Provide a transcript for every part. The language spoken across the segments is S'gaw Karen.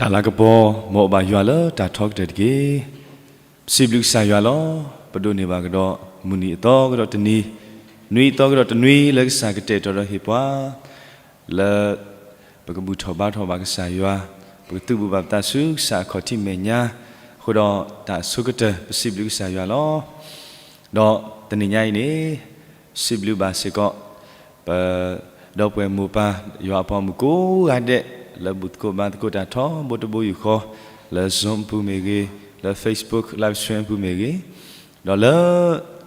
တၢ်လၤကပီၤ မ်အဘၣ်ယွၤလၢတၢ်ထီကတၢၢ်တက့ၢ်. ပစံးဘျုးကစၢ်ယွၤလီၤ. ပဒိးန့ၢ်ဘၣ်ကဒီး မုၢ်နံၤအသီကဒီးတနံၤ, နွံအသီကဒီးတနွံ လၢကစၢ်ကတဲာ်ကတီၤဒီးဟ့ၣ်ပှၤ လၢ ပကဘူၣ်ထီၣ်ဘါထီၣ်ဘၣ်ကစၢ်ယွၤ, ပကသုးဘူးဘၣ်ပသးဆူကစၢ်အခီၣ်ထံးမဲာ်ညါ, အဃိဒီးတၢ်အဆိကတၢၢ် ပစံးဘျုးကစၢ်ယွၤလီၤ. ဒီးတနံၤညါအံၤန့ၣ် စံးဘျုးဘၣ်စ့ၢ်ကီး ပ ဒီပုၢ်ဝဲၢ်မိၢ်ပၢ် ယွၤအပှၤမုၣ်ကိးဂၤဒဲး လၢဘူၣ်သကိးဘါသကိးတၢ်ထီဘိတဘိယူၢ်ဃီ, လၢ Zoom အပူၤမ့ၢ်ဂ့ၤ, လၢ Facebook Live Stream အပူၤမ့ၢ်ဂ့ၤ, ဒီးလၢ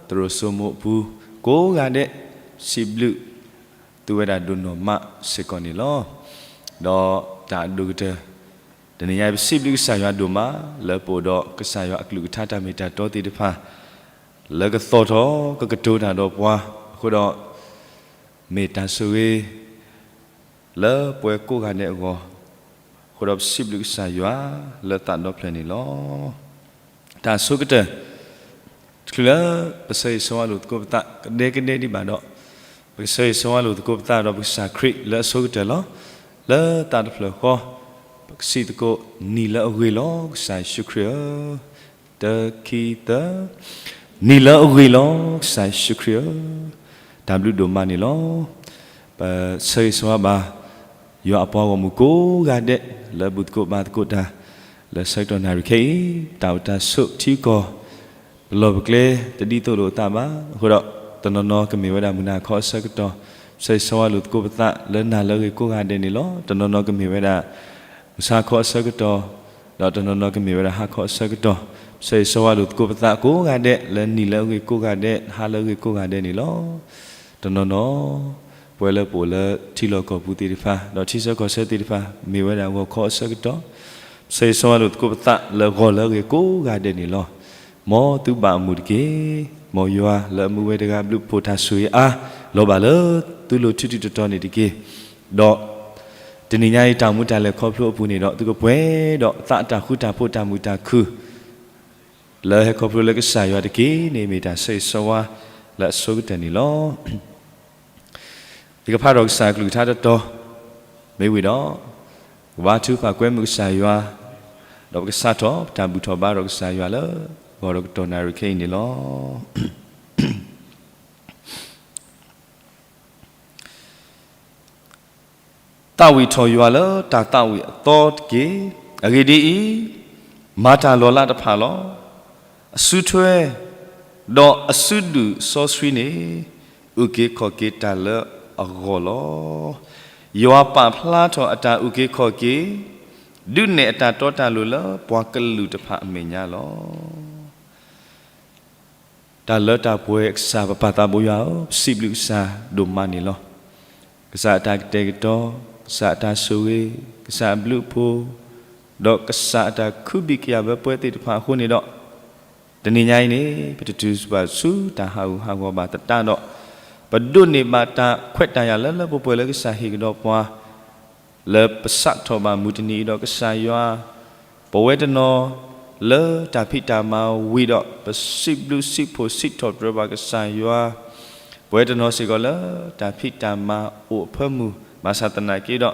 သရိာ်စိမိၣ်အပူၤကိးဂၤဒဲး စံးဘျုး သုဝဲဒၣ်ဒိၣ်နီၢ်မးစ့ၢ်ကီးန့ၣ်လီၤ. ဒီးတၢ်အဒိၣ်ကတၢၢ် တနံၤညါအံၤ ပစံးဘျုးကစၢ်ယွၤဒိၣ်မး လၢပအိၣ်ဒီးကစၢ်ယွၤအကလုၢ်ကထါတၢ်မ့ၢ်တၢ်တီသ့ၣ်တဖၣ် လၢကသီၣ်ထီၣ်ကကတိၤတၢ်ဒီးပှၤအဃိဒီး မ့ၢ်တၢ်ဆိၣ်ဂ့ၤ လၢပဝဲကိးဂၤဒဲးအဂီၢ်, အဃိဒီးပစံးဘျုးကစၢ်ယွၤလၢသးဒီဖျၢၣ်န့ၣ်လီၤ. တၢ်အဆိကတၢၢ် တချုးလၢပဆၢဂ့ၤဆၢဝါလိာ်သကိးပသး ကဒဲကဒဲဒံးဘၣ်ဒီး ပကဆၢဂ့ၤဆၢဝါလိာ်သကိးပသးဒီးပကစၢ်ခရံာ်လၢအဆိကတၢၢ်လီၤ. လၢသးတဖျၢၣ်ဃီ ပကစံးသကိး နံၤလၢအဂ့ၤလီၤ ကစၢ်ယ့ၣ်ၡူးခရံာ်ဧၢ, တၢ ခံ သၢ, နံၤလၢအဂ့ၤလီၤ ကစၢ်ယ့ၣ်ၡူးခရံာ်ဧၢ, တၢ်ဘျုးဒိၣ်မးန့ၣ်လီၤ. ပဆၢဂ့ၤဆၢဝါဘၣ် ယွၤအပှၤဂီၢ်မုၢ်ကိးဂၤဒဲး လၢဘူၣ်သကိးဘါသကိးတၢ် လၢဆၢကတီၢ်နၣ်ရံၣ်ခဲအံၤ တၢ်အိၣ်တၢ်ဆိးထံကီၢ် ပလီၢ်ပကျဲတဒ်သိးလိာ်အသးဘၣ်. အဃိဒီး တနီၤနီၤကမ့ၢ်ဝဲဒၣ်မုၢ်နၤခီအဆၢကတီၢ်, ပဆၢဂ့ၤဆၢဝါလိာ်သကိးပသးလၢနၤလၢအဂ့ၤကိးဂၤဒဲးန့ၣ်လီၤ. တနီၤနီၤကမ့ၢ်ဝဲဒၣ် မုၢ်ဆါခီအဆၢကတီၢ်, ဒီးတနီၤနီၤကမ့ၢ်ဝဲဒၣ်ဟါခီအဆၢကတီၢ်, ပဆၢဂ့ၤဆၢဝါလိာ်သကိးပသးကိးဂၤဒဲး လၢနံၤလၢအဂ့ၤကိးဂၤဒဲး ဟါလၢအဂ့ၤကိးဂၤဒဲးန့ၣ်လီၤ. တနီၤနီၤ ပဝဲလၢပအိၣ်လၢထံလီၢ်ကီၢ်ပူၤသ့ၣ်တဖၣ် ဒီးထံဆၢကီၢ်ဆၢသ့ၣ်တဖၣ် မ့ၢ်ဝဲဒၣ်ဂီၤခီအဆၢကတီၢ်, ပဆၢဂ့ၤဆၢဝါလိာ်သကိးပသးလၢဂီၤလၢအဂ့ၤကိးဂၤဒဲးန့ၣ်လီၤ. မ်သုဘၣ်အမုာ်တက့ၢ်. မ်ယွၤလၢအမူဝဲတဂၤဘျုးဖှိၣ်တၢ်ဆိၣ်ဂ့ၤအါ လီၤဘၣ်လၢသုလိၤထူးထူးတီၤတီၤန့ၣ်တက့ၢ်. ဒီး တနံၤညါအံၤတၢ်အိၣ်မူတၢ်လဲၤခီဖျိအပူၤန့ၣ်ဒီး သုကပှဲၤဒီးသးအတၢ်ဃူတၢ်ဖိးတၢ်မုာ်တၢ်ခုၣ် လၢဟဲခီဖျိလၢကစၢ်ယွၤတက့ၢ်န့ၣ် မ့ၢ်တၢ်ဆၢဂ့ၤဆၢဝါလၢအဆိကတၢၢ်န့ၣ်လီၤ. ယကဖးဒီးကစၢ်အကလုၢ်ကထါတတီၤ မ့ၢ်ဝံၤဒီး ကဘါထုကဖၣ်ကွဲမုာ်ကစၢ်ယွၤ, ဒီးပကစးထီၣ်ပတၢ်ဘူၣ်ထီၣ်ဘါထီၣ်ကစၢ်ယွၤလၢ ဂီၤဒီးကတီၢ်နၣ်ရံၣ်ခဲအံၤန့ၣ်လီၤ. သးဝံၣ်ထီၣ်ယွၤလၢတၢ်သးဝံၣ်အသီတက့ၢ်. အဂ့ၢ်ဒ်အံၤ, မၤတၢ်လီၤလးတဖၣ်လီၤ. အစုထွဲ ဒီးအစုဒုၣ်စီဆှံန့ၣ် အုၣ်က့ၤခီၣ်က့ၤတၢ်လၢအဂီၢ်လီၤ. ယွၤပာ်ဖျါထီၣ်အတၢ်အုၣ်က့ၤခီၣ်က့ၤ ဒုးနဲၣ်အတၢ်တီတၢ်လိၤလၢပှၤကလုာ်တဖၣ်အမဲာ်ညါလီၤ. တၢ်လၢတၢ်ပှဲၤအကစၢ် ပပၢ်သးဘိယွၤဧၢ, ပစံးဘျုးကစၢ်ဒိၣ်မးန့ၣ်လီၤ. ကစၢ်အတၢ်ကတဲာ်ကတီၤ, ကစၢ်အတၢ်ဆိၣ်ဂ့ၤ, ကစၢ်အဘျုးအဖှိၣ်, ဒီးကစၢ်အတၢ်ခုဘံၣ်ကယာ်ဘၢပှဲၤသ့ၣ်တဖၣ်အဃိန့ၣ်ဒီး, တနံၤညါအံၤန့ၣ် ပတတုၤဘၣ်ဆူတၢ်ဟးဂူာ်ဟးဂီၤဘၣ်သတးဒီး, ပဒိးန့ၢ်ဘၣ်တၢ်ခွဲးတၢ်ယာ်လၢလၢပှဲၤပှဲၤလၢကစၢ်ဟ့ၣ်ကဒီးပှၤ လၢပစးထီၣ်ဘၣ်မုၢ်တနံၤအံၤဒီးကစၢ်ယွၤ, ပဝဲတနီၤလၢတၢ်ဖံးတၢ်မၤဝံၤဒီး ပစံးဘျုးစံးဖှိၣ်စံးထီၣ်ပတြၢၤဘၣ်ကစၢ်ယွၤ, ပဝဲတနီၤစ့ၢ်ကီးလၢတၢ်ဖံးတၢ်မၤအိၣ်အဖၢမုၢ်, ဘၣ်ဆၣ်သနာ်က့ဒီး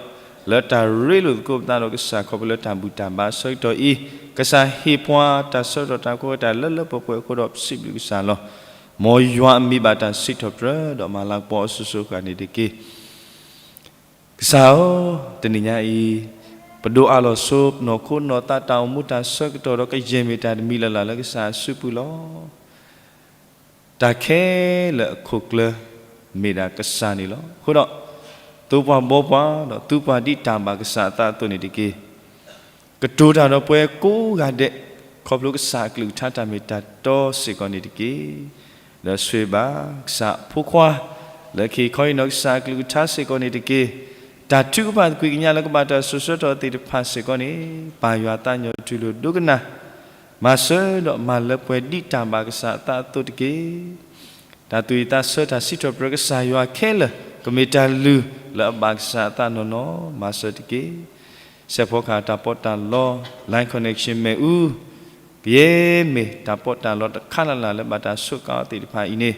လၢတၢ်ရ့လိာ်သကိးပသးဒီးကစၢ်ခီဖျိလၢတၢ်ဘူၣ်တၢ်ဘါအဆၢကတီၢ်အံၤ, ကစၢ်ဟ့ၣ်ပှၤတၢ်ဆၢကတီၢ်တၢ်ကီဝဲတၢ်လၢလၢပှဲၤပှဲၤအဃိဒီး ပစံးဘျုးကစၢ်လီၤ. မ်ယွၤအမံၤဘၣ်တၢ်စံးထီၣ်ပတြၢၤ ဒီးမၤလၤကပီၤအီၤစိၤစိၤဃၣ်ဃၣ်န့ၣ်တက့ၢ်. ကစၢ်ဧၢ, တနံၤညါအံၤ ပဒိးအးလီၤဆိနီၢ်ခိနီၢ်သးတၢ်အိၣ်မူတၢ်ဆၢကတီၢ်ဒီးကယဲၢ်မ့ၢ်တၢ်တမံၤလၢ်လၢ်လၢကစၢ်အစုပူၤလီၤ. တၢ်ခဲလၢာ်အခိၣ်ကျၢၢ် မ့ၢ်ဒၣ်ကစၢ်န့ၣ်လီၤ. အဃိဒီး သိပှၤဘှီပှၤ ဒီးသူပှၤဒ်တၢ်ဘၣ်ကစၢ်အသးအသိးန့ၣ်တက့ၢ်. ကတိၤတၢ်ဒီးပှၤကိးဂၤဒဲး ခီဖျိကစၢ်အကလုၢ်ကထါတၢ်မ့ၢ်တၢ်တီစ့ၢ်ကီးန့ၣ်တက့ၢ်. ဒီးဆိၣ်ဂ့ၤဘၣ်ကစၢ်အဖိခွါ လၢကဟ့ၣ်ခီအံၤနီၢ်ကစၢ်အကလုၢ်ကထါစ့ၢ်ကီးန့ၣ်တက့ၢ်. တၢ်ထုကဖၣ်သကွံၢ်ကညးလၢကဘၣ်တၢ်စိာ်ဆှၢထီၣ်သ့ၣ်တဖၣ်စ့ၢ်ကီးန့ၣ် ပၢ်ယွၤသးညီတူၢ်လိာ်ဒိကနၣ် မၤစၢၤဒီးမၤလၢပှဲၤဒ်တၢ်ဘၣ်ကစၢ်အသးအသိးတက့ၢ်. တၢ်သူၣ်ဝံၣ်သးဆၢတၢ်စံးထီၣ်ပတြၢၤကစၢ်ယွၤခဲလၢာ် ကမ့ၢ်တၢ်လုၢ်လၢအဘၣ်ကစၢ်အသးနီၢ်နီၢ် မၤစၢၤတက့ၢ်. စဲးဖီကဟၣ်တၢ်ပီးတၢ်လီ Line Connection မ့ၣ်အူ ကယဲၢ်မ့ၢ်တၢ်ပီးတၢ်လီတခါလၢ်လၢ်လၢဘၣ်တၢ်ဆိးကါအီၤသ့ၣ်တဖၣ်အံၤန့ၣ်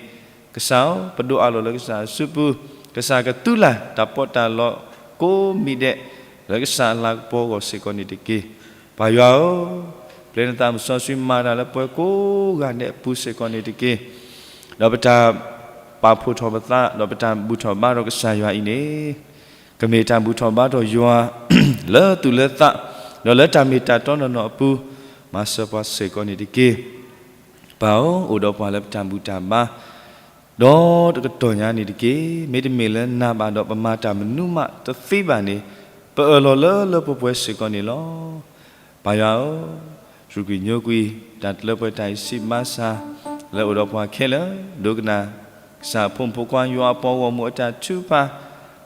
ကစၢ်ဧၢ, ပဒိးအးလီၤလၢကစၢ်အစုပူၤ, ကစၢ်ကသူလၢ်တၢ်ပီးတၢ်လီကိးမံၤဒဲး လၢကစၢ်အလၤကပီၤအဂီၢ်စ့ၢ်ကီးန့ၣ်တက့ၢ်. ပၢ်ယွၤဧၢ, ပျဲနသးစီဆှံမၤတၢ်လၢပှၤကိးဂၤဒဲးအပူၤစ့ၢ်ကီးန့ၣ်တက့ၢ်. ဒီးပတၢ်ပာ်ဖှိၣ်ထီၣ်ပသး ဒီးပတၢ်ဘူၣ်ထီၣ်ဘါထီၣ်ကစၢ်ယွၤအံၤန့ၣ် ကမ့ၢ်တၢ်ဘူၣ်ထီၣ်ဘါထီၣ်ယွၤ လၢသူၣ်လၢသး ဒီးလၢတၢ်မ့ၢ်တၢ်တီနီၢ်နီၢ်အပူၤ မၤစၢၤပှၤစ့ၢ်ကီးန့ၣ်တက့ၢ်. ပၢ်ဧၢ, အိၣ်ဒီးပှၤလၢပတၢ်ဘူၣ်တၢ်ဘါ ဒီးတကတီၢ်ညါန့ၣ်တက့ၢ်. မ့တမ့ၢ်လၢနၤဘၣ်ဒီးပမၤတၢ်မနုၤမးတသ့ဘၣ်န့ၣ် ပအၢၣ်လီၤလၢလၢပှဲၤပှဲၤစ့ၢ်ကီးန့ၣ်လီၤ. ပၢ်ယွၤဧၢ, ရူၢ်ကွံာ်ညိကွံာ် တၢ်လၢပှဲၤတၢ်အံၤစံးမၤစၢ် လၢအိၣ်ဒီးပှၤခဲလၢာ် ဒိကနၣ် ကစၢ်အဖိမုၣ်ဖိခွါယွၤအပှၤဂီၢ်မုၢ်အတၢ်ထုကဖၣ်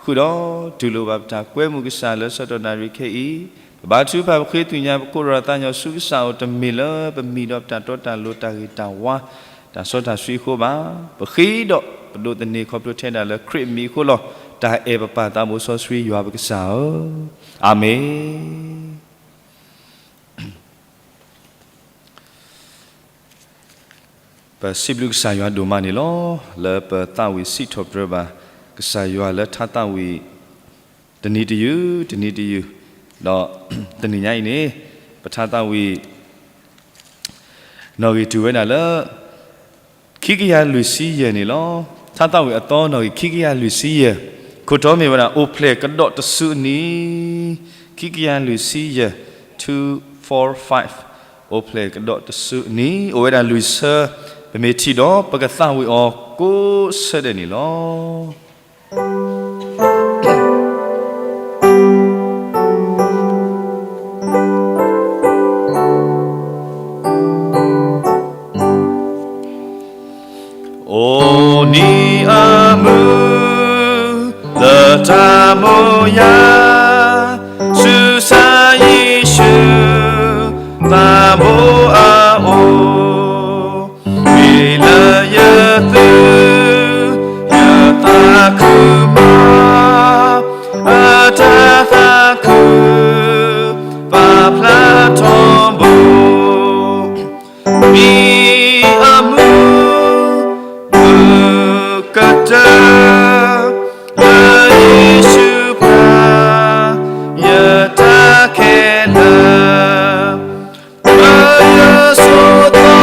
ဃုာ်ဒီးတူၢ်လိာ်ဘၣ်ပတၢ်ကွဲမုာ်ကစၢ်လၢဆၢကတီၢ်နၣ်ရံၣ်ခဲအံၤ, ပဘါထုကဖၣ်ပဃ့ကညးပကိးဒီးသးညီဆူကစၢ်အအိၣ် တမ့ၢ်လၢပမံၤဒီးပတၢ်တီတၢ်လိၤ တၢ်ဂ့ၤတၢ်ဝါ တၢ်စီတၢ်ဆှံအဃိဘၣ်. ပဃ့ဒီးပဒိးသန့ၤခီဖျိထဲဒၣ်လၢခရံာ်အမံၤအဃိလီၤ. တၢ်အဲၣ်ပပၢ်သးဘိစီဆှံယွၤပကစၢ်ဧၢ, အၤမ့ၣ်. ပစံးဘျုးကစၢ်ယွၤဒိၣ်မးန့ၣ်လီၤ. လၢပသးဝံၣ်စံးထီၣ်ပတြၢၤဘၣ် ကစၢ်ယွၤလၢထါသးဝံၣ် တနံၤတယုၢ် တနံၤတယုၢ်, ဒီးတနံၤညါအံၤန့ၣ် ပထါသးဝံၣ် နီၣ်ဂံၢ်တုၤဝဲဒၣ်လၢ ခံကယၤလွံၢ်ဆံယဲၢ်န့ၣ်လီၤ. ထါသးဝံၣ်အသီနီၣ်ဂံၢ်ခံကယၤလွံၢ်ဆံယဲၢ်, ခိၣ်တီမ့ၢ်ဝဲဒၣ် အိၣ်ဖျဲၣ်ကဒီးတစုအနံၤ, ခံကယၤလွံၢ်ဆံယဲၢ်, two four five, အိၣ်ဖျဲၣ်ကဒီးတစုအနံၤ, အိၣ်ဝဲဒၣ်လွံၢ်ဆၢ, ပမ့ၢ်ထံၣ်ဒီးပကသးဝံၣ်အီၤကိးဆၢဒဲးန့ၣ်လီၤ. အိၣ်နံၤအမုၢ် လၢတၢ်မိၣ်ယၤ ဆူကစၢ်ယ့ၣ်ၡူး သးဘိအအိၣ်, ဝံၤလၢယသု ယသးခုမး, အတၢ်သးခု ပာ်ဖျါထီဘိ မံၤအမုၢ် မုၢ်ကတၢၢ် လၢယ့ၣ်ၡူးပှၤ ယတၢ်ခဲလၢာ် လၢယဆိးသီ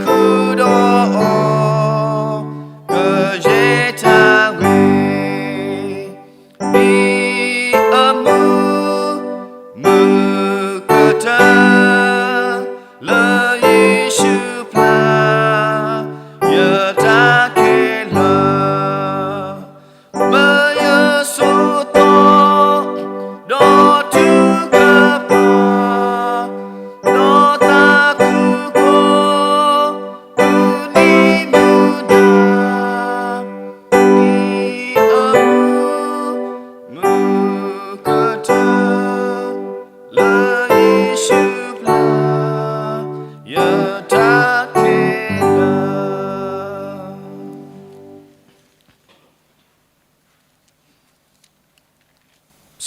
ဃုာ်ဒီးအီၤ ကယဲၢ်တၢ်ဂ့ၤ, မ့ၢ်အမူ မုၢ်ကတၢၢ် လၢယ့ၣ်ၡူးပျၢ် ယတၢ်ခဲလၢာ်, မၢယစိၤသီ ဒီးထုကဖၣ် ဒီးသးခုကိး မုၢ်နံၤမုၢ်နၤ မ့ၢ်အမူ မုၢ်ကတၢၢ် လၢယ့ၣ်ၡူးပျၢ် ယတၢ်ခဲလၢာ်.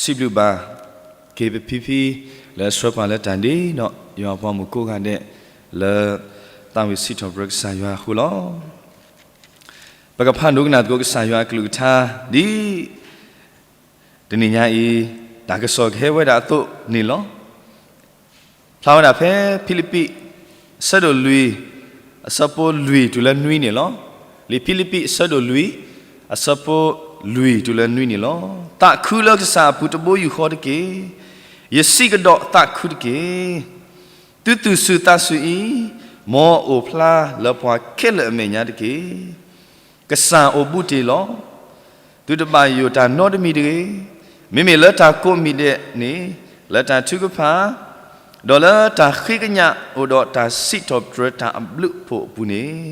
စံးဘျုးဘၣ်က့ၤပဖံဖံ လၢအဆှၢပှၤလၢတၢ်ဒ့ဒီး ယွၤပှၤမုၣ်ကိးဂၤဒဲး လၢသးဝံၣ်စံးထီၣ်ပတြၢၤကစၢ်ယွၤအဃိလီၤ. ပကဖးဒိကနၣ်သကိးကစၢ်ယွၤအကလုၢ်ကထါ ဒ်တနံၤညါအံၤ တၢ်ကစီၣ်ကဟဲဝဲဒၣ်အသိးန့ၣ်လီၤ. ဖျါဝဲဒၣ်ဖဲဖံလံးပံး အဆၢဒိၣ်လွံၢ် အဆၢဖိလွံၢ်တုၤလၢနွံန့ၣ်လီၤ. လံာ်ဖံလံးပံး အဆၢဒိၣ်လွံၢ် အဆၢဖိလွံၢ်တုၤလၢနွံန့ၣ်လီၤ. သးခုလၢကစၢ်အပူၤတဘိယူၢ်ဃီတက့ၢ်. ယစံးကဒီးသးခုတက့ၢ်. သုသူၣ်ဆူၣ်သးဆူၣ်အံၤ မ်အအိၣ်ဖျါလၢပှၤခဲလၢာ်အမဲာ်ညါတက့ၢ်. ကစၢ်အိၣ်ဘူးတ့ၢ်လီၤ. သုတဘၣ်ယိၣ်တၢ်နီတမံၤတဂ့ၤ. မ့မ့ၢ်လၢတၢ်ကိးမံၤဒဲးန့ၣ် လၢတၢ်ထုကဖၣ် ဒီးလၢတၢ်ဃ့ကညးအိၣ်ဒီးတၢ်စံးထီၣ်ပတြၢၤတၢ်အဘျုးအဖှိၣ်အပူၤန့ၣ်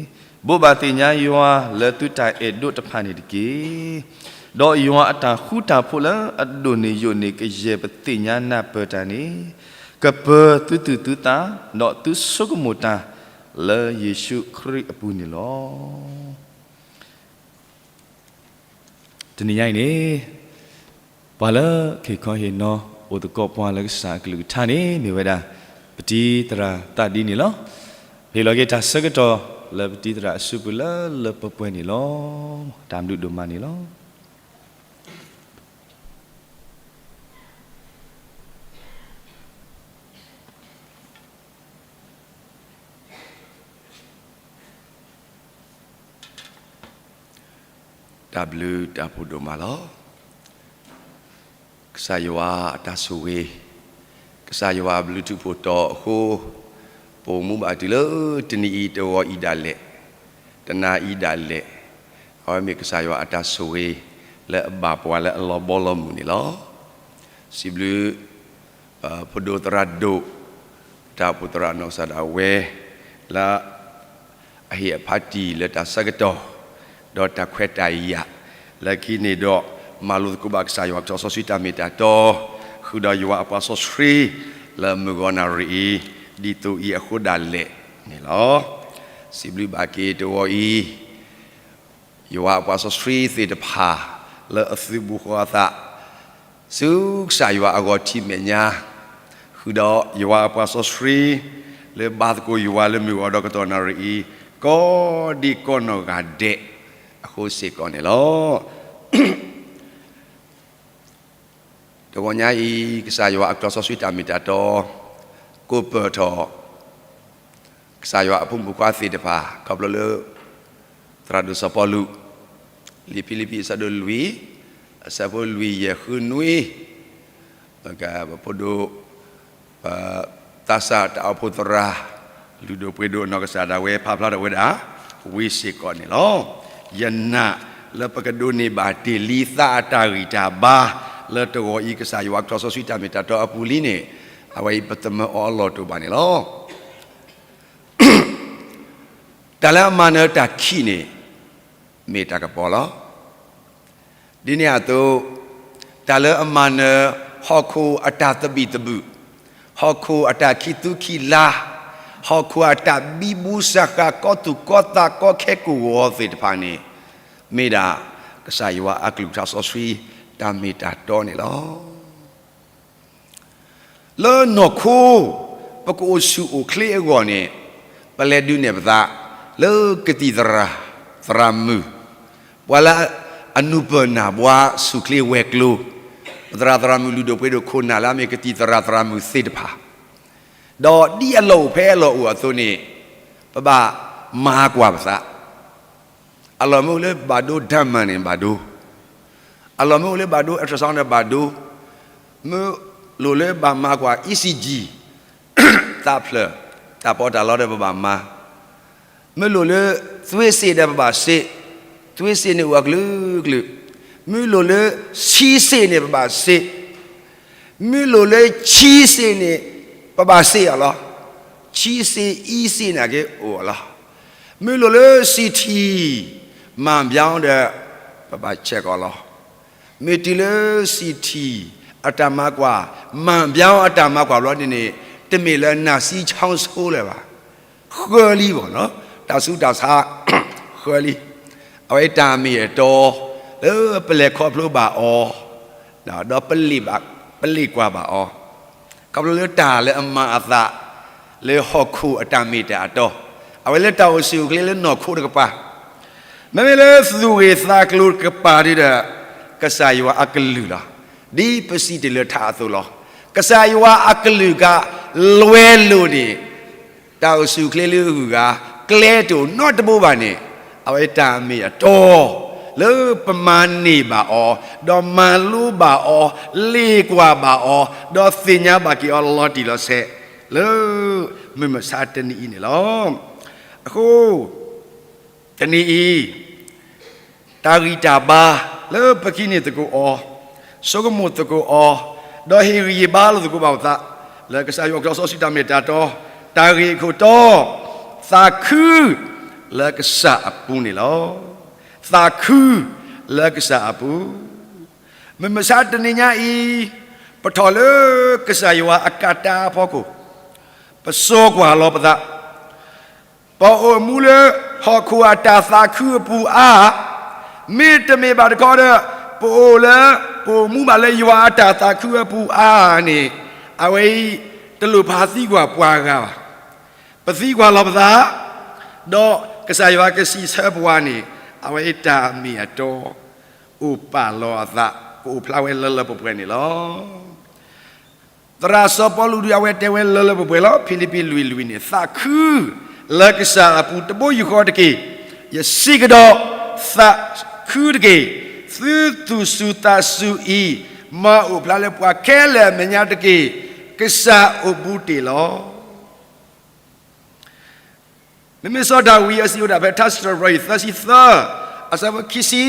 ဘိးဘၣ်သ့ၣ်ညါယွၤလၢသုတၢ်အဲၣ်ဒိးတဖၣ်န့ၣ်တက့ၢ်. ဒီးယွၤအတၢ်ဃူတၢ်ဖိးလၢအဒိၣ်န့ၢ်ယိာ်န့ၢ်ကယဲၢ်ပသ့ၣ်ညါနၢ်ပၢၢ်တၢ်န့ၣ် ကပၢၤသုသူၣ်သုသး ဒီးသုဆိကမိၣ်တၢ် လၢယ့ၣ်ၡူးခရံာ်အပူၤန့ၣ်လီၤ. တနံၤညါအံၤန့ၣ် ပှၤလၢက့ၤခီဟ့ၣ်နီၤ အိၣ်သကိးပှၤလၢကစၢ်အကလုၢ်ကထါန့ၣ် မ့ၢ်ဝဲဒၣ် ပတံၤသရၣ်သးဒံန့ၣ်လီၤ. ဟ့ၣ်လီၤက့ၤတၢ်ဆၢကတီၢ်လၢပတံၤသရၣ်အစုပူၤလၢလၢပှဲၤပှဲၤန့ၣ်လီၤ. တၢ်ဘျုးဒိၣ်မးန့ၣ်လီၤ. တၢ်ဘျုးတၢ်ဖှိၣ်ဒိၣ်မးလီၤ. ကစၢ်ယွၤအတၢ်ဆိၣ်ဂ့ၤ, ကစၢ်ယွၤအဘျုးထူးဖှိၣ်တီၤအဃိ, ပအိၣ်မူဘၣ်တုၤလၢတနံၤအံၤတဂီၤအံၤဒၣ်လဲာ်, တနၤအံၤဒၣ်လဲာ်, အဝဲမ့ၢ်ကစၢ်ယွၤအတၢ်ဆိၣ်ဂ့ၤ လၢအဘၣ်ပှၤလၢအလီၤဘီလီၤမုၢ်န့ၣ်လီၤ. စံးဘျုး ပဒိၣ်သရၣ်ဒိၣ်, တၢ်အိၣ်ဖှိၣ်သရၣ်နီၢ်ကစၢ်ဒၣ်ဝဲ, လၢ အဟ့ၣ်အဖါတံၢ်လၢတၢ်ဆၢကတီၢ်, ဒီးတၢ်ခွဲးတၢ်ယာ်, လၢခံန့ၣ်ဒီး မၤလိသကိးဘၣ်ကစၢ်ယွၤကထီၣ်စီဆှံတၢ်မ့ၢ်တၢ်တီ, ဃုာ်ဒီးယွၤအပှၤစီဆှံ လၢမုၢ်ဂီၤနၣ်ရံၣ်အံၤ, ဒ်သိးအံၤအဃိဒၣ်လဲာ်န့ၣ်လီၤ. စံးဘျုးဘၣ်က့ၤတဂီၤအံၤ ယွၤအပှၤစီဆှံသ့ၣ်တဖၣ် လၢအသုးဘူးဃီအသး ဆူကစၢ်ယွၤအဂီၢ်ထံးမဲာ်ညါ, ဃုာ်ဒီးယွၤအပှၤစီဆှံ လၢဘါသကိးယွၤလၢမုၢ်ဂီၤဒီးကတီၢ်နၣ်ရံၣ်အံၤ, ကိးဒံးကိးနီၢ်ဂၤဒဲး အဃိစ့ၢ်ကီးန့ၣ်လီၤ. တဂီၤညါအံၤ ကစၢ်ယွၤအကထီၣ်စီဆှံတၢ်မ့ၢ်တၢ်တီ, ကိးပၢၢ်ထီၣ် ကစၢ်ယွၤအဖိမုၣ်ဖိခွါသ့ၣ်တဖၣ် ခီဖျိလၢ သရၣ်ဒိၣ်စီၤပီလူး, လံာ်ဖံလံးပံးအဆၢဒိၣ်လွံၢ်, အဆၢဖိလွံၢ်ယဲၢ်ဃုနွံ, ပဖိဒိၣ်, ပသးစၢ်တၢ်အိၣ်ဖှိၣ်သရၣ်, လုၢ်ဒိၣ်ပှ့ၤဒိၣ်နီၢ်ကစၢ်ဒၣ်ဝဲ ဖးဖျါထီၣ်ဝဲဒၣ်, ဝံၤစ့ၢ်ကီးန့ၣ်လီၤ. ယနာ်လၢပကဒိးန့ၢ်ဘၣ်တ့ၢ်လံသးအတၢ်ဂံၢ်တၢ်ဘါ, လၢတဂီၤအံၤကစၢ်ယွၤကထီၣ်စီဆှံတၢ်မ့ၢ်တၢ်တီအပူၤလံန့ၣ်, အဝဲအံၤပသမၢအီၤအလီၢ်တအိၣ်ဘၣ်န့ၣ်လီၤ. တၢ်လၢအမၤနၢၤတၢ်ခံးန့ၣ် မ့ၢ်တၢ်ကပီၤလီၤ. ဒ်န့ၣ်အသိး, တၢ်လၢအမၤနၢၤ ဟီၣ်ခိၣ်အတၢ်သဘံၣ်သဘုၣ်, ဟီၣ်ခိၣ်အတၢ်ခံးသူခံးလၤ, ဟီၣ်ခိၣ်အတၢ်ဘံဘူစၢ်ဃာ်ကီသူၣ်ကီသးကီခဲကိၣ်ဂီၤသ့ၣ်တဖၣ်န့ၣ်, မ့ၢ်ဒၣ်ကစၢ်ယွၤအကလုၢ်ကထါစီဆှံတၢ်မ့ၢ်တၢ်တီန့ၣ်လီၤ. လၢနီၢ်ခိ ပကအိၣ်ဆူၣ်အိၣ်ချ့အဂီၢ်န့ၣ်, ပလဲၤဒုးနဲၣ်ပသး လၢကသံၣ်သရၣ်သရၣ်မုၣ်, ပှၤလၢအနုာ်ပၢၢ်နၢ်ဘှါဆူၣ်ချ့ဝဲၤကျိၤ, ပသရၣ်သရၣ်မုၣ်လုၢ်ဒိၣ်ပှ့ၤဒိၣ်ခိၣ်နၢ်လၢအမ့ၢ်ကသံၣ်သရၣ်သရၣ်မုၣ်သ့ၣ်တဖၣ်, ဒီးဒ်အလီၢ်အိၣ်ဖဲအလီၢ်အိၣ်အသိးန့ၣ်, ပ ပဘၣ်မၤကွၢ်ပသး. အလီၢ်မ့ၢ်အိၣ်လၢဘၣ်ဒိ ဓာတ်မှန် န့ၣ် ဘၣ်ဒိ, အလီၢ်မ့ၢ်အိၣ်လၢဘၣ်ဒိ ultrasound န့ၣ် ဘၣ်ဒိ, မ့ၢ်လိၣ်လၢဘၣ်မၤကွၢ် ECG သးဖျၢၣ် တၢ်ပီးတၢ်လီဒီး ပဘၣ်မၤ, မ့ၢ်လိၣ်လၢ သွေးစစ် ဒီး ပဘၣ်စစ်, သွေးစစ် န့ၣ် အိၣ်အကလုာ်ကလုာ်, မ့ၢ်လိၣ်လၢ ဆံးစစ် န့ၣ် ပဘၣ်စစ်, မ့ၢ်လိၣ်လၢ ခံစစ် န့ၣ် ပဘၣ်စစ် အီၤလီၤ. ခံစစ် အံစစ် န့ၣ် အက့ၢ်အိၣ်အီၤလီၤ. မ့ၢ်လိၣ်လၢ CT မၤဘျီဒီး ပဘၣ် check အီၤလီၤ. မ့ၢ်တုၤလၢ CT အတၢ်မၤကွၢ် မၤဘျီအတၢ်မၤကွၢ်ဘျီန့ၣ်န့ၣ် တမ့ၢ်လၢ နှာစေးချောင်းဆိုး လၢၤဘၣ်. ဃၢလံဘၣ်နီၤ, တၢ်ဆူးတၢ်ဆါ ဃၢလံ. အဝဲတၢ်မ့ၢ်အတီ လၢပလဲၤခီဖျိဘၣ်အီၤ, ဒီးပလ့ၣ်ကွၢ်ဘၣ်အီၤ, ခီဖျိလၢတၢ်လၢအမၤအသး လၢဟီၣ်ခိၣ်အတၢ်မ့ၢ်တၢ်အတီ, အဝဲလၢတၢ်အိၣ်ဆူၣ်အိၣ်ချ့လၢနီၢ်ခိတကပၤ, မ့မ့ၢ်လၢသူၣ်ဂ့ၢ်သးကျိၤတကပၤဒီး ကစၢ်ယွၤအကလုၢ်လီၤ. ဒ်ပစံးတ့ၢ်လၢထးအသိးလီၤ. ကစၢ်ယွၤအကလုၢ်က လွဲလိာ်န့ၣ် တၢ်အိၣ်ဆူၣ်အိၣ်ချ့လၢအဂုၤအဂၤ ကျဲတအိၣ်နီတဘိဘၣ်န့ၣ်, အဝဲတၢ်မ့ၢ်အတီ လၢပမၤန့ၢ်ဘၣ်အီၤ, ဒီးမၤလိဘၣ်အီၤ, လ့ၣ်ကွၢ်ဘၣ်အီၤ, ဒီးသ့ၣ်ညါဘၣ်က့ၤအီၤလီၤတံၢ်လီၤဆဲး လၢမုၢ်မဆါတနံၤအံၤန့ၣ်လီၤ. အဃိ တနံၤအံၤ တၢ်ဂံၢ်တၢ်ဘါလၢပကဟံးန့ၢ်သကိးအီၤ, ဆိကမိၣ်သကိးအီၤ, ဒီးဟ့ၣ်ဂံၢ်ဟ့ၣ်ဘါလိာ်သကိးဘၣ်ပသး လၢကစၢ်ယွၤကီၢ်စီဆှံတၢ်မ့ၢ်တၢ်တီ, တၢ်ဂ့ၢ်အခိၣ်တီ, သးခုလၢကစၢ်အပူၤန့ၣ်လီၤ. သးခုလၢကစၢ်အပူၤ, မုၢ်မဆါတနံၤညါအံၤ, ပထီၣ်လၢကစၢ်ယွၤအကါတၢ်အဖီခိၣ်, ပစိာ်ကွၢ်လီၤပသး ပအိၣ်မူလၢဟီၣ်ခိၣ်အတၢ်သးခုအပူၤအါ, မ့တမ့ၢ်ဘၣ်တခီဒီး ပအိၣ်လၢ ပအိၣ်မူဘၣ်လၢယွၤအတၢ်သးခုအပူၤအါန့ၣ်, အဝဲအံၤ တလိၣ်ဖးသံကွၢ်ပှၤဂၤဘၣ်. ပသံကွၢ်လီၤပသး, ဒီးကစၢ်ယွၤကစံးဆၢပှၤန့ၣ်, အဝဲအံၤတၢ်မ့ၢ်အတီ, အိၣ်ပာ်လီၤအသး, ကအိၣ်ဖျါဝဲလၢလၢပှဲၤပှဲၤန့ၣ်လီၤ. သရၣ်စီၤပီလူးဒုး အဝဲတဲဝဲလၢလၢပှဲၤပှဲၤလီၤ. ဖံလံးပံးလွံၢ်လွံၢ်န့ၣ်, သးခုလၢကစၢ်အပူၤတဘိယူၢ်ဃီတက့ၢ်. ယစံးကဒီး, သးခုတက့ၢ်. သုသူၣ်စူၤသးစူၤအံၤ, မၤအိၣ်ဖျါလၢပှၤခဲလၢာ်အမဲာ်ညါတက့ၢ်. ကစၢ်အိၣ်ဘူးတ့ၢ်လီၤ. မ့မ့ၢ်စီၤဒၤဝံးအစံးဝဲဒၣ်ဖဲ ထါစံးထီၣ်ပတြၢၤ အံၤ သၢဆံသၢ, အဆၢဖိခံဆံ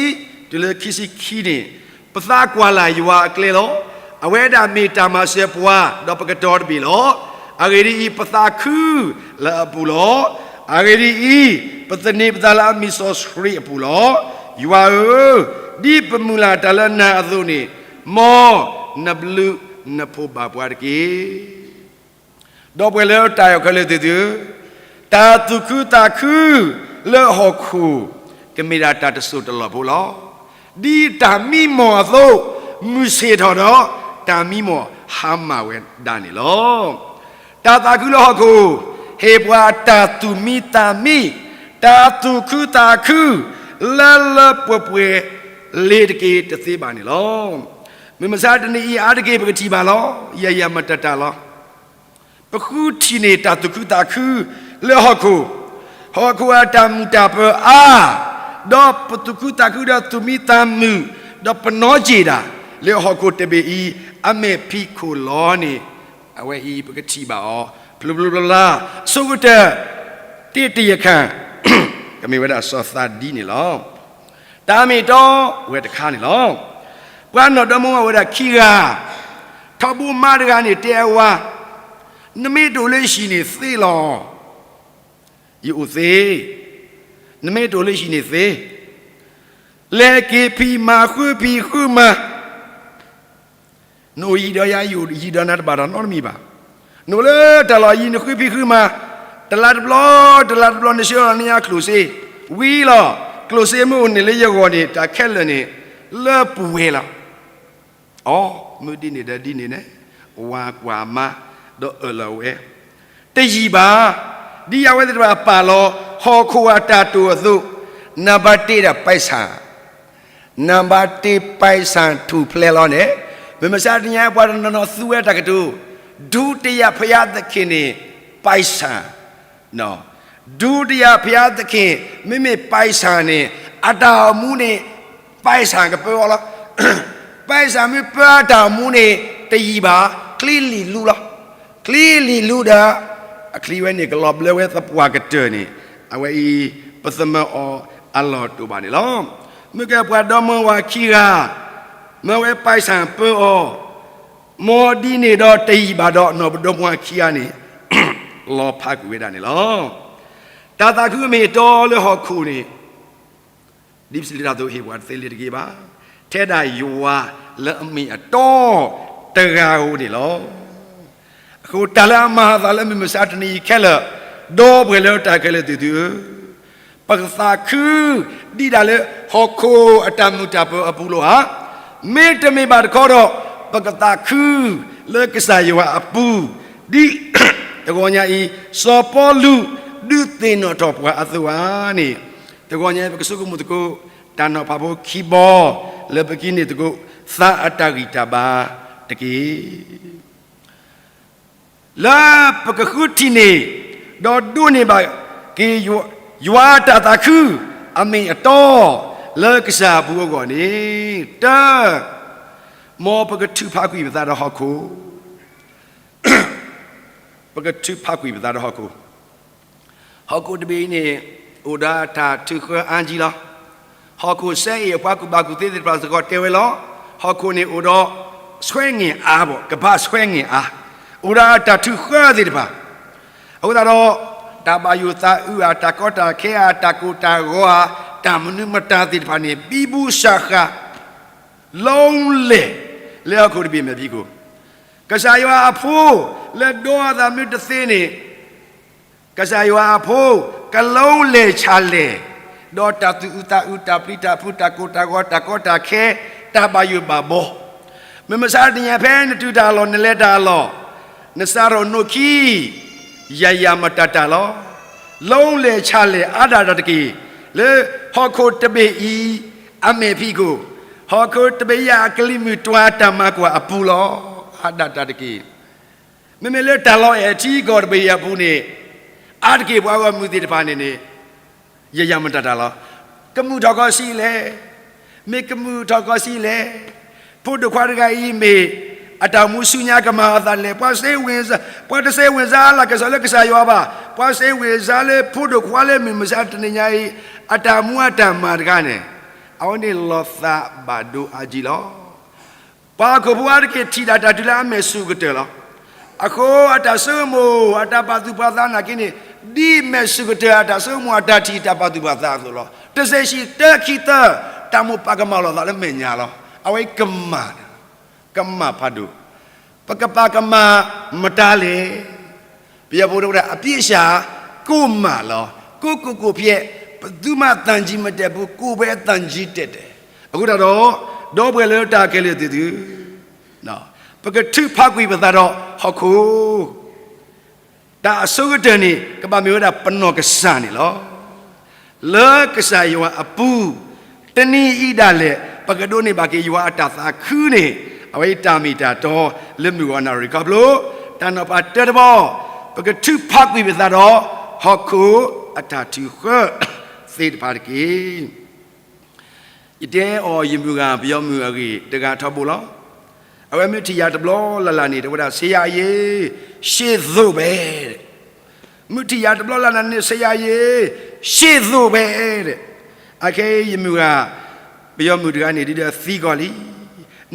တုၤလၢခံဆံခံန့ၣ်, ပသးကွၢ်လၢ်ယွၤအကျဲလီၤ. အဝဲဒၣ်မ့ၢ်တၢ်မၤစၢၤပှၤ, ဒီးပကတီၤတဘ့ၣ်လီၤ. အဂ့ၢ်ဒ်အံၤ, ပသးခုလၢအပူၤလီၤ. အဂ့ၢ်ဒ်အံၤ, ပသန့ၤပသးလၢအမံၤစီဆှံအပူၤလီၤ. ယွၤဧၢ, ဒ်ပမုၢ်လၢ်တၢ်လၢနၤအသိးန့ၣ်, မ်နဘျုးနဖှိၣ်ဘၣ်ပှၤတက့ၢ်. ဒီပုၢ်ဝဲၢ်လၢတၢ်အဲၣ်ခဲလၢာ်သ့ၣ်သုဧၢ, တၢ်သူၣ်ခုသးခုလၢဟီၣ်ခိၣ် ကမ့ၢ်ဒၣ်တၢ်တစိၢ်တလီၢ်ဖိလီၤ. ဒ်တၢ်မံမီၢ်အသိး, မုၢ်ဆ့ၣ်ထီၣ်ဒီး တၢ်မံမီၢ်ဟါမၢ်ဝဲဒၣ်န့ၣ်လီၤ. တၢ်သးခုလၢဟီၣ်ခိၣ် ဟ့ၣ်ပှၤတၢ်သူၣ်မံသးမံ, တၢ်သူၣ်ခုသးခု လၢလၢပှဲၤပှဲၤ လ့ၤတက့ၤတသ့ဘၣ်န့ၣ်လီၤ. မုၢ်မဆါတနံၤအံၤအါတက့ၢ် ပကထံၣ်ဘၣ်လီၤ. ယၤယၤမၤတၢ်တၢ်လီၤ. ပဃုထံၣ်န့ၢ်တၢ်သူၣ်ခုသးခုလၢဟီၣ်ခိၣ်, ဟီၣ်ခိၣ်အတၢ်မုာ်တၢ်ပၢၤအါ, ဒီးပသူၣ်ခုသးခုဒီးသူၣ်မံသးမုာ်, ဒီးပနီၣ်က့ၣ်တၢ်လၢဟီၣ်ခိၣ်တဘ့ၣ်အံၤ အမဲာ်ဖံးခိၣ်လီၤန့ၣ်, အဝဲအံၤပကထံၣ်ဘၣ်အီၤ ဖျိဖျိဖျါဖျါ, အဆိကတၢၢ် တ့တယခၣ် ကမ့ၢ်ဝဲဒၣ်စီၤသးဒံန့ၣ်လီၤ. တၢ်မ့ၢ်တီဝဲတခါန့ၣ်လီၤ. ပှၤနီၢ်ဒီမါဝဲဒၣ်ခံဂၤ, ထီဘိမါတဂၤန့ၣ်တဲအဝၤ, နမ့ၢ်တအိၣ်လၢဟံၣ်န့ၣ်သ့လီၤ. ယအိၣ်သ့, နမ့ၢ်တအိၣ်လၢဟံၣ်န့ၣ်သ့, လဲၤက့ၤဖံးမၤဃုဖံးဃုမၤ နအိၣ်ယံၤဒီးယၤ ယအိၣ်ယံၤဒီးနၤတဘၣ်တၢ်နီတမံၤဘၣ်. နအိၣ်လၢတၢ်လီၢ်အံၤ နဃုဖံးဃုမၤ, တလါတဘျီ တလါတဘျီ နဆှၢလီၤန့ၢ်ယၤကျိၣ်စ့, ဝံၤလီၤ. ကျိၣ်စ့မ့ၢ်အိၣ်န့ၣ်လၢယဂီၢ်န့ၣ် တၢ်ခဲလၢာ်န့ၣ် လၢပှဲၤလီၤ. အိ, မ့ၢ်ဒ်န့ၣ်ဒီးဒ်န့ၣ်န့ၣ်, ဝၤကွၢ်မါ ဒီးအၢၣ်လီၤဝဲ, တယံာ်ဘၣ်, ဒ်အဝဲသ့ၣ်တဖၣ်ပာ်လီၤ ဟီၣ်ခိၣ်အတၢ်တိာ်အသိး, နံပါတ်တစ်ဒီး ပိုက်ဆံ နံပါတ်တစ် ပိုက်ဆံ ထူၣ်ဖျဲးလီၤန့ၣ်, မုၢ်မဆါတနံၤအံၤ ပှၤတနီၤနီၤသူဝဲတၢ်ကတိၤ, ဒုတိယဘုရားသခင်န့ၣ် ပိုက်ဆံ, နံပါတ် ဒုတိယဘုရားသခင် မ့မ့ၢ်ပိုက်ဆံန့ၣ် အတၢ်အိၣ်မူန့ၣ် ပိုက်ဆံကပၢအီၤလီၤ. ပိုက်ဆံမ့ၢ်ပၢအတၢ်အိၣ်မူန့ၣ် တယံာ်ဘၣ် ချံလံာ်လူလီၤ. ချံလံာ်လူဒီး အချံဝဲန့ၣ် ကလီၤဘျၢဝဲသပှၢ်ကတၢၢ်န့ၣ် အဝဲအံၤ ပသမၢအီၤအလီၢ်တအိၣ်ဘၣ်န့ၣ်လီၤ. မ့ၢ်ကဲပှၤဒီမါဝၤခံဂၤ မၢဝဲပိုက်ဆံပၢအီၤ မ်ဒ်န့ၣ်ဒီးတယံာ်ဘၣ်ဒီး နီၢ်ပဒီမါဝၤခံဂၤန့ၣ် လီၤဖးကွံာ်ဝဲဒၣ်န့ၣ်လီၤ. တၢ်သးခုအမ့ၢ်အတီလၢဟီၣ်ခိၣ်န့ၣ် ဒ်ပစံးလၢတၢ်သိးဟ့ၣ်ပှၤတသ့လၢၤတဂ့ၤဘၣ်, ထဲဒၣ်ယွၤလၢအမ့ၢ်အတီ တဂၤဧိၤန့ၣ်လီၤ. အဃိတၢ်လၢအမၤအသးလၢမုၢ်မဆါတနံၤအံၤခဲလၢာ်, ဒီပုၢ်ဝဲၢ်လၢတၢ်ခဲလၢာ်သ့ၣ်သုဧၢ, ပကသးခု ဒ်ဒၣ်လၢဟီၣ်ခိၣ်အတၢ်မုာ်တၢ်ပၢၤအပူၤလီၤဧါ. မ့တမ့ၢ်ဘၣ်တခီဒီး ပကသးခုလၢကစၢ်ယွၤအပူၤ, ဒ်တဂီၤညါအံၤ စီၤပီလူး ဒုးသ့ၣ်နီၣ်ထီၣ်ပှၤအသိးဧါန့ၣ်, တဂီၤညါအံၤ ပကဆိကမိၣ်သကိး တၢ်နီၤဖးဖိခံဘီ လၢပကဟံးန့ၢ်သကိး သးအတၢ်ဂံၢ်တၢ်ဘါတက့ၢ်. လၢပကဃုထံၣ်န့ၢ် ဒီးဒိးန့ၢ်ဘၣ်က့ၤ ယွၤအတၢ်သးခု အမ့ၢ်အတီ လၢကစၢ်အပူၤအဂီၢ်န့ၣ်, တၢ, မ်ပကထုးဖးကွံာ်ပသးဒီးဟီၣ်ခိၣ်, ပကထုးဖးကွံာ်ပသးဒီးဟီၣ်ခိၣ်, ဟီၣ်ခိၣ်တဘ့ၣ်အံၤန့ၣ် အိၣ်ဒီးအတၢ်ထုးဃၢအါကံလီၤ. ဟီၣ်ခိၣ်စဲအ့ၣ်အပှၤကူၣ်ဘၣ်ကူၣ်သ့သ့ၣ်တဖၣ်စ့ၢ်ကီးတဲဝဲလီၤ. ဟီၣ်ခိၣ်န့ၣ်အိၣ်ဒီး ဆွဲငင်ၣ်အါဘၣ်, ကဘၣ်ဆွဲငင်ၣ်အါ, အိၣ်ဒီးအတၢ်ထုးဃၢသ့ၣ်တဖၣ်, အဃိသတးဒီး တၢ်ဘၣ်ယိၣ်သးအုးဧါ, တၢ်ကီတၢ်ခဲဧါ, တၢ်ကိၢ်တၢ်ဂီၤဧါ, တၢ်မနုၤမတၤသ့ၣ်တဖၣ်န့ၣ် ဘံဘူစၢ်ဃာ် လီလဲၢ် လၢဟီၣ်ခိၣ်တဘ့ၣ်မဲာ်ဖံးခိၣ်, ကစၢ်ယွၤအဖိ လၢဒိးအသးမ့ၢ်တသ့န့ၣ်, ကစၢ်ယွၤအဖိ ကလီလဲၢ်ဆၣ်လဲၢ်, ဒီးတၢ်သူၣ်အုးသးအုး, တၢ်ပျံၤတၢ်ဖုး, တၢ်ကိၢ်တၢ်ဂီၤ, တၢ်ကီတၢ်ခဲ, တၢ်ဘၣ်ယိၣ်ဘၣ်ဘီ, မုၢ်မဆါတနံၤညါဖဲနတုၤတၢ်အလီၢ် နလဲၤတၢ်အလီၢ်, နစးထီၣ်နိၣ်ခံ ယၤယၤမတၤတၢ်လီၤ. လီလဲၢ်ဆၣ်လဲၢ်အါဒၣ်တၢ်တက့ၢ်. လၢဟီၣ်ခိၣ်တဘ့ၣ်အံၤ အမဲာ်ဖံးခိၣ်, ဟီၣ်ခိၣ်တဘ့ၣ်အံၤအကလံၤမုၢ်တွၤတၢ်မၤကွၢ်အပူၤလီၤ. အါဒၣ်တၢ်တက့ၢ်. မ့မ့ၢ်လၢတၢ်လီၤအဲၣ်ထံကီၢ်တဘ့ၣ်အံၤအပူၤန့ၣ်, အါတက့ၢ်ပှၤဂီၢ်မုၢ်သ့ၣ်တဖၣ်န့ၣ်န့ၣ် ယၤယၤမတၤတၢ်လီၤ. ကမုာ်ထီၣ်ကီးဆံးလဲၣ်, မ့ၢ်ကမုာ်ထီၣ်ကီးဆံးလဲၣ်. ဖိဒိၣ်ခွါတဂၤအံၤမ့ၢ် အတၢ်မူဆူညါကမၤအသးလဲၣ်, ပှၤစ့ဝ့ၢ်စါ, ပှၤတစ့ဝ့ၢ်စါလၢကစၢ်လၢကစၢ်ယွၤဘၣ်, ပှၤစ့ဝ့ၢ်စါလၢဖိဒိၣ်ခွါလၢမုၢ်မဆါတနံၤညါအံၤ အတၢ်မူအတၢ်မၤတခါန့ၣ်, အဝဲန့ၣ်လီၤသးဘၣ်ဒိအါကံလီၤ. ပှၤဟီၣ်ခိၣ်ဖိအါတက့ၢ်ထံၣ်ဒၣ်တၢ်တုၤလၢအမဲာ်ဆူၣ်ကတၢၢ်လီၤ. အဃိအတၢ်ဆိကမိၣ် အတၢ်ပာ်သူၣ်ပာ်သးနာ်က့န့ၣ်, ဒ်မဲာ်ဆူၣ်ကတၢၢ်အတၢ်ဆိကမိၣ်အတၢ်ထံၣ်တၢ်ပာ်သူၣ်ပာ်သးအသိးလီၤ. တစဲးဆံးတၢခံသၢ တၢ်မိၣ်ပာ်ကမၣ်လိာ်သးလၢမဲာ်ညါလီၤ. အဝဲကမၣ်, ကမၣ်ဖးဒိၣ်, ပကပာ်ကမၣ်မတၤလဲၣ်. ပယီၤဖိတဝဲဒၣ် အပြစ်ရှာ ကိုယ့်မှာလီၤ, ကိုယ့်ကိုယ်ကိုယ်ဖြတ်, ပသုမ့ၢ်သံချပ်မတတ်ဘူး, ကိုယ်ပဲသံချပ်တတ်တယ်. အဃိသတးဒီး ဒီပုၢ်ဝဲၢ်လၢတၢ်ခဲလၢာ်သ့ၣ်သု, ပကထုးဖးကွံာ်ပသးဒီးဟီၣ်ခိၣ်, တၢ်အဆိကတၢၢ်န့ၣ် ကဘၣ်မ့ၢ်ဝဲဒၣ်ပနီၢ်ကစၢ်န့ၣ်လီၤ. လၢကစၢ်ယွၤအပူၤ, တနံၤအံၤဒၣ်လဲာ် ပကဒိးန့ၢ်ဘၣ်က့ၤယွၤအတၢ်သးခုန့ၣ်, အဝဲအံၤတၢ်မ့ၢ်တၢ်တီ လၢမုၢ်ဂီၤနၣ်ရံၣ်ခီဖျိ, တၢ်နီၤဖးတၢတဘီ, ပကထုးဖးကွံာ်ပသးဒီး ဟီၣ်ခိၣ်အတၢ်ထုးဃၢသ့ၣ်တဖၣ်တက့ၢ်. ယတဲအီၤယမုၢ်ဂၤ ပယီၤမုၣ်အဂ့ၢ်တဂၤထီဘိလီၤ. အဝဲမုၢ်ထံၣ်ယၤတဘျီလၢ်လၢ်န့ၣ် တဲဝဲဒၣ် ဆရာရေ, ရှေ့သို့ပဲ မုၢ်ထံၣ်ယၤတဘျီလၢ်လၢ်န့ၣ် ဆရာရေ, ရှေ့သို့ပဲ အခဲအံၤယမုၢ်ဂၤ ပယီၤမုၣ်တဂၤန့ၣ် ဒ်ဒီးသံကွၢ်လံ,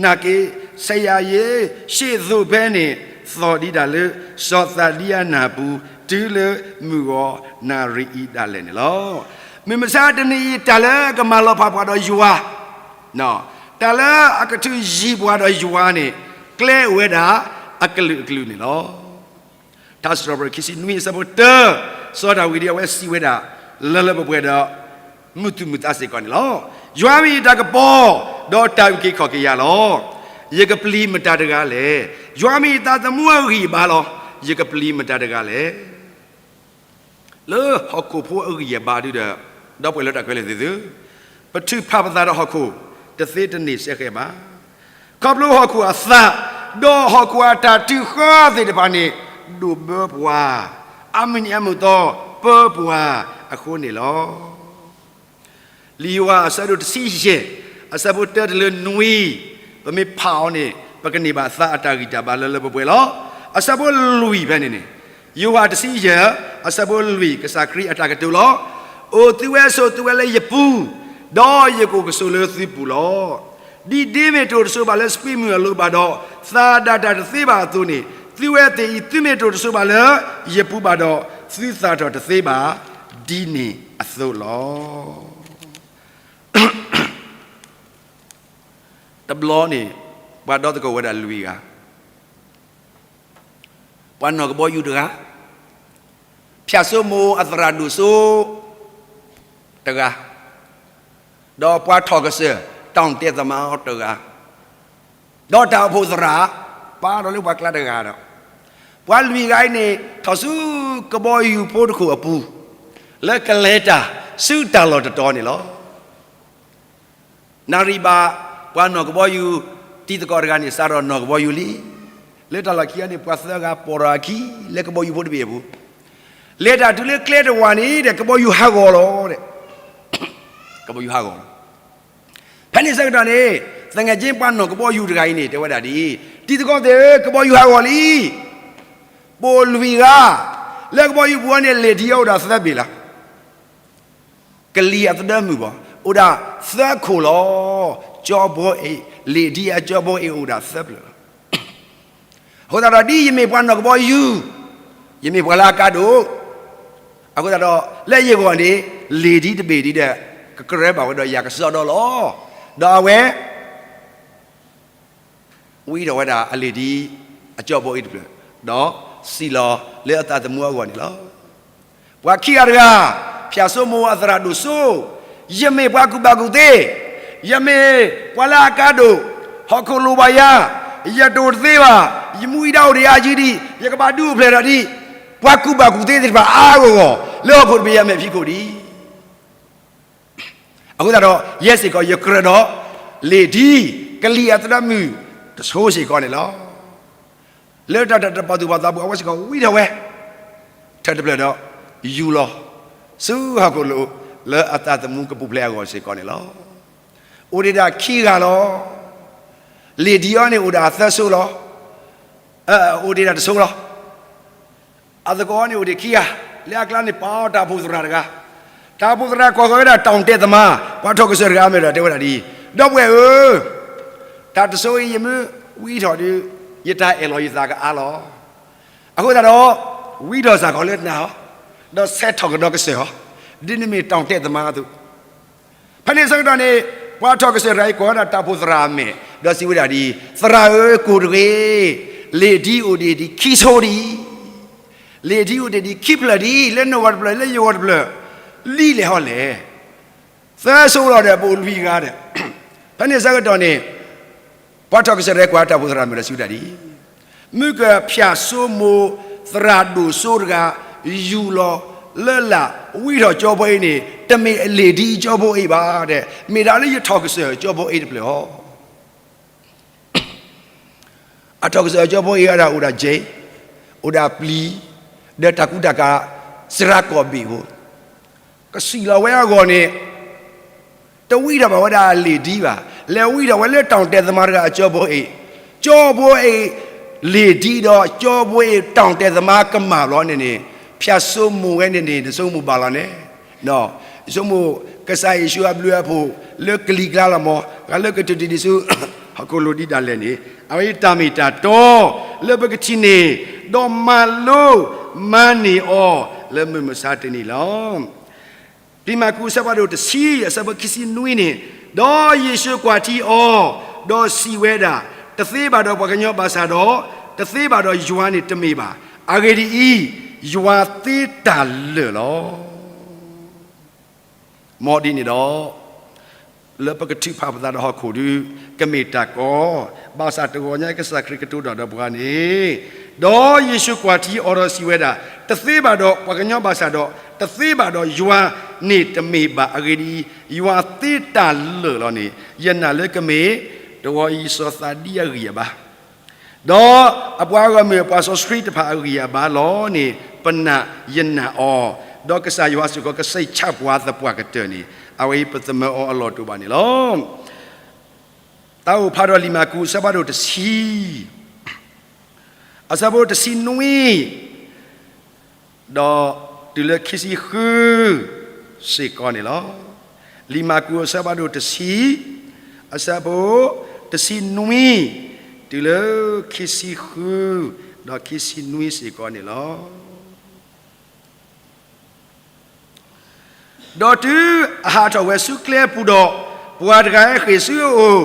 နာ်က့ ဆရာရေ, ရှေ့သို့ပဲန့ၣ် သီၣ်ဒံးတၢ်လၢ စီၤသးဒံယၤနၢ်ပူၤ တုၤလၢမုၢ်ဂီၤနၣ်ရံၣ်အံၤဒၣ်လဲာ်န့ၣ်လီၤ. မုၢ်မဆါတနံၤအံၤ တၢ်လၢကမၤလီၤဖးပှၤဒီးယွၤ, တၢ်လၢအကထုးယံၤပှၤဒီးယွၤန့ၣ် ကျဲအိၣ်ဝဲဒၣ်အကလုာ်ကလုာ်န့ၣ်လီၤ. ထါစံးထီၣ်ပတြၢၤခံဆံနွံအဆၢဖိတၢ, စီၤဒၤဝံးဒ်အဝဲစံးဝဲဒၣ် လၢလၢပှဲၤပှဲၤဒီး မုၢ်သူၣ်မုၢ်သးစ့ၢ်ကီးန့ၣ်လီၤ. ယွၤမ့ၢ်ယတၢ်ကပီၤ, ဒီးတၢ်အုၣ်က့ၤခီၣ်က့ၤယၤလီၤ. ယကပျံၤမတၤတဂၤလဲၣ်. ယွၤမ့ၢ်ယသးသမူအဂံၢ်အဘါလီၤ. ယကပျံၤမတၤတဂၤလဲၣ်. လၢဟီၣ်ခိၣ်ဖိအဂံၢ်အဘါဒုဒီး ဒီပုၢ်ဝဲၢ်လၢတၢ်ခဲလၢာ်သ့ၣ်သု, ပထုးဖးပသးဒီးဟီၣ်ခိၣ် တသ့တန့ၢ်စဲဃဲးဘၣ်. ခီဖျိဟီၣ်ခိၣ်အသး ဒီးဟီၣ်ခိၣ်အတၢ်ထုးဃၢသ့ၣ်တဖၣ်န့ၣ် ဒိၣ်ဘၢပှၤ, အမုၢ်နံၤအမုၢ်သီ ပၢပှၤအဃိန့ၣ်လီၤ. လံာ်ယိၤဟၣ်အဆၢဒိၣ်တဆံယဲၢ် အဆၢဖိတၢတုၤလၢနွံ, ပမ့ၢ်ဖးအီၤန့ၣ် ပကန့ၢ်ဘၣ်သးအတၢ်ဂံၢ်တၢ်ဘါလၢလၢပှဲၤပှဲၤလီၤ. အဆၢဖိလွံၢ်ဖဲန့ၣ်န့ၣ်, ယိၤဟၣ်တဆံယဲၢ် အဆၢဖိလွံၢ် ကစၢ်ခရံာ်အတၢ်ကတိၤလီၤ. အိၣ်သုဝဲဆိးသုဝဲလၢယပူၤ, ဒီးယကအိၣ်ကဆိးလၢသုပူၤလီၤ. ဒ်ဒ့မ့ၢ်တအိၣ်တဆိးဘၣ်လၢစပံးမုၢ်အလိၤဘၣ်ဒီး သၣ်ဒၣ်တၢ်တသ့ဘၣ်အသိးန့ၣ်, သုဝဲသ့ၣ်အံၤ သုမ့ၢ်တအိၣ်တဆိးဘၣ်လၢယပူၤဘၣ်ဒီး သုသၣ်ထီၣ်တသ့ဘၣ်, ဒ်န့ၣ်အသိးလီၤ. တဘျီန့ၣ် ပှၤဒီသကိးဝဲဒၣ်လွံၢ်ဂၤ, ပှၤနီၢ်ကဘီယူၤတဂၤ, ဖၠၣ်စိမိၤအသရၣ်ဒိၣ်စိတဂၤ, ဒီးပှၤထီၣ်ကစၢၢ် တီၣ်တဲာ်သမါတဂၤ, ဒီးတၢ်အိၣ်ဖှိၣ်သရၣ် ပာ်ဒီးလၢပှၤကျါတဂၤဒီး, ပှၤလွံၢ်ဂၤအံၤန့ၣ် ထီၣ်ဆူကဘီယူၤဖိတခိၣ်အပူၤ, လၢကလဲၤတၢ်ဆူတၢ်လီၢ်တတီၤန့ၣ်လီၤ. နၣ်ရံၣ်ဘၣ် ပှၤနီၢ်ကဘီယူၤ တံၤသကိးတဂၤန့ၣ် စးထီၣ်နီၢ်ကဘီယူၤလံ. လၢတၢ်လီၢ်ခံအံၤန့ၣ် ပှၤသၢဂၤပိာ်ထီၣ်အခံ လၢကဘီယူၤဖိတဘ့ၣ်အပူၤ, လဲၤတၢ်တုၤလၢကျဲတဝၢ်န့ၣ်ဒီး ကဘီယူၤဟးဂီၤလီၤဒီး, ကဘီယူၤဟးဂီၤလီၤ. ဖဲန့ၣ်ဆၢကတီၢ်န့ၣ် သငယ်ချင်း ပှၤနီၢ်ကဘီယူၤတဂၤအံၤန့ၣ် တဲဝဲဒၣ်ဒ်အံၤ, တံၤသကိးသ့ၣ်ဧၢ, ကဘီယူၤဟးဂီၤလံ. ပအိၣ်လွံၢ်ဂၤ, လၢကဘီယူၤပူၤအံၤန့ၣ် လ့ၣ်ဒံအိၣ်ဒၣ်သၢဘ့ၣ်လီၤ. ကလံၤအသဒၢမုၢ်ဘၣ် အိၣ်ဒၣ်သၢခိၣ်လီၤ. ကၠီဘိအ့ၣ်, လ့ၣ်ဒံအကၠီဘိအ့ၣ်အိၣ်ဒၣ်သၢဖျၢၣ်လီၤ. အဃိသတးဒီး ဒ်ယမ့ၢ်ပှၤနီၢ်ကဘီယူၤ, ယမ့ၢ်ပှၤလၢအကါဒိၣ်, အဃိသတးဒီး လၢယဂီၢ်န့ၣ် လ့ၣ်ဒံတဘ့ၣ်ဒံးဒီး ကကရၢဘၣ်ဝဲဒီးယၤကစီဒီလီၤ. ဒီးအဝဲ ဝံထီၣ်ဝဲဒၣ်အလ့ၣ်ဒံအကၠီဘိအ့ၣ်တဖျၢၣ်, ဒီးစံၣ်လီၤလၢအသးသမူအဂီၢ်န့ၣ်လီၤ. ပှၤခံဂၤတဂၤ, ဖၠၣ်စိမိၤအသရၣ်ဒိၣ်စိ, ယမ့ၢ်ပှၤကူၣ်ဘၣ်ကူၣ်သ့, ယမ့ၢ်ပှၤလၢအကါဒိၣ်, ဟီၣ်ခိၣ်လိၣ်ဘၣ်ယၤ, ယတအိၣ်တသ့ဘၣ်, ယမူယဒါအိၣ်ဒီးယၤယံၤဒံး, ယကဘၣ်ဒုးအိၣ်ဖျဲၣ်ထီၣ်ဒံး, ပှၤကူၣ်ဘၣ်ကူၣ်သ့သ့ၣ်တဖၣ်အါအါဂီၢ်ဂီၢ် လၢဟီၣ်ခိၣ်တဘ့ၣ်ယၤမဲာ်ဖံးခိၣ်ဒံး အဃိသတးဒီး ယဲစ့ၢ်ကီးယကြၢးဒီး လ့ၣ်ဒံ ကလံၤအသဒၢမုၢ်တဆိစ့ၢ်ကီးန့ၣ်လီၤ. လၢတၢ်တပာ်သူၣ်ပာ်သးပူၤ အဝဲစ့ၢ်ကီးဝံထီၣ်ဝဲ ထၢၣ်တဖျၢၣ်ဒီး ယူၤလီၤ ဆူဟီၣ်ခိၣ်လိၤ လၢအသးသမူကပူၤဖျဲးအဂီၢ်စ့ၢ်ကီးန့ၣ်လီၤ. အိၣ်ဒံးဒၣ်ခံဂၤလီၤ. လ့ၣ်ဒံအံၤန့ၣ်အိၣ်ဒၣ်အသၢစိလီၤ. အိၣ်ဒံးဒၣ်တစိလီၤ. အသကိးန့ၣ်အိၣ်ဒံးခံဂၤ, လၢအကျါန့ၣ်ပာ်အီၤတၢ်အိၣ်ဖှိၣ်သရၣ်တဂၤ, တၢ်အိၣ်ဖှိၣ်သရၣ်ကိးဝဲဒၣ်တီၣ်တဲာ်သမါ, ပှၤထီၣ်ကစၢၢ်တဂၤအမ့ၢ်ဒီးတဲဝဲဒၣ်ဒ်အံၤ, ဒီပုၢ်ဝဲၢ်ဧၢ, တၢ်တစိအံၤယမ့ၢ်ဝံထီၣ်ဒီး ယတၢ်အဲၣ်လီၤယသးကအါလီၤ. အဃိသတးဒီး ဝံထီၣ်စ့ၢ်ကီးလၢနၤလီၤ. ဒီးဆဲးထီၣ်ကဒီးကစၢၢ်လီၤ. ဒ်နမ့ၢ်တီၣ်တဲာ်သမါအသိး ဖဲန့ၣ်ဆၢကတီၢ်န့ၣ် ပှၤထီၣ်ကစၢၢ်တဂၤအံၤကိးဝဲဒၣ်တၢ်အိၣ်ဖှိၣ်သရၣ်အမဲာ်, ဒီးစံးဝဲဒၣ်ဒ်အံၤ, သရၣ်ဧၢ, ကိၢ်တဂ့ၤ, လ့ၣ်ဒံအိၣ်ဒံးဒံးခံစိဒံး, လ့ၣ်ဒံအိၣ်ဒံးဒံးခံဖျၢၣ်ဒံး, လၢနဂီၢ်တဖျၢၣ် လၢယဂီၢ်တဖျၢၣ်, လံလဲၣ်ဟီလဲၣ်, သၢစိလီၤဒီး ပအိၣ်လွံၢ်ဂၤဒီး, ဖဲန့ၣ်ဆၢကတီၢ်န့ၣ် ပှၤထီၣ်ကစၢၢ်တဂၤအံၤကိးတၢ်အိၣ်ဖှိၣ်သရၣ်အမဲာ်ဒီးစံးဝဲဒၣ်ဒ်အံၤ, မုၢ်ကဖၠၣ်စိမိၤသရၣ်ဒိၣ်စိတဂၤ ယူၤလီၤလၢလာ်ဝံထီၣ်ကၠီဘိအ့ၣ်န့ၣ် တမ့ၢ်အလ့ၣ်ဒံကၠီဘိအ့ၣ်ဘၣ်ဒီး မ့ၢ်ဒၣ်လၢယထီၣ်ကစၢၢ်ကၠီဘိအ့ၣ်တဖျၢၣ်လီၤ. အထီၣ်ကစၢၢ်ကၠီဘိအ့ၣ်ဝဲဒၣ်အိၣ်ဒၣ်ကၠ့, အိၣ်ဒၣ်ပျံၤ, ဒီးတၢ်ကူတၢ်ကၤစှၤကိာ်ဘ့ၣ်ဖိ, ကစံၣ်လီၤဝဲအဂီၢ်န့ၣ် တဝံထီၣ်ဘၣ်ဝဲဒၣ်လ့ၣ်ဒံဘၣ်, လဲၤဝံထီၣ်ဝဲလၢတီၣ်တဲာ်သမါတဂၤအကၠီဘိအ့ၣ်, ကၠီဘိအ့ၣ်လ့ၣ်ဒံဒီး ကၠီဘိအ့ၣ်တီၣ်တဲာ်သမါကမၣ်ဘျီန့ၣ်န့ၣ်, ဖၠၣ်စိမိၤဝဲန့ၣ်န့ၣ် နဆိကမိၣ်ဘၣ်လီၤန့ၣ် ဆိကမိၣ် ကစၢ်ယ့ၣ်ၡူးအဘျုးအဖှိၣ် လၢကလံၤကျါလီၤမး, ဂၤလၢကထုးတံၢ်ဒံးဆူ ဟီၣ်ခိၣ်လိၤဒံးဒၣ်လဲာ်န့ၣ်, အဝဲတၢ်မ့ၢ်တၢ်တီ လၢပကထံၣ်န့ၢ်, ဒီးမၤလိမၤန့ၢ်အီၤ လၢမုၢ်မဆါတနံၤလီၤ. လံာ်မၢ်ကူး အဆၢဖးဒိၣ်တဆံ အဆၢဖိခံဆံနွံန့ၣ်, ဒီးယ့ၣ်ၡူးကွၢ်ထံအီၤ, ဒီးစံးဝဲဒၣ်, တသ့ဘၣ်ဒီးပှၤကညီဘၣ်ဆၣ်ဒီး, တသ့ဘၣ်ဒီးယွၤန့ၣ်တမ့ၢ်ဘၣ်. အဂ့ၢ်ဒ်အံၤ, ယွၤသ့တၢ်လၢာ်လီၤ. မ်ဒ်န့ၣ်ဒီး, လၢပကထုးဖးပသးဒီးဟီၣ်ခိၣ်ဒုး, ကမ့ၢ်တၢ်ကီ, ဘၣ်ဆၣ်တဂီၤညါကစၢ်ခရံာ်ကတိၤတၢ်ဒီးပှၤန့ၣ်, ဒီးယ့ၣ်ၡူးကွၢ်ထံအီၤဒီးစံးဝဲဒၣ်, တသ့ဘၣ်ဒီးပှၤကညီဘၣ်ဆၣ်ဒီး, တသ့ဘၣ်ဒီးယွၤန့ၣ်တမ့ၢ်ဘၣ်. အဂ့ၢ်ဒ်အံၤ, ယွၤသ့တၢ်လၢာ်လီၤန့ၣ်, ယနာ်လၢကမ့ၢ်တဝီအံၤစီၤသးဒံအဂံၢ်အဘါ ဒီးအပှၤဂီၢ်မုၢ်အပှၤစီဆှံတဖၣ်အဂံၢ်အဘါလီၤန့ၣ်, ပနာ်ယနာ်အီၤ ဒီးကစၢ်ယွၤစ့ၢ်ကီး ကစံးဆၣ်ပှၤသပှၢ်ကတၢၢ်န့ၣ် အဝဲအံၤပသမၢအီၤအလီၢ်တအိၣ်ဘၣ်န့ၣ်လီၤ. တၢ်အိၣ်ဖျါထီၣ်လံာ်မၢ်ကူး အဆၢဖးဒိၣ်တဆံ အဆၢဖိတဆံနွံ ဒီးတုၤလၢခံဆံဃု စ့ၢ်ကီးန့ၣ်လီၤ. လံာ်မၢ်ကူး အဆၢဖးဒိၣ်တဆံ အဆၢဖိတဆံနွံ တုၤလၢခံဆံဃု ဒီးခံဆံနွံစ့ၢ်ကီးန့ၣ်လီၤ. ဒီးတုၤအဟးထီၣ်ဝဲဆူကျဲအပူၤဒီး, ပှၤတဂၤဟဲဃ့ၢ်ဆူအအိၣ်,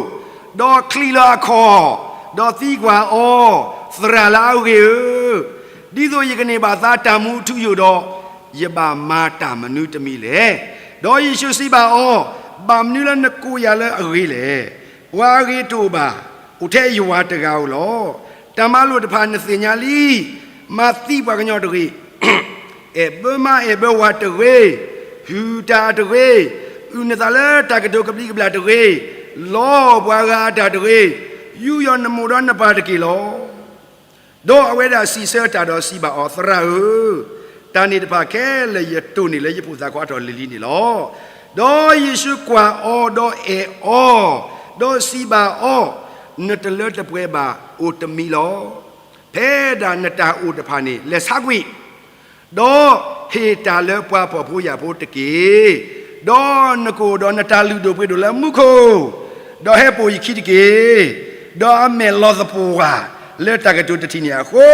ဒီးချံးလီၤအခီၣ်, ဒီးသံကွၢ်အီၤ, သရၣ်လၢအဂ့ၤဧၢ, ဒ်သိးယကန့ၢ်ဘၣ်သါတၢ်မူအထူအယိာ်ဒီး, ယဘၣ်မၤတၢ်မနုၤတမံၤလဲၣ်. ဒီးယ့ၣ်ၡူးစံးဘၣ်အီၤ, ဘၣ်မနုၤလၢနကိးယၤလၢအဂ့ၤလဲၣ်. ပှၤအဂ့ၤတအိၣ်ဘၣ်, အိၣ်ထဲယွၤတဂၤဧိၤလီၤ. တၢ်မၤလိာ်တဖၣ်နသ့ၣ်ညါလံ. မၤသံပှၤကညီတဂ့ၤ, အဲၣ်ဘၢမါအဲၣ်ဘၢဝၤတဂ့ၤ, ဟုၣ်တၢ်တဂ့ၤ, အုၣ်နသးလၢတၢ်ကတိၤကဘျံးကဘျၣ်တဂ့ၤ, လီပှၤဂၤအတၢ်တဂ့ၤ, ယူးယီၣ်နမိၢ်ဒီးနပၢ်တက့ၢ်လီၤ. ဒီးအဝဲဒၣ်စံးဆၢတၢ်ဒီးစံးဘၣ်အီၤ, သရၣ်ဧၢ, တၢ်န့ၣ်တဖၣ်ခဲလၢာ်ယတိၢ်န့ၢ်လၢယဖိသၣ်ခွါအထီၣ်လံၤလံၤန့ၣ်လီၤ. ဒီးယ့ၣ်ၡူးကွၢ်အီၤဒီးအဲၣ်အီၤ, ဒီးစံးဘၣ်အီၤ, နတလၢတပှဲၤဘၣ်, အိၣ်တမံၤလီၤ. ဖဲဒၣ်နတၢ်အိၣ်တဖၣ်န့ၣ် လဲၤဆါကွံာ်, ဒီးဟ့ၣ်တၢ်လၢပှၤဖှီၣ်ဖိယာ်ဖိတက့ၢ်. ဒီးနကအိၣ်ဒီးနတၢ်လုၢ်ဒိၣ်ပှ့ၤဒိၣ်လၢမူခိၣ်, ဒီးဟဲပိာ်ယခံတက့ၢ်. ဒီးအမဲာ်လီၤသပှၢ်လၢတၢ်ကတိၤတထံၣ်န့ၣ်အဃိ,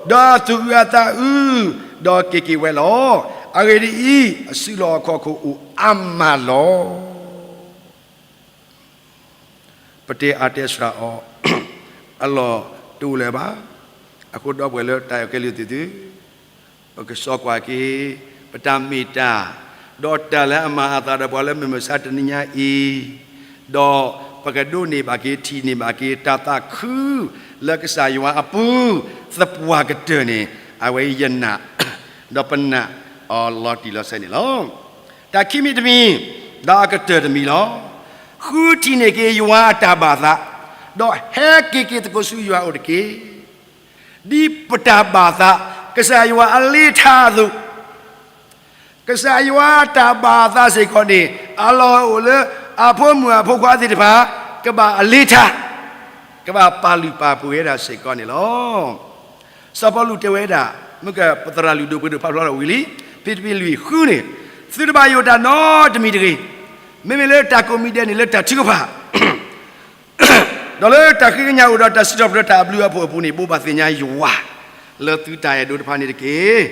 ဒီးအသူၣ်အုးအသးအုး, ဒီးက့ၤက့ၤဝဲလီၤ. အဂ့ၢ်ဒ်အံၤ, အစုလီၢ်အခီၣ်ခိၣ်အိၣ်အါမးလီၤ. ပတဲအါတဲစှၤအီၤ အလီၢ်တအိၣ်လၢၤဘၣ်. အဃိဒီပုၢ်ဝဲၢ်လၢတၢ်အဲၣ်ကဲလံသုသု, ပကစီကွၢ်က့ၤ ပတၢ်မ့ၢ်တၢ်, ဒီးတၢ်လၢအမၤအသးဒီးပှၤလၢမုၢ်မဆါတနံၤညါအံၤ, ဒီးပကဒိးန့ၢ်ဘၣ်က့ၤ ထံၣ်န့ၢ်ဘၣ်က့ၤ တၢ်သးခုလၢကစၢ်ယွၤအပူၤ သပှၢ်ကတၢၢ်န့ၣ် အဝဲယနာ် ဒီးပနာ်အီၤလီၤတံၢ်လီၤဆဲးန့ၣ်လီၤ. တၢ်ခံမံၤတမံၤ, ဒီးအကတၢၢ်တမံၤလီၤ. ဃုထံၣ်န့ၢ်က့ၤယွၤအတၢ်ဘၣ်သး, ဒီးဟဲက့ၤက့ၤသကိးဆူယွၤအအိၣ်တက့ၢ်. ဒ်ပတၢ်ဘၣ်သး ကစၢ်ယွၤအလ့ထါအသိး, ကစၢ်ယွၤအတၢ်ဘၣ်သးစ့ၢ်ကီးန့ၣ် အလီၢ်အိၣ်လၢအဖိမုၣ်အဖိခွါသ့ၣ်တဖၣ် ကဘၣ်အလ့ထါ, ကဘၣ်ပာ်လုၢ်ပာ်ပှ့ၤဝဲဒၣ်စ့ၢ်ကီးန့ၣ်လီၤ. စီၤပီလူးတဲဝဲဒၣ်, မ့ၢ်ကပသရၣ်လုၢ်ဒိၣ်ပှ့ၤဒိၣ်ဖးဖျါထီၣ်ဝံၤလံ, ဖံတပံၤလွံၢ်ဃုန့ၣ်, သုတဘၣ်ယိၣ်တၢ်နီတမံၤတဂ့ၤ. မ့မ့ၢ်လၢတၢ်ကိးမံၤဒဲးန့ၣ်လၢတၢ်ထုကဖၣ် ဒီးလၢတၢ်ဃ့ကညးအိၣ်ဒီးတၢ်စံးထီၣ်ပတြၢၤတၢ်အဘျုးအဖှိၣ်အပူၤန့ၣ် ဘိးဘၣ်သ့ၣ်ညါယွၤ လၢသုတၢ်အဲၣ်ဒိးတဖၣ်န့ၣ်တက့ၢ်.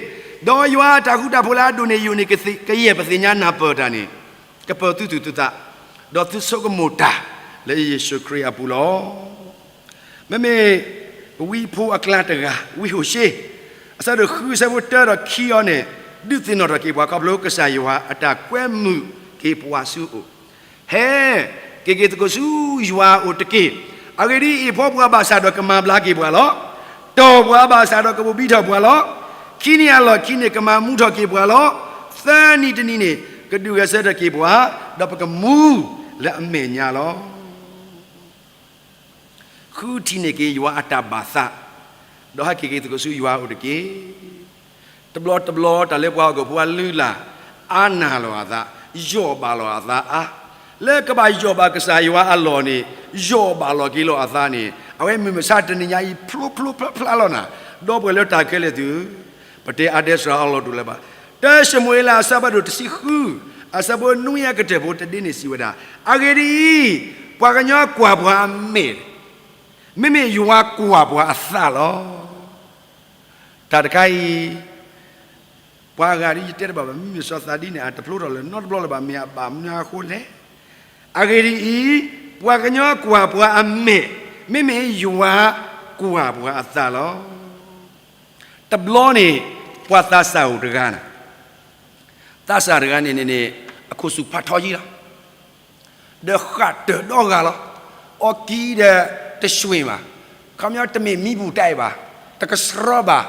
ဒီးယွၤအတၢ်ဃူတၢ်ဖိးလၢအဒိၣ်န့ၢ်ယိာ်န့ၣ် ကယဲၢ်ပသ့ၣ်ညါနၢ်ပၢၢ်တၢ်န့ၣ်, ကပၢၤသုသူၣ်သုသး, ဒီးသုဆိကမိၣ်တၢ်လၢယ့ၣ်ၡူးခရံာ်အပူၤလီၤ. မ့မ့ၢ်ဝံဖိအကျါတဂၤ ဝံဟိၤၡ့, အဆၢဒိၣ်ဃု အဆၢဖိတၢဒီးခံအံၤန့ၣ်, ဒုးသ့ၣ်နီၣ်ထီၣ်က့ၤပှၤခီဖျိကစၢ်ယွၤအတၢ်ကွဲမုာ်က့ၤပှၤဆူအအိၣ်, ဟဲက့ၤက့ၤသကိးဆူယွၤအအိၣ်တက့ၢ်. အဂ့ၢ်ဒ်အံၤ, အ့ၣ်ဖီပှၤဘၣ်ဆၣ်ဒီးကမၤဘျါက့ၤပှၤလီၤ. တီၢ်ပှၤဘၣ်ဆၣ်ဒီးကဘိၣ်ဘံထီၣ်ပှၤလီၤ. ခံနံၤအလီၢ်ခံနံၤကမၤမူထီၣ်က့ၤပှၤလီၤ. သၢနံၤတနံၤန့ၣ် ကဒုးဂဲၤဆၢထၢၣ်က့ၤပှၤ, ဒီးပကမူလၢအမဲာ်ညါလီၤ. ဃုထံၣ်န့ၢ်က့ၤယွၤအတၢ်ဘၣ်သး, ဒီးဟဲက့ၤက့ၤသကိးဆူယွၤအအိၣ်တက့ၢ်. တဘျီတဘျီ တၢ်လၢပှၤဟီၣ်ခိၣ်ဖိအလုၢ်အလၢ် အါနၢ်လီၤအသး, ယီၢ်ဘၣ်လီၤအသးအါ, လၢကဘၣ်ယီၢ်ဘၣ်ကစၢ်ယွၤအလီၢ်န့ၣ်, ယီၢ်ဘၣ်လီၤက့ၤလီၤအသးန့ၣ်, အဝဲမုၢ်မဆါတနံၤညါအံၤ ဖျိဖျိဖျါဖျါလီၤနၤ, ဒီပုၢ်ဝဲၢ်လၢတၢ်ခဲလၢာ်သု, ပတဲအါတဲစှၤအီၤလီၤတူၢ်လၢၤဘၣ်. တၢၡမူၤအ့လး အဆၢဖးဒိၣ်တဆံဃု, အဆၢဖိနွံအကတၢၢ်ဖိတဒ့န့ၣ်စံးဝဲဒၣ်, အဂ့ၢ်ဒ်အံၤ, ပှၤကညီကွၢ်ပှၤအမဲာ်, မ့မ့ၢ်ယွၤကွၢ်ပှၤအသးလီၤ. တၢ်တခါအံၤ, ပှၤအဂၤဒ်ယတဲတဘၣ်ဘၣ်, မ့မ့ၢ်စီၤသးဒံန့ၣ် အတဖျိထီၣ်လၢၤနီတဘျီလၢၤဘၣ်, မ့ၢ်အဘၣ်မနုၤအဃိလဲၣ်. အဂ့ၢ်ဒ်အံၤ, ပှၤကညီကွၢ်ပှၤအမဲာ်, မ့မ့ၢ်ယွၤကွၢ်ပှၤအသးလီၤ. တဘျီန့ၣ် ပှၤသးစၢ်အိၣ်တဂၤန့ၣ်, သးစၢ်တဂၤန့ၣ်န့ၣ်န့ၣ် အခိၣ်ဆူၣ်ဖးထီယံၤလီၤ. ဒီးဃၣ်တၢၢ်ဒီဂၤလီၤ. အီကံဒီးတရွှ့ၣ်ဘၣ်, ခီပညီတမ့ၢ်မံပူၤတၢ်အံၤဘၣ်, တကဆှီဘၣ်,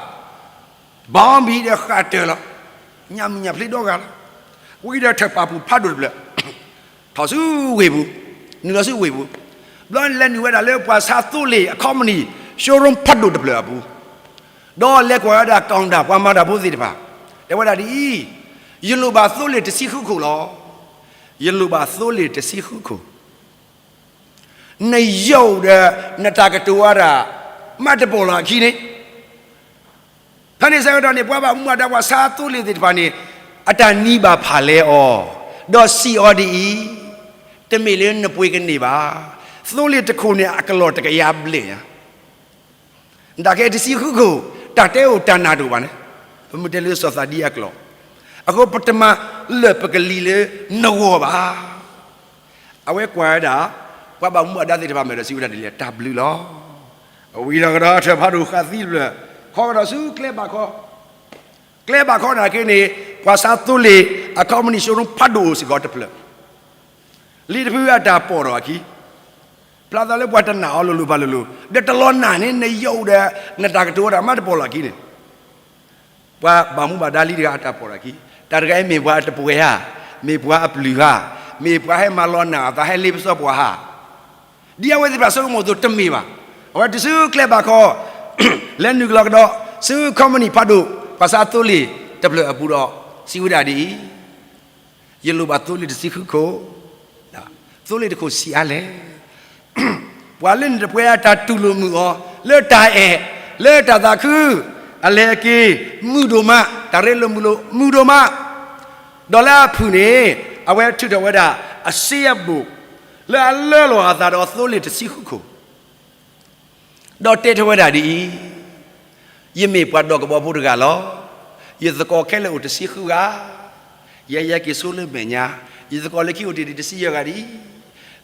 ဘီဘံဒီးဃၣ်တၢၢ်လီၤ. ညၣ်မုၢ်ညၣ်ဖျ့ဒီဂၤလီၤ. ဝံၤဒီးထၢၣ်ပာ်ပူၤဖးဒိၣ်တဖျၢၣ်, ထီၣ်ဆူဝ့ၢ်ပူၤ, နုာ်လီၤဆူဝ့ၢ်ပူၤ, ဘျီလဲၤနုာ်ဝဲဒၣ်လၢပှၤဆါသိလ့ၣ်အ company, showroom ဖးဒိၣ်တဖျၢၣ်အပူၤ, ဒီးလဲၤကွၢ်ဝဲဒၣ် counter ပှၤမၤတၢ်ဖိသ့ၣ်တဖၣ်, တဲဝဲဒၣ်ဒ်အံၤ, ယလိၣ်ဘၣ်သိလ့ၣ်တဆံဃုခိၣ်လီၤ. ယလိၣ်ဘၣ်သိလ့ၣ်တဆံဃုခိၣ်. နယိၣ်ဒီး နတၢ်ကတိၤဝဲဒၣ် မ့ၢ်တပိာ်လီၤအခံန့ၣ်, ဖဲန့ၣ်ဆၢကတီၢ်န့ၣ် ပှၤဘၣ်မူဘၣ်ဒါ ပှၤဆါသိလ့ၣ်သ့ၣ်တဖၣ်န့ၣ် အတၢ်နံၤဘၣ်ဖးလဲအီၤ, ဒီးစံးအီၤဒ်အံၤ, တမ့ၢ်လၢနပှ့ၤကန့ၢ်ဘၣ်. သိလ့ၣ်တခိၣ်န့ၣ် အကလီၢ်တကယၤဘျဲၣ်ညါ တၢ်ခဲအံၤတဆံဃုခိၣ်, တၢ်တဲအိၣ်တၢ်နၢ်တအိၣ်ဘၣ်န့ၣ်, ပမ့ၢ်တဲလၢစီၤသးဒံအကျိာ်, အဃိပတမၤလၢာ်ပကလံၤလၢနဂီၢ်ဘၣ်. အဝဲကွၢ်ဝဲဒၣ် ပှၤဘၣ်မူဘၣ်ဒါသ့ၣ်တဖၣ် မ့ၢ်ဒီးစံးဝဲဒၣ်ဒ်လဲၣ်, တၢ်ဘျုးလီၤ. ဝံၤဒီးကဒီးအထၢၣ်ဖးဒိၣ်ဃာ်သံတဖျၢၣ်, ခီကဒီးဆူကျဲဘၣ်ခီ, ကျဲဘၣ်ခီနာ်က့န့ၣ် ပှၤဆါသိလ့ၣ်အ company showroom ဖးဒိၣ်အိၣ်စ့ၢ်ကီးတဖျၢၣ် လံာ်တဖုအတၢ်ပိာ်ထီၣ်အခံ, ဖျါသးလၢပှၤတနာ်အီၤလိၤလိၤဖးလိၤလိၤ, ဒီးတလီၤနာ်န့ၣ် နယိၣ်ဒီး နတၢ်ကတိၤဝဲဒၣ်မ့ၢ်တပိာ်လီၤအခံန့ၣ်, ပှၤဘၣ်မူဘၣ်ဒါလံတဂၤအတၢ်ပိာ်ထီၣ်အခံ, တၢ်တဂၤအံၤမ့ၢ်ပှၤအတပှဲၤဧါ, မ့ၢ်ပှၤအပျုၢ်ဧါ, မ့ၢ်ပှၤဟဲမၤလီၤနာ်အသး ဟဲလ့ပစီပှၤဧါ, ဒ်အဝဲသ့ၣ်တဖၣ်ဆိကမိၣ်အသိးတမ့ၢ်ဘၣ်. အဝဲတုၤဆူကျဲဘၣ်ခီ လဲၤနုာ်ကလီကဒီး ဆူ company ဖးဒိၣ် ပှၤဆါသိလ့ၣ်တဖျၢၣ်အပူၤဒီး စံးဝဲဒၣ်ဒ်အံၤ, ယလိၣ်ဘၣ်သိလ့ၣ်တဆံဃုခိၣ်, သိလ့ၣ်တခိၣ်ဆံးအါလဲၣ်. ပှၤလၢနတပှဲၤအတၢ်တူၢ်လိာ်မုာ်အီၤ လၢတၢ်အဲၣ်, လၢတၢ်သးခု, အလဲၤအက့ၤ မုာ်ဒိၣ်မး, တၢ်ရ့လိာ်မုာ်လိာ် မုာ်ဒိၣ်မး, ဒီးလၢအဖုၣ်န့ၣ် အဝဲထုးထီၣ်ဝဲဒၣ် အစ့အဘိၣ် လၢအလၢလီၤအသးဒီးသိလ့ၣ်တဆံဃုခိၣ် ဒီးတဲထီၣ်ဝဲဒၣ်ဒ်အံၤ, ယမ့ၢ်ပှၤဒီးကဘီဖိတဂၤလီၤ. ယသကိးခဲလၢာ်အိၣ်တဆံဃုဂၤ, ယဲယဲက့ၤဆိလၢမဲာ်ညါ, ယသကိးလၢခံအိၣ်တ့ၢ်ဒံးတဆံယဲၢ်ဂၤဒ်အံၤ,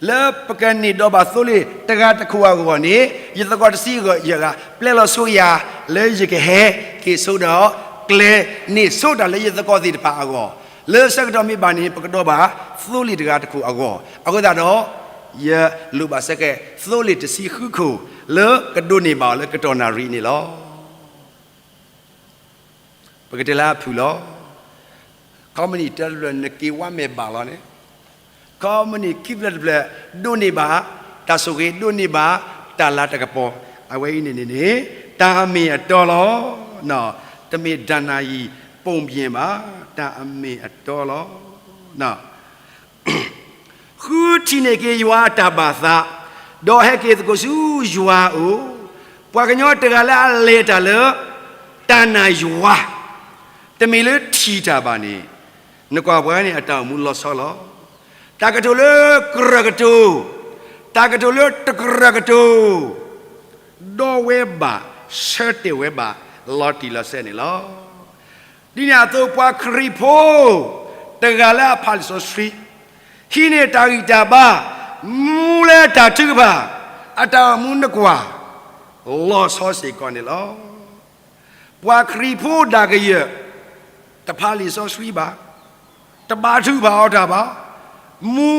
လၢပကန့ၢ်ဒီးဘၣ်သိလ့ၣ်တဂၤတခိၣ်အဂီၢ်န့ၣ် ယသကိးတဆံယဲၢ်ဂၤ ပျဲလီၤဆိယၤ လၢယကဟဲက့ၤဆိဒီးကျဲန့ၢ်ဆိတၢ်လၢယသကိးသ့ၣ်တဖၣ်အဂီၢ်, လၢဆၢကတီၢ်မ့ၢ်ဘၣ်န့ၣ် ပကဒီးဘၣ်သိလ့ၣ်တဂၤတခိၣ်အဂီၢ်, အဃိသတးဒီး ယလိၣ်ဘၣ်စ့ၢ်ကီးသိလ့ၣ်တဆံဃုခိၣ် လၢကဒိးန့ၢ်ဘၣ်အီၤလၢကတီၢ်နၣ်ရံၣ်န့ၣ်လီၤ. ပကတဲလၢအဖုၣ်လီၤ. company တဖျၢၣ်နက့ၤဝါမဲာ်ဘၣ်လီၤန့ၣ်, company ခံဖျၢၣ်တဖျၢၣ် ဒိးန့ၢ်ဘၣ်တၢ်ဆိၣ်ဂ့ၤ ဒိးန့ၢ်ဘၣ်တၢ်လၤတၢ်ကပီၤ, အဝဲအံၤန့ၣ်န့ၣ်န့ၣ် တၢ်အမ့ၢ်အတီလီၤ. တမ့ၢ်ဒၣ်နၢ်ယံၤပိာ်ပယဲၢ်ဘၣ်, တၢ်အမ့ၢ်အတီလီၤ. ဃုထံၣ်န့ၢ်က့ၤယွၤအတၢ်ဘၣ်သး, ဒီးဟဲက့ၤသကိးဆူယွၤအအိၣ်, ပှၤကညီတဂၤလၢအလဲၤတၢ်လၢ တၢ်နာ်ယွၤ, တမ့ၢ်လၢထံၣ်တၢ်ဘၣ်န့ၣ်, နကွၢ်ပှၤန့ၣ်အတၢ်အိၣ်မူလီၤဆီလီၤ. တၢ်ကတိၤလၢကြၢးကတိၤ, တၢ်ကတိၤလၢတကြၢးကတိၤ ဒီးဝဲဘၣ် ဆၢတဲာ်ဝဲဘၣ် လီၤတံၢ်လီၤဆဲးန့ၣ်လီၤ. ဒ်န့ၣ်အသိး ပှၤခရံာ်ဖိ တဂၤလၢအဖးလံာ်စီဆှံ, ဟံးန့ၢ်တၢ်ဂံၢ်တၢ်ဘါ, မူလၢတၢ်ထုကဖၣ်, အတၢ်အိၣ်မူနကွၢ်, လီၤဆီစ့ၢ်ကီးန့ၣ်လီၤ. ပှၤခရံာ်ဖိဒၣ်ကယၢၢ် တဖးလံာ်စီဆှံဘၣ်, တဘါထုကဖၣ်အီၤတၢ်ဘၣ်, မူ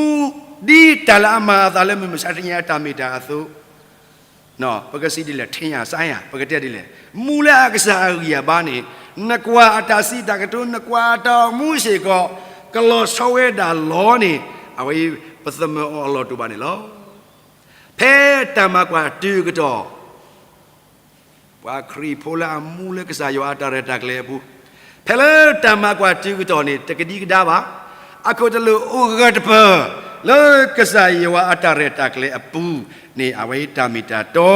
ဒ်တၢ်လၢအမၤအသးလၢမုၢ်မဆါတနံၤအံၤအတၢ်မ့ၢ်တၢ်အသိး ပကစံးဒ်လဲၣ် ထံၣ်ညါစၢ်ညါ ပကတဲဒ်လဲၣ်, မူလၢအကစၢ်အဂံၢ်အဘါန့ၣ်, နကွၢ်အတၢ်စံးတၢ်ကတိၤ နကွၢ်အတၢ်အိၣ်မူစ့ၢ်ကီး ကလီၤဆီဝဲဒၣ်လီၤန့ၣ်, အဝဲပသမၢအီၤအလီၢ်တအိၣ်ဘၣ်န့ၣ်လီၤ. ဖဲတၢ်မၤကွၢ်တုၤအကတီၢ် ပှၤခရံာ်ဖိလၢအမူလၢကစၢ်ယွၤအတၢ်ရဲၣ်တၢ်ကျဲၤအပူၤ, ဖဲလၢတၢ်မၤကွၢ်တုၤအကတီၢ်န့ၣ် တကဒံကဒါဘၣ်, အခိၣ်တလိာ်အိၣ်ဂၢၢ်တပၢၢ် လၢကစၢ်ယွၤအတၢ်ရဲၣ်တၢ်ကျဲၤအပူၤန့ၣ် အဝဲတၢ်မ့ၢ်တၢ်တီ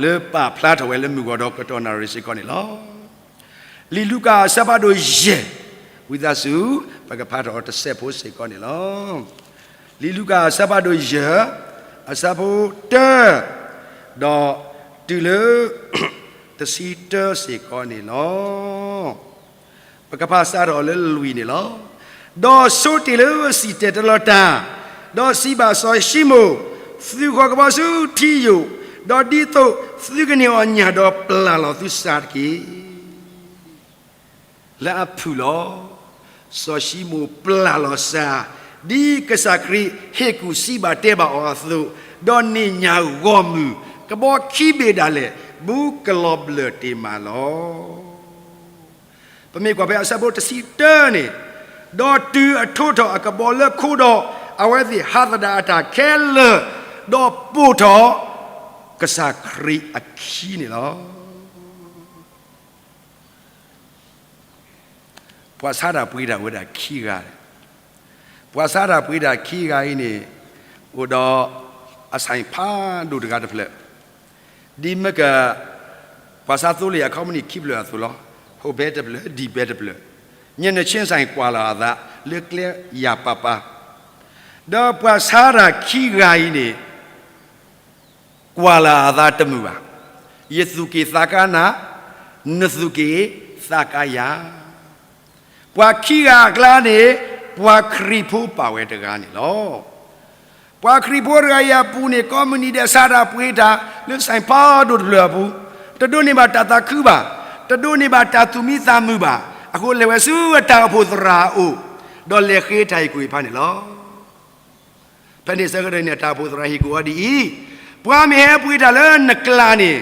လၢပာ်ဖျါထီၣ်ဝဲလၢမုၢ်ဂီၤဒီးကတီၢ်နၣ်ရံၣ်စ့ၢ်ကီးန့ၣ်လီၤ. လံာ်လူၤကၣ်အဆၢဖးဒိၣ်ယဲၢ်, ဝံသးစူၤ ပကဖးထီၣ်အီၤတစဲးဖိစ့ၢ်ကီးန့ၣ်လီၤ. လံာ်လူၤကၣ်အဆၢဖးဒိၣ်ယဲၢ်, အဆၢဖိတၢ, ဒီးတုၤလၢ တဆံတၢစ့ၢ်ကီးန့ၣ်လီၤ. ပကဖးစးထီၣ်အီၤလၢလွံၢ်န့ၣ်လီၤ. ဒီးဆိတ့ၢ်လၢစံၣ်တဲၤတဲလီၤတၢ်, ဒီးစံးဘၣ်စီၤၡံမိၣ်, သုးဃီၤကဘီဆူထံယိာ်, ဒီးဒ်သိးသုကန့ၢ်အီၣ်ညၣ်ဒီးပျၢ်လီၤသုစၢ်တက့ၢ်. လၢအဖုၣ်လီၤ. စီၤၡံမိၣ်ပျၢ်လီၤစၢ်, ဒ်ကစၢ်ခရံာ်ဟ့ၣ်ကူၣ်စံးဘၣ်တဲဘၣ်အီၤအသိး, ဒီးန့ၢ်ညၣ်ဂီၢ်မုၢ်, ကဘီခံဘ့ၣ်ဒၣ်လဲာ်, ဘူးကလီၤဘျၢၣ်တ့ၢ်မးလီၤ. ပမ့ၢ်ကွၢ်ဖဲအဆၢဖိတဆံတၢန့ၣ်, ဒီးတုၤအထိးထီၣ်အကဘီလၢခိဒီး, အဝဲသ့ၣ်ဟးသဒၣ်အတၢ်ခဲလၢာ်, ဒီးပိာ်ထီၣ်ကစၢ်ခရံာ်အခံန့ၣ်လီၤ. ပှၤဆါတၢ်ပှ့ၤတၢ်အိၣ်ဝဲဒၣ်ခံဂၤ, ပှၤဆါတၢ်ပှ့ၤတၢ်ခံဂၤအံၤန့ၣ် အိၣ်ဒီးအဆိုင်ဖးဒိၣ်တဂၤတဖျၢၣ်, ဒ်မ့ၢ်က ပှၤဆါသိလ့ၣ်အခီပနံၣ်ခံဖျၢၣ်အသိးလီၤ. ဟိၣ်ဘဲတဖျၢၣ် ဒံၣ်ဘဲတဖျၢၣ်, မျက်နှာချင်းဆိုင်ကွၢ်လီၤအသးလၢကျဲယၤပၤပၤ, ဒီးပှၤဆါတၢ်ခံဂၤအံၤန့ၣ် ကွၢ်လီၤအသးတမုာ်ဘၣ်. ယသူၣ်က့ၣ်သးကါနၤ, နသူၣ်က့ၣ်သးကါယၤ. ပှၤခံဂၤအကျါန့ၣ် ပှၤခရံာ်ဖိပာ်ဝဲတဂၤန့ၣ်လီၤ. ပှၤခရံာ်ဖိတဂၤအံၤအပူၤန့ၣ် ကိးမုၢ်နံၤဒဲးဆါတၢ်ပှ့ၤတၢ်လၢ ဆိုင် ဖးဒိၣ်တဖျၢၣ်အပူၤ, တဒိးန့ၢ်ဘၣ်တၢ်သးခုဘၣ်, တဒိးန့ၢ်ဘၣ်တၢ်သူၣ်မံသးမုာ်ဘၣ်. အဃိလဲၤဝဲဆူအတၢ်အိၣ်ဖှိၣ်သရၣ်အအိၣ်, ဒီးလဲၤဃ့တၢ်ဟ့ၣ်ကူၣ်ဟ့ၣ်ဖးန့ၣ်လီၤ. ဖဲန့ၣ်ဆၢကတီၢ်န့ၣ် အတၢ်အိၣ်ဖှိၣ်သရၣ်ဟ့ၣ်ကူၣ်အီၤဒ်အံၤ, ပှၤမ့ၢ်ဟဲပှ့ၤတၢ်လၢနကျါန့ၣ်,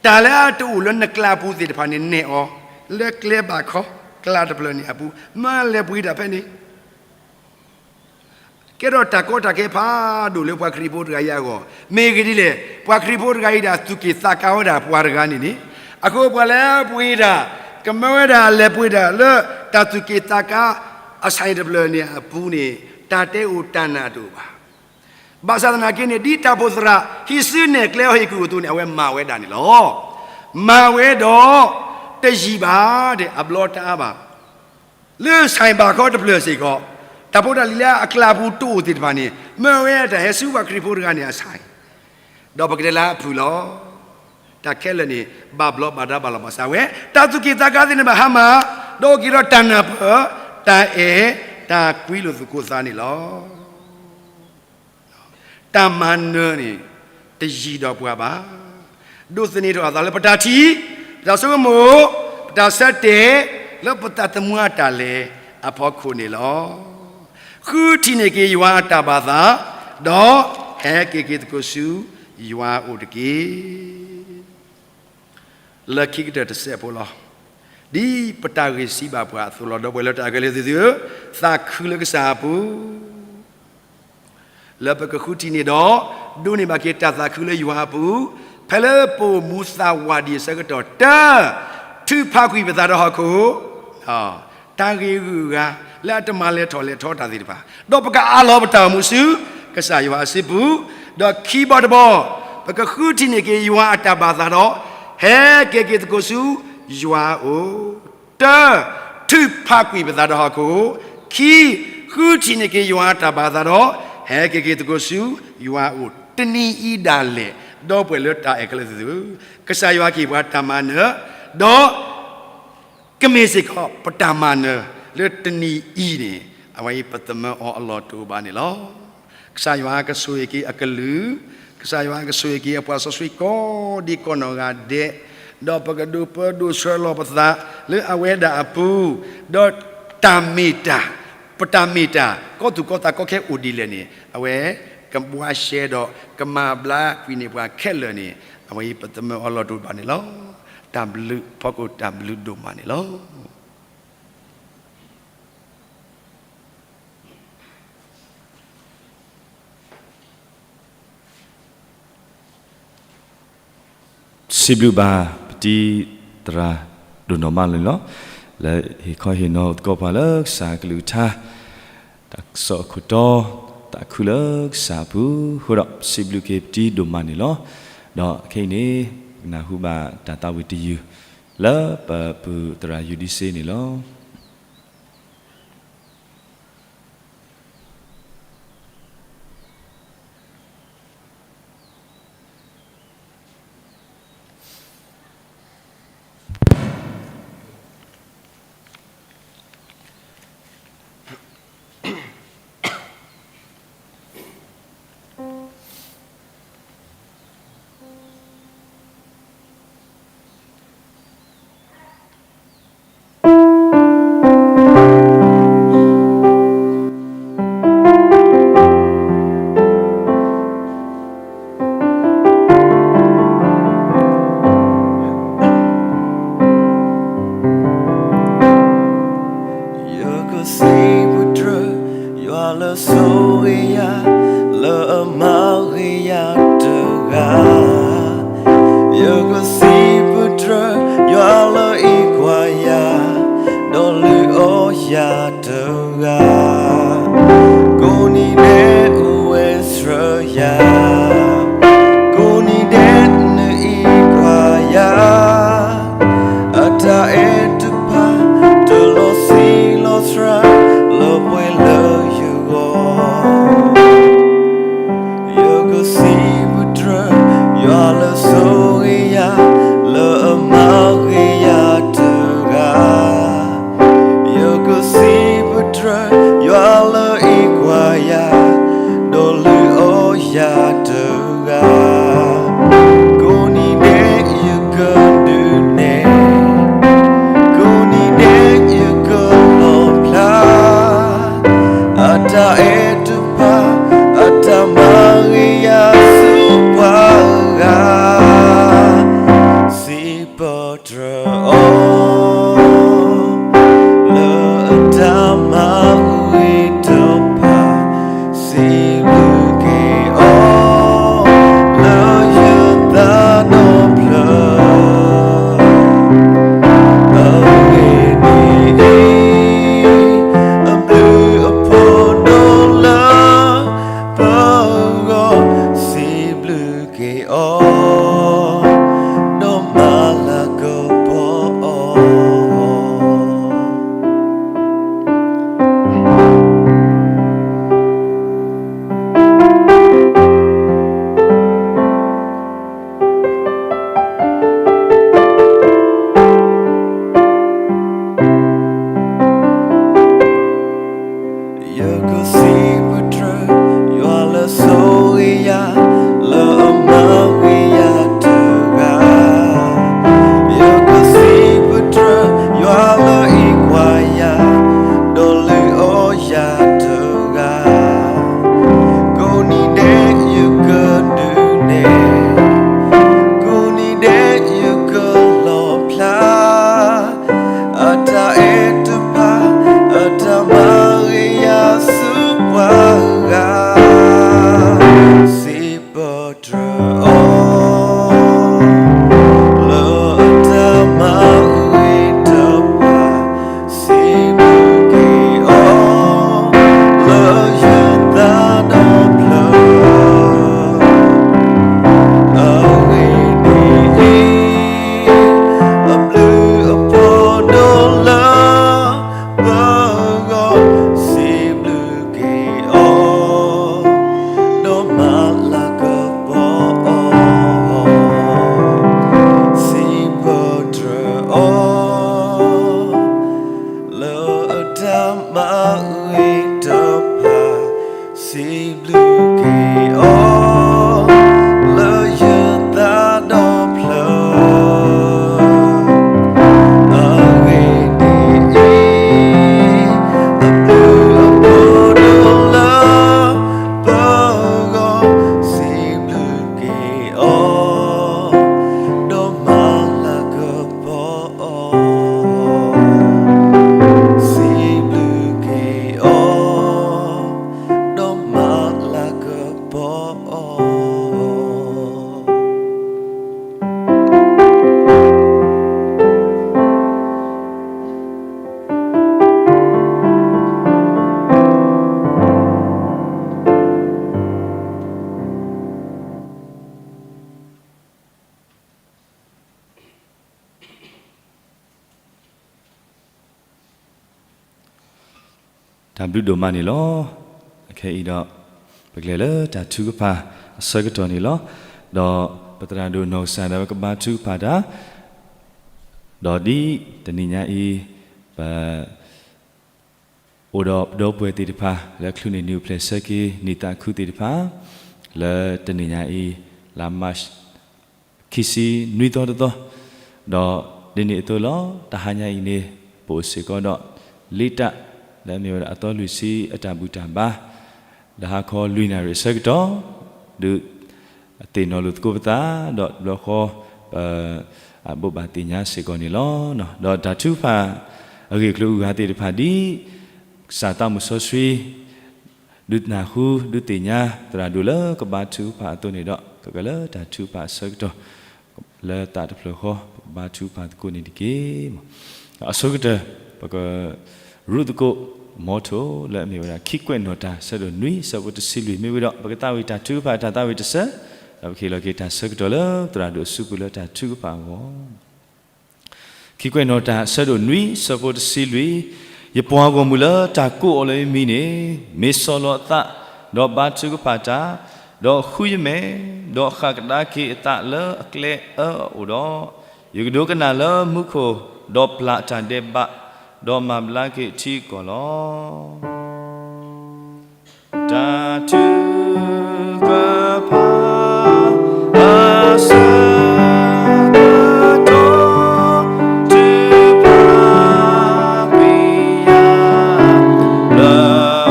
တၢ်လၢအတအိၣ်လၢနကျါပူၤသ့ၣ်တဖၣ်န့ၣ် နဲၣ်အီၤ လၢကျဲဘၣ်ခီ ကျါတဖျၢၣ်န့ၣ်အပူၤ, မ့ၢ်လဲၤပှ့ၤတၢ်ဖဲန့ၣ် ကဲထီၣ်တၢ်ကီတၢ်ခဲဖးဒိၣ်လၢပှၤခရံာ်ဖိတဂၤအံၤအဂီၢ်. မ့ၢ်ဂ့ၢ်ဒ်လဲၣ်, ပှၤခရံာ်ဖိတဂၤအံၤဒၣ် သူၣ်က့ၣ်သးကါဝဲဒၣ်ပှၤတဂၤန့ၣ်န့ၣ်, အဃိပှၤလၢပှ့ၤတၢ်, ကမၢဝဲဒၣ်လဲၤပှ့ၤတၢ်လၢ တၢ်သူၣ်က့ၣ်သးကါ အဆိုင် တဖျၢၣ်န့ၣ်အပူၤန့ၣ် တၢ်တဲအိၣ်တၢ်နၢ်တအိၣ်ဘၣ်. ဘၣ်ဆၣ်သနာ်က့န့ၣ် ဒ်တၢ်အိၣ်ဖှိၣ်သရၣ် ဟံးစုနဲၣ်ကျဲအီၤဟ့ၣ်ကူၣ်အသိးန့ၣ် အဝဲမၤဝဲဒၣ်န့ၣ်လီၤ. မၤဝဲဒီး တယံာ်ဘၣ်ဒဲး အဘျီတအါဘၣ် လၢ ဆိုင် ဘၣ်ခီတဖျၢၣ်စ့ၢ်ကီး, တၢ်ဖိတၢ်လံၤလၢအကျါပူၤတအိၣ်သ့ၣ်တဖၣ်န့ၣ် မၢဝဲတၢ်ဟဲဆူပှၤခရံာ်ဖိတဂၤန့ၣ်အဆိုင်, ဒီးပကတဲလၢအဖုၣ်လီၤ. တၢ်ခဲလၢာ်န့ၣ် ဘၣ်ဘျီဘၣ်ဒါဘၣ်လီၤဘၣ်စးဝဲ, တၢ်သူၣ်က့ၣ်သးကါသ့ၣ်န့ၣ်ဘၣ်ဟါမၢ်, ဒီးအိၣ်က့ၤဒီးတၢ်နၢ်ပၢၢ်, တၢ်အဲၣ်, တၢ်ကွံလိာ်သကိးသးန့ၣ်လီၤ. တၢ်မၤနၢၤန့ၣ် တယံာ်ဒီးပှၤဘၣ်. ဒိးသန့ၤထီၣ်အသးလၢပတၢ်ထံၣ်, ပတၢ်ဆိကမိၣ်, ပတၢ်ဆၢတဲာ်, လၢပသးသမူအတၢ်လဲၤအဖီခိၣ်န့ၣ်လီၤ. ဃုထံၣ်န့ၢ်က့ၤယွၤအတၢ်ဘၣ်သး, ဒီးဟဲက့ၤက့ၤသကိးဆူယွၤအအိၣ်တက့ၢ်. လၢခံကတၢၢ်တစဲးဖိလီၤ. ဒ်ပတၢ်ဂ့ၢ်စံးဘၣ်ပှၤအသိးလီၤ. ဒီပုၢ်ဝဲၢ်လၢတၢ်အကဲလၢသုသုဧၢ, သးခုလၢကစၢ်အပူၤ, လၢပကဃုထံၣ်န့ၢ်ဒီး ဒိးန့ၢ်ဘၣ်က့ၤတၢ်သးခုလၢယွၤအပူၤ, ဖဲလၢပအိၣ်မူသးဝးဒံးအဆၢကတီၢ်, တၢ, ထုးဖးကွံာ်ပသးဒီးဟီၣ်ခိၣ်, တၢ်ဂ့ၢ်ဂုၤဂၤ လၢအတမၤလဲၤထီၣ်လဲၤထီတၢ်သ့ၣ်တဖၣ်, ဒီးပကအးလီၤပတၢ်အိၣ်မူဆူ ကစၢ်ယွၤအစုပူၤ, ဒီးခံဘီတဘီ, ပကဃုထံၣ်န့ၢ်က့ၤယွၤအတၢ်ဘၣ်သးဒီး ဟဲက့ၤက့ၤသကိးဆူယွၤအအိၣ်, တၢ, ထုးဖးကွံာ်ပသးဒီးဟီၣ်ခိၣ်, ခံ, ဃုထံၣ်န့ၢ်က့ၤယွၤအတၢ်ဘၣ်သးဒီး ဟဲက့ၤက့ၤသကိးဆူယွၤအအိၣ်, တနံၤအံၤဒၣ်လဲာ်, ဒီပုၢ်ဝဲၢ်လၢတၢ်အဲၣ်ကလၢသုသုဧၢ, ကစၢ်ယွၤကဟ့ၣ်ပှၤတၢ်မၤနၢၤ, ဒီး ကမ့ၢ်စ့ၢ်ကီးပတၢ်မၤနၢၤလၢတနံၤအံၤန့ၣ်, အဝဲအံၤပသမၢအီၤအလီၢ်တအိၣ်ဘၣ်န့ၣ်လီၤ. ကစၢ်ယွၤကဆိၣ်ဂ့ၤက့ၤအကလုၢ်, ကစၢ်ယွၤကဆိၣ်ဂ့ၤက့ၤအပှၤစီဆှံကိးဒံကိးနီၢ်ဂၤဒဲး, ဒီးပကဒိးပၢဒိးဆှၢလီၤပသးလၢအဝဲဒၣ်အပူၤ, ဒီးတၢ်မ့ၢ်တၢ်, ပတၢ်မ့ၢ်တၢ်, ကီၢ်သူၣ်ကီၢ်သးကီခဲအိၣ်ဒ်လဲၣ်န့ၣ်, အဝဲကဘှါရှဲဒီးကမၤဘျါကွံာ်န့ၢ်ပှၤခဲလၢာ်န့ၣ်, အဝဲအံၤပသမၢအီၤလီၢ်တအိၣ်ဘၣ်န့ၣ်လီၤ. တၢ်ဘျုးဖီခိၣ်တၢ်ဘျုးဒိၣ်မးန့ၣ်လီၤ. စံးဘျုးဘၣ်ပတံၤသရၣ်ဒိၣ်နီၢ်မးန့ၣ်လီၤ. လၢဟ့ၣ်ခီဟ့ၣ်နီၤသကိးပှၤလၢကစၢ်ကလုၢ်ကထါ တၢ်ကစီၣ်အခိၣ်တီ, သးခုလၢကစၢ်အပူၤ, အဃိဒီးစံးဘျုးက့ၤပတံၤဒိၣ်မးန့ၣ်လီၤ. ဒီးခဲအံၤန့ၣ် ကနၢ်ဟူဘၣ်တၢ်သးဝံၣ်တယုၢ် လၢပပုၢ်သရၣ်ယူဒံစ့န့ၣ်လီၤ. ယကစံးဘျုးတြၢၤ ယွၤလၢဆိၣ်ဂ့ၤယၤ လၢအမၤဂ့ၤယၤတဂၤ, ယကစံးဘျုးတြၢၤ ယွၤလၢအကွၢ်ယၤ ဒီးလုၢ်အီ ကိးနံၤဒဲးအိၣ်ဝဲဆှၢယၤ, ကိးနံၤဒဲးနအံးကွၢ်ယၤ, အတၢ်အဲၣ်တဖၣ် တလီၤဆံးလီၤစှၤ လၢပှဲၤလၢယဂီၢ် ယကစံးဘျုးတြၢၤ ယွၤလၢဆိၣ်ဂ့ၤယၤ လၢအမၤဂ့ၤယၤတဂၤ, ယကစံးဘျုးတြၢၤ ယွၤလၢအံးကွၢ်ယၤ ဒီးလုၢ်အီၣ်ယၤတဂၤ, ကိးနံၤဒဲးယကဒုးနဲၣ်, ကိးနံၤဒဲးယကလီၣ်ဖျါ အတၢ်အဲၣ်တဖၣ် အတၢ်မၤဂ့ၤယၤဆူပှၤဂၤ, စံးပတြၢၤအီၤ လၢအတၢ်မၤဂ့ၤတဖၣ်, စံးဘျုးက့ၤအီၤ လၢယသးဒီဖျၢၣ် အဂ့ၢ်ဒ်အံၤ, အဘျုးအဖှိၣ်ဒိၣ်လၢပဂီၢ်, စံးဘျုးက့ၤအီၤ ဒီးမၤလၤကပီၤအီၤ. ယကစံးဘျုးတြၢၤ ယွၤလၢဆိၣ်ဂ့ၤယၤ လၢအမၤဂ့ၤယၤတဂၤ, ယကစံးဘျုးတြၢၤ ယွၤလၢအံးကွၢ်ယၤ ဒီးလုၢ်အီၣ်ယၤတဂၤ, ကိးနံၤဒဲးယကဒုးနဲၣ်, ကိးနံၤဒဲးယကလီၣ်ဖျါ အတၢ်အဲၣ်တဖၣ် အတၢ်မၤဂ့ၤယၤဆူပှၤဂၤ, စံးပတြၢၤအီၤ လၢအတၢ်မၤဂ့ၤတဖၣ်, စံးဘျုးက့ၤအီၤ လၢယသးဒီဖျၢၣ် အဂ့ၢ်ဒ်အံၤ, အဘျုးအဖှိၣ်ဒိၣ်လၢပဂီၢ်, စံးဘျုးက့ၤအီၤ ဒီးမၤလၤကပီၤအီၤ, စံးပတြၢၤအီၤ လၢအတၢ်မၤဂ့ၤတဖၣ်, စံးဘျုးက့ၤအီၤ လၢယသးဒီဖျၢၣ် အဂ့ၢ်ဒ်အံၤ, အဘျုးအဖှိၣ်ဒိၣ်လၢပဂီၢ်, စံးဘျုးက့ၤအီၤ ဒီးမၤလၤကပီၤအီၤ, စံးဘျုးက့ၤအီၤ ဒီးမၤလၤကပီၤအီၤ. တၢ်ဘျုးဒိၣ်မးန့ၣ်လီၤ. အခဲအံၤဒီး ပကလဲၤလၢတၢ်ထုကဖၣ်အဆၢကတီၢ်န့ၣ်လီၤ. ဒီးပသရၣ်ဒိၣ်နီၢ်ကစၢ်ဒၣ်ဝဲကဘါထုကဖၣ်တၢ်, ဒီးဒ်တနံၤညါအံၤ ပ အိၣ်ဒီးပဒီပုၢ်ဝဲၢ်သ့ၣ်တဖၣ် လၢချုးန့ၢ်နံၣ်အိၣ်ဖျဲၣ်ဆၢက့ၤနံၣ်သးခုသ့ၣ်တဖၣ် လၢတနံၤညါအံၤ လါမး ခံဆံနွံသီတသီ, ဒီးဒ်န့ၣ်အသိးလီၤ. တဟါညါအံၤန့ၣ် ပအိၣ်စ့ၢ်ကီးဒီး လ့တၢ် လၢအမ့ၢ်ဝဲဒၣ်အသီလွံၢ်ဆံအတၢ်ဘူၣ်တၢ်ဘါ ဒီးဟါခီလွံၢ်နၣ်ရံၣ်အဆၢကတီၢ် ဒုးသ့ၣ်နီၣ်လိာ်သကိးပသး ဒီးတဘျီဃီ ပဘိးဘၣ်သ့ၣ်ညါစ့ၢ်ကီးန့ၣ်လီၤ. ဒီးတၢ်ထုကဖၣ်အဂ့ၢ်အကျိၤအဂၤသ့ၣ်တဖၣ် ဒ်ကစၢ်သးမုၣ်စီဆှံ ဒုးနၢ်ဟူ ဒုးသ့ၣ်ညါ သရၣ်ဒိၣ်လၢကဘါထုကဖၣ်အသိးန့ၣ်ဒီး ကကလၢတၢ်ထုကဖၣ်အဆၢကတီၢ် လၢသးတဖျၢၣ်ဃီ ပကဘါထုကဖၣ်သကိးန့ၣ်တက့ၢ်. အဆိကတၢၢ် ပကရူးသကိး မီထိၣ်လၢအမ့ၢ်ဝဲဒၣ် ခံကွဲးနီၣ်တၢ် ဆၢဒိၣ်နွံ ဆၢဖိတဆံလွံၢ် မ့ၢ်ဝံၤဒီး ပကသးဝံၣ်တၢ်ထုကဖၣ်တၢ်သးဝံၣ်တစဲး, ဒီးပကဟ့ၣ်လီၤက့ၤတၢ်ဆၢကတီၢ်လၢသရၣ်ဒိၣ်အစုပူၤလၢတၢ်ထုကဖၣ်အဂီၢ်. ခံကွဲးနီၣ်တၢ် ဆၢဒိၣ်နွံ ဆၢဖိတဆံလွံၢ်, ယပှၤဂီၢ်မုၢ်လၢတၢ်ကိးအီၤလၢယမံၤန့ၣ် မ့ၢ်ဆီၣ်လီၤအသး, ဒီးဘါထုကဖၣ်တၢ်, ဒီးဃုယမဲာ်, ဒီးဃၣ်ကဒါက့ၤအသးလၢအကျဲအၢအအိၣ်ဒီး, ယကဒိကနၣ်လၢမူခိၣ်, ဒီးပျၢ်အတၢ်ဒဲးဘး, ဒီးမၤဘျါက့ၤထံကီၢ်လီၤ. တၢ်ထုကဖၣ် အဆၢကတီၢ် ထုကဖၣ်ကွံာ်ယၤ လၢ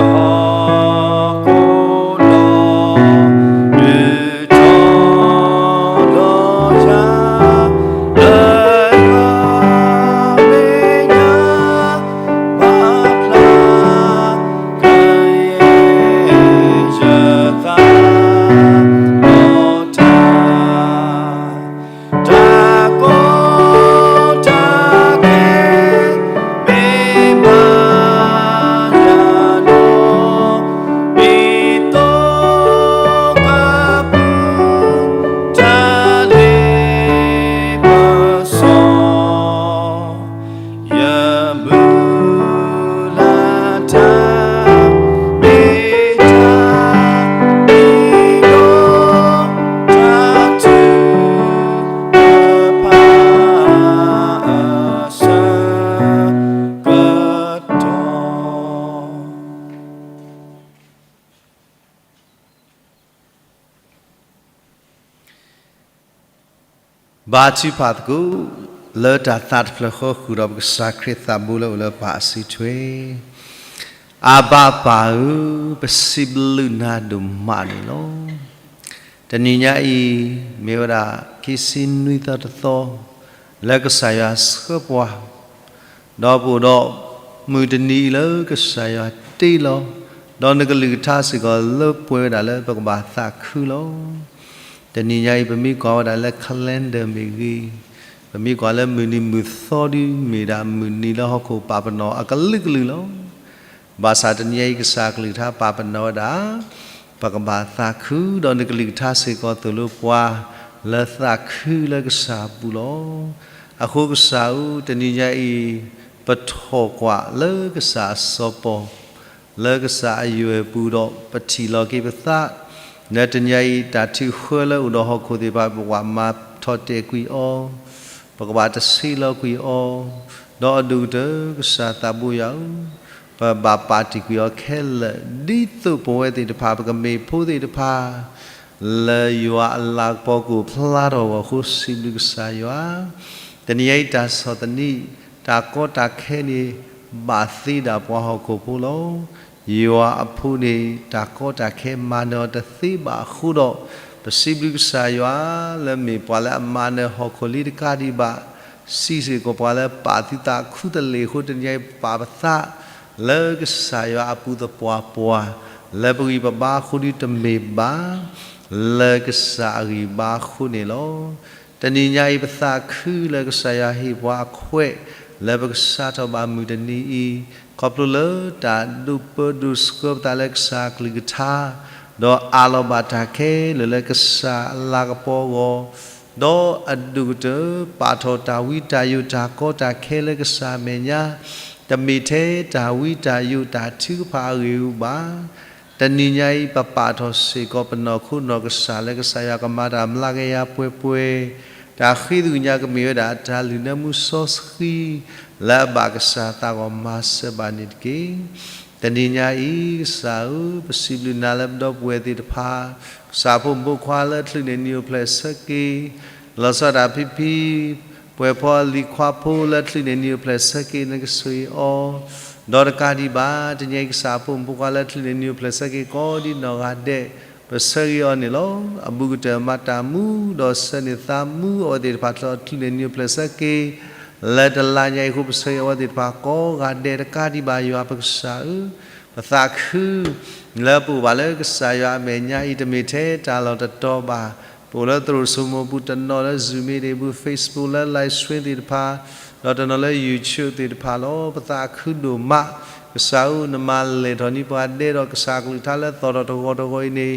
ဟီၣ်ခိၣ်ဒီး ဒုးတီၤလီၤယၤ လၢယွၤမဲာ်ညါ ပာ်ဖျါကယဲၢ်ယသးဒီးတၢ်, တၢ်ကီတၢ်ခဲ မ့ၢ်မၤယၤနီၢ်, ဒ်သိးကပူၤ တၢ်လ့ပစီ ယမုၢ်လၢ်တၢ်မ့ၢ်တၢ်တီဒီး တၢ်ထုကဖၣ်အဆၢကတီၢ်. ဘါထုကဖၣ်သကိး လၢတၢ်သးတဖျၢၣ်ဃီဃုာ်ဒီးပကစၢ်ခရံာ်သးဘိလၢအိၣ်လၢပၢ်အစုထွဲ, အဘၣ်ပၢ်ဧၢ, ပစံးဘျုးနၤဒိၣ်မးန့ၣ်လီၤ. တနံၤညါအံၤ မ့ၢ်ဝဲဒၣ် ခံဆံနွံသီတသီ လၢကစၢ်ယွၤဆှၢပှၤ ဒီးပအိၣ်ဒီးမုၢ်တနံၤအံၤလၢကစၢ်ယွၤတ့လီၤ, ဒီးနကလုၢ်ကထါစ့ၢ်ကီးလၢပှဲၤဝဲဒၣ်လၢပကဘၣ်သးခုလီၤ. တနံၤညါအံၤ ပမ့ၢ်ကွၢ်ဝဲဒၣ်လၢ calendar မ့ၢ်ဂ့ၤ, ပမ့ၢ်ကွၢ်လၢမုၢ်နံၤမုၢ်သီဒု မ့ၢ်ဒၣ်မုၢ်နံၤလၢဟီၣ်ခိၣ်ပာ်ပနီၣ်အကလုာ်ကလုာ်လီၤ. ဘၣ်ဆၣ်တနံၤညါအံၤ ကစၢ်ကလုၢ်ကထါပာ်ပနီၣ်ဝဲဒၣ် ပကဘၣ်သးခု, ဒီးနကလုၢ်ကထါစ့ၢ်ကီးသိၣ်လိပှၤ လၢသးခုလၢကစၢ်အပူၤလီၤ. အဃိကစၢ်ဧၢ, တနံၤညါအံၤ ပထီၣ်ကွၢ်လၢကစၢ်အစီၤပီၤ လၢကစၢ်အယွဲၢ်ပူၤဒီး ပထံၣ်လီၤက့ၤပသး လၢတနံၤညါအံၤ တၢ်ထုးဃၢလၢအိၣ်ဒီးဟီၣ်ခိၣ်သ့ၣ်တဖၣ် ပကဘၣ်မၤထီၣ်တဲာ်ကွံာ်အီၤ, ပကဘၣ်တဆံးလီၤကွံာ်အီၤ, ဒီးအဒိၣ်ကတၢၢ်ကစၢ်သးဘိယွၤဧၢ, ပဘၣ်ပာ်တ့ၢ်ကွံာ်အီၤခဲလၢာ် ဒ်သိးပဝဲသ့ၣ်တဖၣ် ပကမ့ၢ်ဖိသ့ၣ်တဖၣ် လၢယွၤအလၤကပီၤကအိၣ်ဖျါထီၣ်အဂီၢ်အဃိ စံးဘျုးကစၢ်ယွၤ. တနံၤညါအံၤ တၢ်ဆီၣ်သနံး တၢ်ကီတၢ်ခဲန့ၣ် ဘၣ်သ့ဒၣ်ပှၤဟီၣ်ခိၣ်ဖိလီၤ. ယွၤအဖိန့ၣ် တၢ်ကီတၢ်ခဲမၤနၢၤအီၤတသ့ဘၣ်အဃိဒီး ပစံးဘျုးကစၢ်ယွၤ လၢမ့ၢ်ပှၤလၢအမၤနၢၤဟီၣ်ခိၣ်လံတကးဒံးဘၣ်, စံးစ့ၢ်ကီးပှၤလၢပာ်သုသးခူတလ့ၢ်အဃိ တနံၤညါအံၤ ပပာ်ပသး လၢကစၢ်ယွၤအပူၤသပှၢ်ပှၢ်, လၢပဂံၢ်ပဘါအဃိဒုတမ့ၢ်ဘၣ်, လၢကစၢ်အဂံၢ်ဘါအဃိန့ၣ်လီၤ. တနံၤညါအံၤ ပသးခုလၢကစၢ်ယွၤဟ့ၣ်ပှၤအခွဲး လၢပကစးထီၣ်ဘၣ်မုၢ်တနံၤအံၤ, ခီဖျိလၢတၢ်ဒိးပၢဒိးဆှၢပသးလၢကစၢ်အကလုၢ်ကထါ, ဒီးအးလီၤဘၣ်တၢ်ခဲလၢာ်လၢကစၢ်အလၤကပီၤအဂီၢ်, ဒီးအဒိၣ်ကတၢၢ် ပာ်ထီၣ်တၢ်ဝံတၢ်ယိးတၢ်ကီတၢ်ခဲလၢကစၢ်အမဲာ်ညါ, တမ့ၢ်ထဲတၢ်ဝံတၢ်ယိးတၢ်ထုကဖၣ်အဂ့ၢ်အူဘၣ်. တနံၤညါအံၤ ပပာ်ထီၣ်စ့ၢ်ကီးပနီၢ်ခိနီၢ်ကစၢ်လၢကစၢ်ယွၤကမၤတၢ်မျးကယၤပှဲၤပှဲၤ, တၢ်ဃ့သကွံၢ်ညါကမ့ၢ်ဝဲဒၣ်တၢ်လုၢ်နၢမူစီဆှံ လၢအဘၣ်ကစၢ်သးဂီၢ်မၤစၢၤဘၣ်န့ၣ်တက့ၢ်. တနံၤညါအံၤ ကစၢ်ဧၢ, ပစံးဘျုးနၤလၢပဒီပုၢ်ဝဲၢ်သ့ၣ်တဖၣ်, ကစၢ်ဖိမုၣ်ဖိခွါလၢချုးန့ၢ်နံၣ်အိၣ်ဖျဲၣ်ဆၢက့ၤ, လီၤဆီဒၣ်တၢ်ဖံဖံ, ပှဲၤဖီလံၤခွါဖိလၢချုးန့ၢ်နံၣ်အိၣ်ဖျဲၣ်ဆၢက့ၤ နကဆိၣ်ဂ့ၤအီၤ, ဒီးတကးဒံးဘၣ် တနံၤညါအံၤ ကစၢ်ဖိမုၣ်ဖိခွါလၢချုးန့ၢ်နံၣ်အိၣ်ဖျဲၣ်ဆၢက့ၤ ကိးဒံနီၢ်ဂၤဒဲး ပဆၢဂ့ၤအီၤန့ၣ်လီၤ. အဘူးကတၢၢ်မၤတၢ်မူ ဒီးဆၢန့ၢ်သးမူ အဝဲသ့ၣ်တဖၣ်ချုးန့ၢ်နံၣ်အိၣ်ဖျဲၣ်ဆၢက့ၤ လၢတလါညါအံၤအဃိ ပဆၢဂ့ၤအဝဲသ့ၣ်တဖၣ်ကိးဂၤဒဲးတကးဒံးဘၣ် ယွၤပကစၢ်ဧၢ, ပသးခု လၢပအိၣ်ဘၣ်လၢကစၢ်ယွၤအမဲာ်ညါအံၤ တမ့ၢ်ထဲတၢ်လီၢ်တတီၤဘၣ်, ပအိၣ်လၢသရိာ်စိမိၤပူၤ တနီၤလၢ Zoom meeting ပူၤ Facebook လၢ live stream သ့ၣ်တဖၣ်, ဒီးတနီၤလၢ YouTube သ့ၣ်တဖၣ်လီၤ. ပသးခုဒိၣ်မး ကစၢ်ဧၢ, နမၤလဲၢ်ထီၣ်န့ၢ်ပှၤဒဲးဒီးကစၢ်အကလုၢ်ကထါလၢသီၣ်ထီၣ်တဂီၤတဂီၤအံၤန့ၣ်,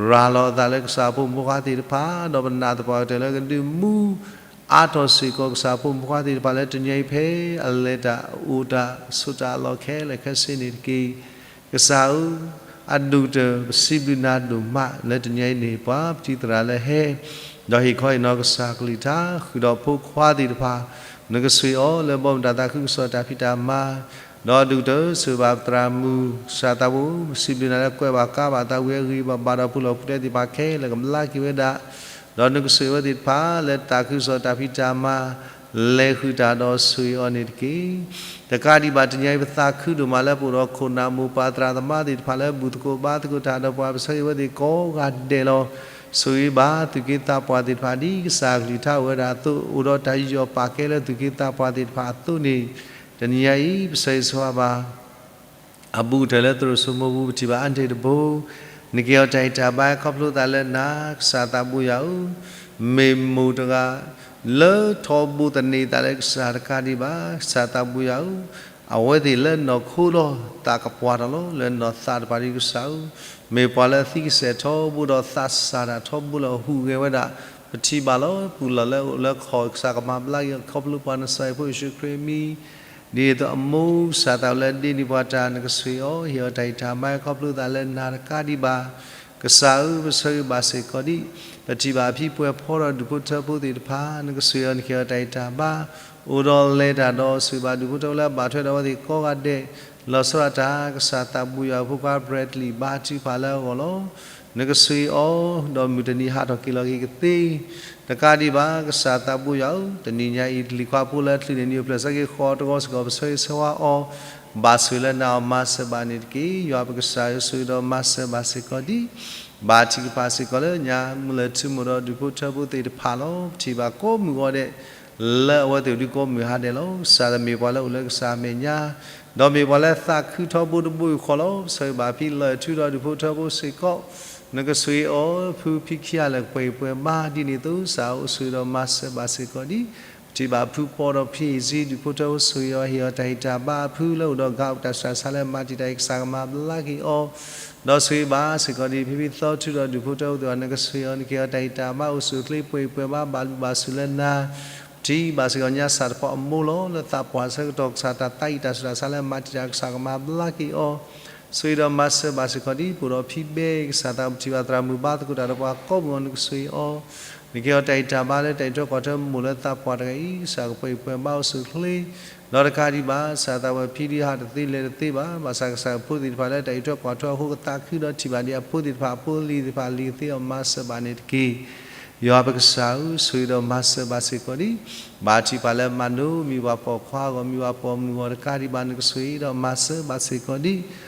ရၤလီၤအသးလၢကစၢ်အဖိမုၣ်ဖိခွါသ့ၣ်တဖၣ်, ဒီးပနာ်သပှၢ်ကတၢၢ်လၢကဒုးမူအါထီၣ်စ့ၢ်ကီးကစၢ်အဖိမုၣ်ဖိခွါသ့ၣ်တဖၣ်လၢတနံၤအံၤဖဲအလဲၤတၢ်အိၣ်တၢ်ဆိးတၢ်အလီၢ်ခဲလၢာ်ခဲဆ့န့ၣ်တက့ၢ်. ကစၢ်ဧၢ, အဒိၣ်ကတၢၢ် ပစံးဘျုးနၤဒိၣ်မးလၢတနံၤအံၤန့ၣ် ပှၤပတံၤသရၣ်လၢဟဲ ဒီးဟ့ၣ်ခီဟ့ၣ်နီၤကစၢ်ကလုၢ်ကထါ ဃုာ်ဒီးဖိခွါသ့ၣ်တဖၣ်, နကဆိၣ်ဂ့ၤအီၤလၢဘီမုၢ်တၢ်သးခုကစီၣ်တၢ်ဖံးတၢ်မၤ, ဒီးဒိၣ်ကတၢၢ်ဆိၣ်ဂ့ၤဘၣ်ပသရၣ်မုၣ် ကစၢ်သးဘိ, ပစံးဘျုးနၤလၢကွဲးဘၣ်ကါဘၣ်သးဝံၤအဂ့ၤဘၣ်ဘၣ်ဒီးပူၤလီၢ်ပူၤတဲသ့ၣ်တဖၣ်ခဲလၢာ်ကဘျါက့ၤဝဲဒၣ်, ဒီးနကဆိၣ်ဂ့ၤဝဲသ့ၣ်တဖၣ်လၢတၢ်သးခုကစီၣ်တၢ်ဖံးတၢ်မၤ လဲၤဃုာ်တၢ်ဒီးဆိၣ်ဂ့ၤအီၤန့ၣ်တက့ၢ်. တကးဒံးဘၣ်တနံၤအံၤပသးခုဒိၣ်မးလၢပအိၣ်ဒီးခိၣ်နၢ်မိၢ်ပၢ်သရၣ်သမါသ့ၣ်တဖၣ်လၢဘူၣ်သကိးဘါသကိးတၢ်ဒီးပှၤ ပဆၢဂ့ၤဝဲသ့ၣ်ကိးဂၤဒဲးလီၤ. ဆိၣ်ဂ့ၤဘၣ်သူၣ်က့သးပှၢ်သ့ၣ်တဖၣ်ဒ်ကစၢ်အကလုၢ်ကထါအိၣ်ဝဲဒၣ်အသိး အိၣ်ဒီးတၢ်ယူးယီၣ်ပာ်ကဲလၢသူၣ်က့သးပှၢ်သ့ၣ်တဖၣ်အသိးန့ၣ်, တနံၤအံၤ ပဆၢဂ့ၤဆၢဝါဘၣ် အဘူးကတၢၢ်လၢသရိာ်စိမိပူၤ ပထံၣ်ဘၣ်အါန့ၢ်တဘိ, နကဟ့ၣ်အီၤတၢ်ဂံၢ်တၢ်ဘါခီဖျိသးလၢနၤ ကစၢ်သးဘိယွၤဧၢ, မ့ၢ်မိၢ်တဂၤ လၢထီဘိသန့ၤသးလၢကစၢ်တကးဒံးဘၣ် ကစၢ်သးဘိယွၤဧၢ, အဝဲသ့ၣ်လၢနီၢ်ခိဒီးသးကပှၢ်ထီၣ်လီၤ လၢနီၢ်သးတဖၣ်ဒ်ကစၢ်ဧၢ, မ့ၢ်ပှၤလၢအသံကစဲၢ်ထီဘိဒီးသးစၢ်တၢ်ထီဘိလၢဟူးဂဲၤဝဲဒၣ်, ပထံၣ်ဘၣ်လီၤ ပူၤလီၢ်လၢအိၣ်လၢခီၣ် ကစၢ်ကမၤဘျါက့ၤအီၤခီဖျိပှၤနစၢ်ယဖိယ့ၣ်ၡူးခရံာ်အမံၤ ဒ်သိးအမိၢ်ကစၢ်သးလၢဒ့န့ၢ်ပှၤတၢ် နကဆိၣ်ဂ့ၤအီၤ ဟ့ၣ်အီၤတၢ်ဂံၢ်တၢ်ဘါခီဖျိသးလၢနၤတကးဒံးဘၣ်, ကစၢ်ဧၢ ပဆၢဂ့ၤဘၣ်စ့ၢ်ကီးဒံး, ပထံၣ်ဘၣ်အဖံပှဲၤဖီဒီးဒူၣ်ဖိထၢဖိသ့ၣ်တဖၣ် နကဆိၣ်ဂ့ၤအီၤ နကဟ့ၣ်အီၤတၢ်ဂံၢ်တၢ်ဘါ, အိၣ်ဒီးလဲၤတၢ်ဒီးဆိၣ်ဂ့ၤဘၣ်ဒူၣ်ဖိထၢဖိလၢအဘၣ်ထွဲဒီးအဝဲသ့ၣ်ကိးဂၤဒဲး, လီၤဆီဒၣ်တၢ် ကစၢ်သးဘိယွၤဖိခွါ Bradley ဘါထုကဖၣ်လၢအဂီၢ်လီၤ. နကဆိၣ်ဂ့ၤအီၤ ဒီးမုၢ်တနံၤဟးထီၣ်က့ၤလီၤက့ၤကသ့ တကးဒံးဘၣ် ကစၢ်သးဘိယွၤဧၢ, တနံၤညါအံၤ တလံၤခွါဖိလၢအချုးန့ၣ် နံၣ်အိၣ်ဖျဲၣ်ဆၢက့ၤဃီတဂီၤစ့ၢ်ကီး ပဆၢဂ့ၤဆၢဝါအီၤ, ဘၣ်ဆိၣ်လၢနၤအီၤမၤစၢၤဘၣ်န့ၣ်တက့ၢ်. ယွၤပကစၢ်ဧၢ ဆိၣ်ဂ့ၤဒီးမၤစၢၤဘၣ်စ့ၢ်ကီးဒံး, ဘၣ်ထုကဖၣ်စ့ၢ်ကီးလၢညါ မုၢ်လၢထူမိၢ်ဒီးဒူၣ်ဖိထၢဖိသ့ၣ်တဖၣ်လီၤ. ပထံၣ်ဘၣ်ကိးမုၢ်ဂီၤဒဲး လၢအဝဲသ့ၣ်ဒုးကိးမုၢ်ဟါဒဲးလီၤ. ကစၢ်တမ့ၢ်ပှၤလၢအိၣ်လၢကစၢ်အမဲာ်ညါ, ဒီးမ့ၢ်ပှၤလၢသးခုထီဘိတဘိယူၢ်ဃီလီၤ. ပဆၢဂ့ၤဘၣ်ဖံလၢၢ်ထူဒီးဒူၣ်ဖိထၢဖိစ့ၢ်ကီး, နကဆိၣ်ဂ့ၤအီၤ ဖုဖံခံဂၤလၢာ်ကပှဲၤဂံၢ်ပှဲၤဘါဒ်န့ၣ်အသိး ကစၢ်ဧၢ ဆိၣ်ဂ့ၤဒီးမၤစၢၤဘၣ်စ့ၢ်ကီးဒံး, ပထံၣ်ဘၣ်ဖုပီဒီးဖံအ့ၣ်စံ ဒူၣ်ဖိထၢဖိဆိၣ်ဂ့ၤအီၤ ဟ့ၣ်အီၤတၢ်ဂံၢ်တၢ်ဘါအဖု လၢအိၣ်ဒီးဂၤအိၣ်တၢ်ဆူးတၢ်ဆါလၢမၤတံာ်တာ်အံၤ ကစၢ်ကမၤဘျါက့ၤအီၤ, ဒီးဆိၣ်ဂ့ၤဘၣ်စ့ၢ်ကီးဒံး ဖံဖံသီထူဒီးဒူၣ်ဖိထၢဖိသ့ၣ်တဖၣ် နကဆိၣ်ဂ့ၤအီၤ နကဟ့ၣ်အီၤတၢ်ဂံၢ်တၢ်ဘါအိၣ်ဆူၣ်အိၣ်ချ့ပှဲၤဂံၢ်ပှဲၤဘါ ဘၣ်လုၢ်ဘၣ်စူၣ်လၢနၤ, ပထံၣ်ဘၣ်စ့ၢ်ကီးညါစၢ်တဖီအမိၢ်လီၤ. လၢသးပှၢ်ဆၢကတီၢ်ကစၢ်တၢ်သးအံၤတၢ်ဆူးတၢ်ဆါလၢမၤတံာ်တာ် ကစၢ်ကမၤဘျါက့ၤအီၤ, ဆိၣ်ဂ့ၤဒီးမၤစၢၤဘၣ်စ့ၢ်ကီးဒံး ပအိၣ်ဒီးဖံဘဲ ကစၢ်သး ပထံၣ်ဘၣ်သရၣ်မုၣ်ဘါသကိးတၢ်ဒီးပှၤကိးမုၢ်ဂီၤ နကဆိၣ်ဂ့ၤအီၤ, နကဟ့ၣ်အီၤတၢ်ဂံၢ်တၢ်ဘါလၢတၢ်အံးထွဲကွၢ်ထွဲမိၢ်လၢသးပှၢ်တဂၤအံၤ ကစၢ်ကပှဲၤဂံၢ်ပှဲၤဘါအိၣ်ဆူၣ်အိၣ်ချ့, ဒီးတကးဒံးဘၣ် ကစၢ်သးဝဲဖံဒုးဟးတသ့ လဲၤတသ့ဘၣ်, ဘၣ်ဆၣ်ကစၢ်ဖိသ့ၣ်တဖၣ်လၢတၢ်အံးထွဲကွၢ်ထွဲအဃိ ကသးခုဒီးထံၣ်ဘၣ်ဒံးအဖိသ့ၣ်တဖၣ် အဖိအလံၤသ့ၣ်တဖၣ် လံၤကသ့အီၤ မၤစၢၤဘၣ်န့ၣ်တက့ၢ်. ယွၤပကစၢ်ဧၢ, ဆိၣ်ဂ့ၤဒီးမၤစၢၤဘၣ်စ့ၢ်ကီးဒံး, ဘါထုကဖၣ်လၢမၤနိ မ့ၢ်ပှၤပိာ်ခွါအဂီၢ် မ့ၢ်ပှၤပိာ်မုၣ်အဂီၢ်တကးဒံးဘၣ် နကဆိၣ်ဂ့ၤဒီးမၤစၢၤဘၣ်စ့ၢ်ကီးဒံး,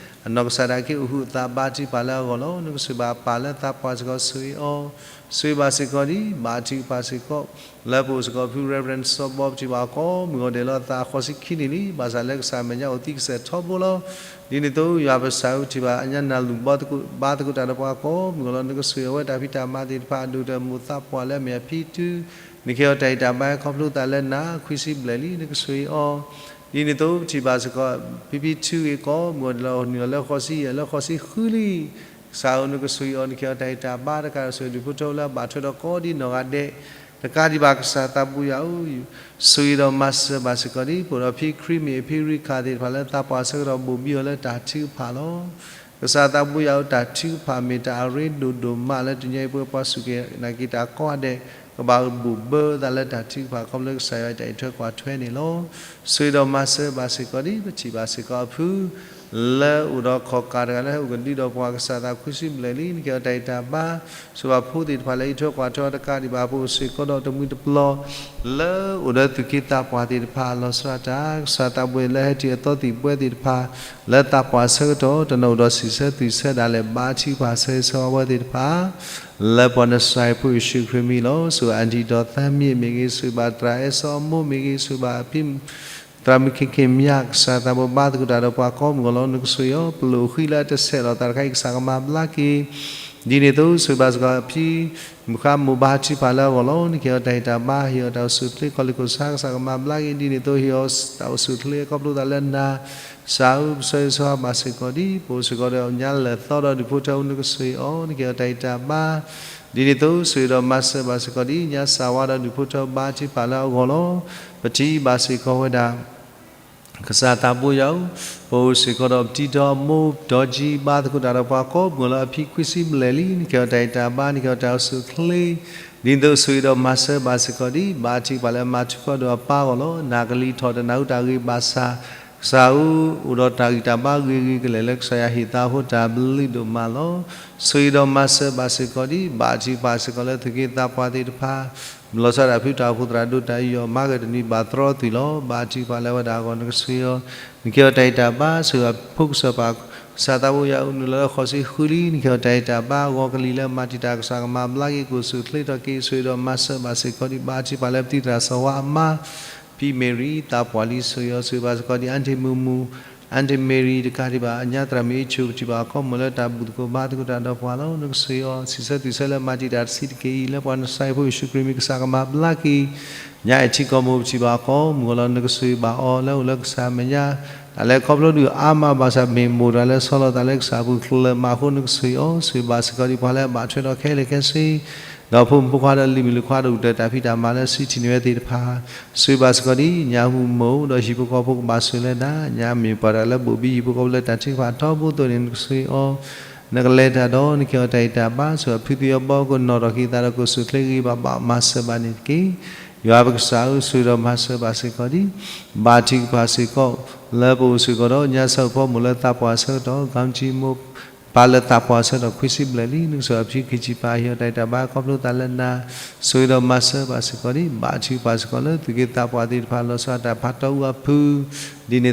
အနီၢ်ကစၢ်ဒၣ်က့ၤအိၣ်ဟုးအသးဘါထုကဖၣ်လၢအဂီၢ်လီၤ. နကဆိၣ်ဂ့ၤဘၣ်ပၢ်လၢသးပှၢ်စ့ၢ်ကီး ဆိၣ်ဂ့ၤအီၤ, ဆိၣ်ဂ့ၤဘၣ်စ့ၢ်ကီးဒံး, ဘါထုကဖၣ်စ့ၢ်ကီး လၢပအိၣ်စ့ၢ်ကီးဖု Reverend စီၤဘီ ပထံၣ်ဘၣ်အီၤကိးမုၢ်ဂီၤဒဲးလၢအသးဃီၤဆံခံနံၣ်လံ, ဘၣ်ဆၣ်လၢကစၢ်အမဲာ်ညါအိၣ်သံကစဲာ်ထီဘိလီၤ. ဒ်န့ၣ်အသိး ယွၤပကစၢ်ဧၢ ပထံၣ်ဘၣ်အညါနၢ်လူၢ်ဘီသကိး ဘါသကိးတၢ်ဒီးပှၤကိးမုၢ်ဂီၤလီၤ. နကဆိၣ်ဂ့ၤအဝဲတၢ်ဖံးတၢ်မၤသ့ၣ်တဖၣ် အဒိၣ်ကတၢၢ်မိၢ်သးပှၢ်လၢအမဲာ်အဖံတုၤ, နကဟ့ၣ်အီၤတၢ်ဂံၢ်တၢ်ဘါခီဖျိသးလၢနၤ ခွံဆံဘျဲၣ်လံ နကဆိၣ်ဂ့ၤအီၤ, ဒ်န့ၣ်အသိး ပထံၣ်ဘၣ်စ့ၢ်ကီး ဖံဖံထုဂ့ၤကိးမုၢ်ဂီၤဒဲးလၢအနုာ်လီၤလၢဃီၤဆံယဲၢ်လၢဃီၤဆံဃုလံ ကစၢ်ဧၢ နကဆိၣ်ဂ့ၤအီၤ နကဟ့ၣ်အီၤတၢ်ဂံၢ်တၢ်ဘါတကးဒီး ဆိၣ်ဂ့ၤဒူၣ်ဖိထၢဖိလၢအဘၣ်ထွဲဒီးကိးဒံးနီၢ်ဂၤဒဲး, တကးဒံးဘၣ်ကစၢ်သးဘိယွၤဧၢ, ဆိၣ်ဂ့ၤဒီးမၤစၢၤဘၣ်စ့ၢ်ကီးဒံး ပအိၣ်ဒီးဖံခရံမ့ၢ် ဖံရံခၣ်သ့ၣ်တဖၣ်လၢသးပှၢ်ဆၢကတီၢ်ဘိၣ်ဘံအီၤလၢတၢ်ထုကဖၣ်လီၤ. ကစၢ်သးဘိယွၤဧၢ တၢ်ထုကဖၣ်မ့ၢ်တၢ်အရ့ဒိၣ်ဒိၣ်မးလၢတနံၤအံၤပဝဲပှၤစူၢ်က့ၤနာ်က့ၤတၢ်ကိးဂၤဒဲး ကဘၣ်ဘိၣ်ဘၢသးလၢတၢ်ထုကဖၣ် ခီဖျိကစၢ်ယွၤအတၢ်အံးထွဲကွၢ်ထွဲန့ၣ်လီၤ. ဆိၣ်ဂ့ၤဒီးမၤစၢၤဘၣ်စ့ၢ်ကီးဒံး ပထံၣ်ဘၣ်စ့ၢ်ကီးအဖု လၢအိၣ်ဒီးခီၣ်ကၢ်တဂၤလၢဟဲအိၣ်ကဒုဒီးပှၤ ကစၢ်သးခွံဆံဘျဲၣ်လံ နကဟ့ၣ်အီၤတၢ်ဂံၢ်တၢ်ဘါ, ဆိၣ်ဂ့ၤဘၣ်ဖိသ့ၣ်တဖၣ်လၢအံးထွဲကွၢ်ထွဲအီၤတကးဒံးဘၣ် ပအိၣ်စ့ၢ်ကီးဒီးတမှံတပျီၤ လၢအိၣ်ဒီးသူၣ်က့သးပှၢ်သ့ၣ်တဖၣ် လီၤဆီဒၣ်တၢ် ကစၢ်သးဘိယွၤလၢဟဲတုၤအသီသံၣ်ဘှဲသ့ၣ်တဖၣ် လၢသးပှၢ်ဆၢကတီၢ် တနီၤအိၣ်ဒီးဆံးဆၢသွံၣ်ဆၢဒၣ်လဲာ် ဘါထုကဖၣ်ဆၢဂ့ၤဆၢဝါဝဲသ့ၣ်တဖၣ် လၢပှၤနစၢ်ယဖိယ့ၣ်ၡူးခရံာ်မံၤလီၤ. ဆိၣ်ဂ့ၤအဒံၣ်ဒီးသးမံမ့ၢ်ဂ့ၤ, ဆိၣ်ဂ့ၤဘၣ်သရၣ်အဲၣ်စီအမိၢ်မ့ၢ်ဂ့ၤ, ဆိၣ်ဂ့ၤဘၣ်ဖံ သရၣ်မုၣ်ခ့ခ့မၠး ကစၢ်သးဘိဘါသကိးတၢ်ဒီးပှၤကိးမုၢ်ဂီၤလီၤ. နကဆိၣ်ဂ့ၤအီၤ ပလိာ်ဃံလၢအတဆဲးလီၤသးတခါအံၤ ကစၢ်ကမၤဘျါက့ၤ ဒ်န့ၣ်အသိး ဆိၣ်ဂ့ၤဘၣ်စ့ၢ်ကီးအဖံ မုၢ်ဃါမိၢ် ဘါထုကဖၣ်လၢအဂီၢ်လီၤ. နကဟ့ၣ်အီၤတၢ်ဂံၢ်တၢ်ဘါ ဟ့ၣ်အီၤတၢ်အိၣ်ဆူၣ်အိၣ်ချ့ ကီၢ်လ့ၢ်ကီၢ်ဆၣ် ကစၢ်ကမၤဘျါက့ၤ ဒ်န့ၣ်အသိး ဟ့ၣ်အီၤတၢ်အိၣ်ဆူၣ်အိၣ်ချ့ ခီဖျိသးလၢနၤ စၢ်ဧၢ ပဆၢဂ့ၤဆၢဝါဘၣ်စ့ၢ်ကီးဒံး ပအိၣ်စ့ၢ်ကီးဒီးညါလၢာ်သီဒီးဒူၣ်ဖိထၢဖိ နကဆိၣ်ဂ့ၤအီၤ နကဟ့ၣ်အီၤတၢ်ဂံၢ်တၢ်ဘါ ဒ်န့ၣ်အသိး ဆိၣ်ဂ့ၤဒီးမၤစၢၤဘၣ်စ့ၢ်ကီးဒံး ညါစၢ်ဝါဒီးဒူၣ်ဖိထၢဖိ ဘါထုကဖၣ်လၢအဂီၢ်လီၤ. ပထံၣ်ဘၣ်စ့ၢ်ကီးဝဲဒၣ် ကစၢ်သးဘိယွၤဧၢ, ပအိၣ်စ့ၢ်ကီးဒီးပတံထီၣ်မိၢ်ဒီးကၠံ ဘါသကိးတၢ်ဒီးပှၤကိးမုၢ်လၢအဖံခွံဆံဘျဲၣ်လံ, နကဟ့ၣ်အီၤတၢ်ဂံၢ်တၢ်ဘါ နကဟ့ၣ်အီၤတၢ်အိၣ်ဆူၣ်အိၣ်ချ့, ဒ်န့ၣ်အသိးဆိၣ်ဂ့ၤဒီးမၤစၢၤဘၣ်စ့ၢ်ကီးဒံး ဘါထုကဖၣ်လၢမၤထူၣ်ဖျဲးဒီးအပၢ်အဂီၢ်လီၤ. နၤကလံၤထီၣ်တနၢ်ဟူတၢ်ဂ့ၢ်ဘၣ်ဆၣ်, ကစၢ်ဧၢ, အိၣ်ဒီးတၢ်ဂံၢ်တၢ်ဘါဂ့ၤဂ့ၤကလဲာ်လၢကစၢ်ယွၤဟ့ၣ်သးအဃိ တၢ်ဘျုးဒိၣ်မးလီၤ. ဆိၣ်ဂ့ၤဒီးမၤစၢၤဘၣ်စ့ၢ်ကီးဒံး ဘါထုကဖၣ်စ့ၢ်ကီးလၢသုးက့သးပှၢ်သ့ၣ်တဖၣ် လီၤဆီဒၣ်တၢ်ဖုတၢ်အိၣ်ဖှိၣ်သရၣ်ဒိၣ်တၢ်ယူးယီၣ်မၤဂ့ၤတနံၤဘၣ်သရီသုးလီၤ. ဘါထုကဖၣ်လၢအဝဲဒၣ်အဂီၢ် နကဆိၣ်ဂ့ၤအီၤ, နကဟ့ၣ်အီၤတၢ်ဂံၢ်တၢ်ဘါ ဆိၣ်ဂ့ၤအဖိကစၢ်ပၢ် ကစၢ်သးဘိယွၤဧၢ နုာ်လီၤလၢဃိးဆံဃုလံ နကဟ့ၣ်အီၤတၢ်ဂံၢ်တၢ်ဘါ ဂီၤကလံၤလၢမၤတံာ်တာ် ကစၢ်ကမၤဘျါက့ၤ ကအိၣ်ဆူၣ်အိၣ်ချ့ထီၣ်က့ၤ ဆိၣ်ဂ့ၤဒီးမၤစၢၤဘၣ်စ့ၢ်ကီးဒံး ဘါထုကဖၣ်လၢပတံၤသရၣ်စီၤဝါအမါ ဖံမဲာ်ရံၤ သးပှၢ်လံ ဆိၣ်ဂ့ၤအီၤ ဆိၣ်ဂ့ၤဘၣ်စ့ၢ်ကီးဒံး အၣ်ထံၣ်မုၢ်မုၢ် အၣ်ထံၣ်မဲာ်ရံၤတကးဒံးဘၣ် အညါသရၣ်မုၣ်အ့ၣ်ဆူၣ် ပထံၣ်ဘၣ်အခီပညီလၢတၢ်ဘူၣ်သကိးဘါသကိးတၢ်ဒီးပှၤလီၤ. နကဆိၣ်ဂ့ၤအီၤ စံးဆၢတုၤဆၢလၢမၤတံာ်တာ်တဆံးတက့ၢ်အံၤ လၢပှၤနစဲဖိယ့ၣ်ၡူးခရံာ်မံၤ ကစၢ်ကမၤဘျါက့ၤ ညါအဲၣ်ထံကီၢ်မိၢ် ပထံၣ်ဘၣ်အခီပညီလီၤ. နကဆိၣ်ဂ့ၤဘၣ်အီၤလၢအိၣ်လၢကစၢ်မဲာ်ညါ တၢ်လဲၤခီဖျိဒုးအါမးဘၣ်ဆၣ် မ့ၢ်မိၢ်တၢ်လၢဆီလီၤသးလၢကစၢ်အပူၤ ကလၢၤမးအဃိ နကဆိၣ်ဂ့ၤအီၤ ဆိၣ်ဂ့ၤဘၣ်စ့ၢ်ကီးဒံးပှၤလၢအဘၣ်ထွဲဒီးခဲလၢာ်ခဲဆ့ ဒီးဖိမုၣ်ဖိခွါဒီးလံၤမုၣ်လံၤခွါဒီး အိၣ်တၢ်ဖံးတၢ်မၤလၢစုထံၣ်န့ၢ်ဝဲသ့ၣ်တဖၣ် ဆိၣ်ဂ့ၤဘၣ်စ့ၢ်ကီးဒံး ညါဟူးမုၢ် ဒီးဟံၣ်ဖိဃီဖိကဘၣ်ဆိၣ်ဂ့ၤလၢနၤ ညါမ့ၢ်ပှၤတၢ်လၢဘိၣ်ဘံဟံၣ်ဖိဃီဖိလၢတၢ်ထုကဖၣ်ထီဘိအသိးန့ၣ် နကဆိၣ်ဂ့ၤအီၤ နကလဲၤတၢ်ဒီး နကဟ့ၣ်အီၤတၢ်ဂံၢ်တၢ်ဘါ ဆိၣ်ဂ့ၤအဖုသ့ၣ်အဘီ ကနီၣ်ထီၣ်က့ၤသးဒီးကအိၣ်ဆူၣ်အိၣ်ချ့ဂ့ၤဂ့ၤဘၣ်ဘၣ် မၤစၢၤဘၣ်န့ၣ်တက့ၢ်. ယွၤပကစၢ်ဧၢ ဆိၣ်ဂ့ၤဒီးမၤစၢၤဘၣ်စ့ၢ်ကီးဒံး ဘါထုကဖၣ်စ့ၢ်ကီး လၢပအိၣ်စ့ၢ်ကီးဒီး ညါဆၢဖီမိၢ်လၢသးပှၢ်အဆၢကတီၢ် ကံကံမိၢ် ပၢ်လၢသးပှၢ်အဆၢကတီၢ်ခွံဆံဘျဲၣ်လံ နကဆိၣ်ဂ့ၤအဖံခံဆံပၢ် ဟ့ၣ်အီၤတၢ်ဂံၢ်တၢ်ဘါ ခီဖျိသးလၢနၤ ဆိၣ်ဂ့ၤဒီးမၤစၢၤဘၣ်စ့ၢ်ကီးဒံး ဘါထုကဖၣ်စ့ၢ်ကီးလၢသုးက့သးပှၢ်သ့ၣ်တဖၣ် လီၤဆီဒၣ်တၢ်ဖးတီၢ်အ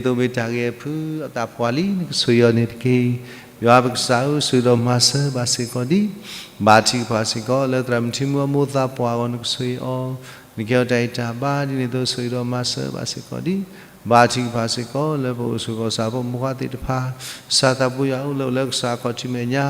ူအဖု ဒ်န့ၣ်အသိးမ့ၢ်တၢ်ဂ့ၢ်အဖု အသးပှၢ်လံ နကဆိၣ်ဂ့ၤအီၤန့ၣ်တက့ၢ်. ယွၤပကစၢ်ဧၢ ဆိၣ်ဂ့ၤဒီးမၤစၢၤဘၣ်စ့ၢ်ကီးဒံး ဘါထုကဖၣ်စ့ၢ်ကီး လၢသရၣ်မုၣ်ထံမူအမိၢ်သးပှၢ်အဂီၢ် နကဆိၣ်ဂ့ၤအီၤ နကဟ့ၣ်အီၤတၢ်ဂံၢ်တၢ်ဘါ ဒ်န့ၣ်အသိးဆိၣ်ဂ့ၤဒီးမၤစၢၤဘၣ်စ့ၢ်ကီးဒံး ဘါထုကဖၣ်စ့ၢ်ကီး လၢပအိၣ်စ့ၢ်ကီးကစၢ်ဖိမုၣ်ဖိခွါသ့ၣ်တဖၣ် ကစၢ်သးဘိယွၤဧၢ လၢအိၣ်လၢကစၢ်အခီၣ်ထံးမဲာ်ညါ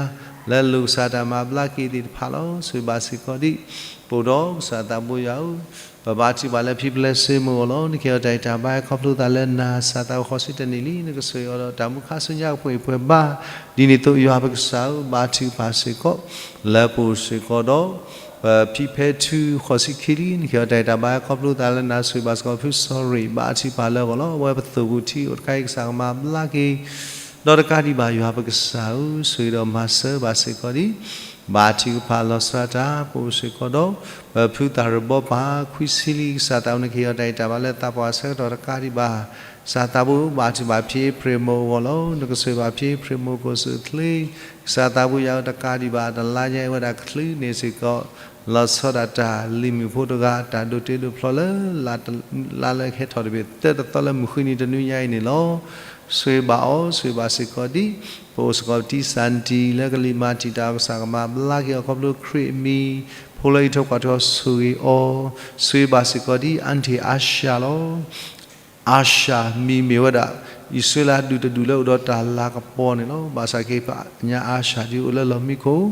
လၢအလိၣ်ကစၢ်တၢ်မၤဘျါက့ၤသ့ၣ်တဖၣ်လီၤ. ဆိၣ်ဂ့ၤဘၣ်စ့ၢ်ကီးဒံး ပအိၣ်ဒီးကစၢ်သးဘိယွၤဧၢ ပဘါထုကဖၣ်လၢဖံပျဲၢ်စ့မိၢ်အဂီၢ်လီၤ. နကဟ့ၣ်အီၤတၢ်ဂံၢ်တၢ်ဘါ ခီဖျိသးလၢနၤစၢ်သးအိၣ်ဃိးဆံတနံၣ်လံ နကဆိၣ်ဂ့ၤအီၤဒီးတၢ်မူခါဆူညါကပှဲၤပှဲၤဘၣ် ဒ်န့ၣ်အသိးယွၤပကစၢ်ဧၢ ဘါထုကဖၣ်စ့ၢ်ကီး လၢပအိၣ်စ့ၢ်ကီးဒီး ပဖံဖဲထုဃိးဆံခံလံ နကဟ့ၣ်အီၤတၢ်ဂံၢ်တၢ်ဘါ ခီဖျိသးလၢနၤ ဆိၣ်ဂ့ၤဘၣ်စ့ၢ်ကီးဖုစီၤရ့ၣ် ဘါထုကဖၣ်လၢအဂီၢ်လီၤ. အဝဲပသိၣ်ပူၤထံအိၣ်တခါအံၤ ကစၢ်ကမၤဘျါက့ၤ ဒီးတကးဒံးဘၣ်ယွၤပကစၢ်ဧၢ ဆိၣ်ဂ့ၤဒီးမၤစၢၤဘၣ်စ့ၢ်ကီးဒံး ဘါထုကဖၣ်လီၤစှၤတၢ် ပအိၣ်စ့ၢ်ကီးဒီး ပဖုသးရဘီပၢ် ခွံဆံလံ ကစၢ်သးဘိ နကဟ့ၣ်အီၤတၢ်ဂံၢ်တၢ်ဘါလၢသးပှၢ်အဆၢကတီၢ်တကးဒံးဘၣ် ကစၢ်သးဘိ ဘါထုကဖၣ်ဖံအ့ဖြ့ၣ်မိၢ်အဂီၢ်လီၤ. နကဆိၣ်ဂ့ၤဘၣ်ဖံအ့ဖြ့ၣ်မိၢ်ကအိၣ်ဆူၣ်အိၣ်ချ့ ကစၢ်သးဘိယွၤဧၢ တကးဒံးဘၣ် တလါညါအံၤဝဲဒၣ်ကချုးန့ၣ်စ့ၢ်ကီး လီၤဆီဒၣ်တၢ်လံၤမုၣ်ဖိတဂၤ တၢ်ဒိးတ့ဒိးဖျီလၢ လါလၢဟဲထီၣ်တဘ့ၣ်သၢတသီလၢမုၢ်ဃုနံၤတနွံညါအံၤန့ၣ်လီၤ. ဆိၣ်ဂ့ၤဘၣ်အီၤ ဆိၣ်ဂ့ၤဘၣ်စ့ၢ်ကီးဒံး ပအိၣ်စ့ၢ်ကီးပတံၢ်စၢ်နတံၢ် လၢကလံၤမၤတံာ်တာ်အီၤ ကစၢ်ကမၤဘျါက့ၤအီၤ ခီဖျိခရံာ်အမံၤ ဖိလၢအံးထွဲကွၢ်ထွဲအီၤဆိၣ်ဂ့ၤအီၤ ဆိၣ်ဂ့ၤဘၣ်စ့ၢ်ကီးဒံး အၣ်ထံၣ်အါၡၤလီၤ. အါၡၤမံၤမ့ၢ်ဝဲဒၣ် အံၣ်စရ့လးဒူၣ်တဒူၣ်လၢအိၣ်ဒီးတၢ်လၤကပီၤန့ၣ်လီၤ. ဘၣ်ဆၣ်က့ၤပညါအါၡၤဒ်အိၣ်လၢလီၢ်မံခိၣ်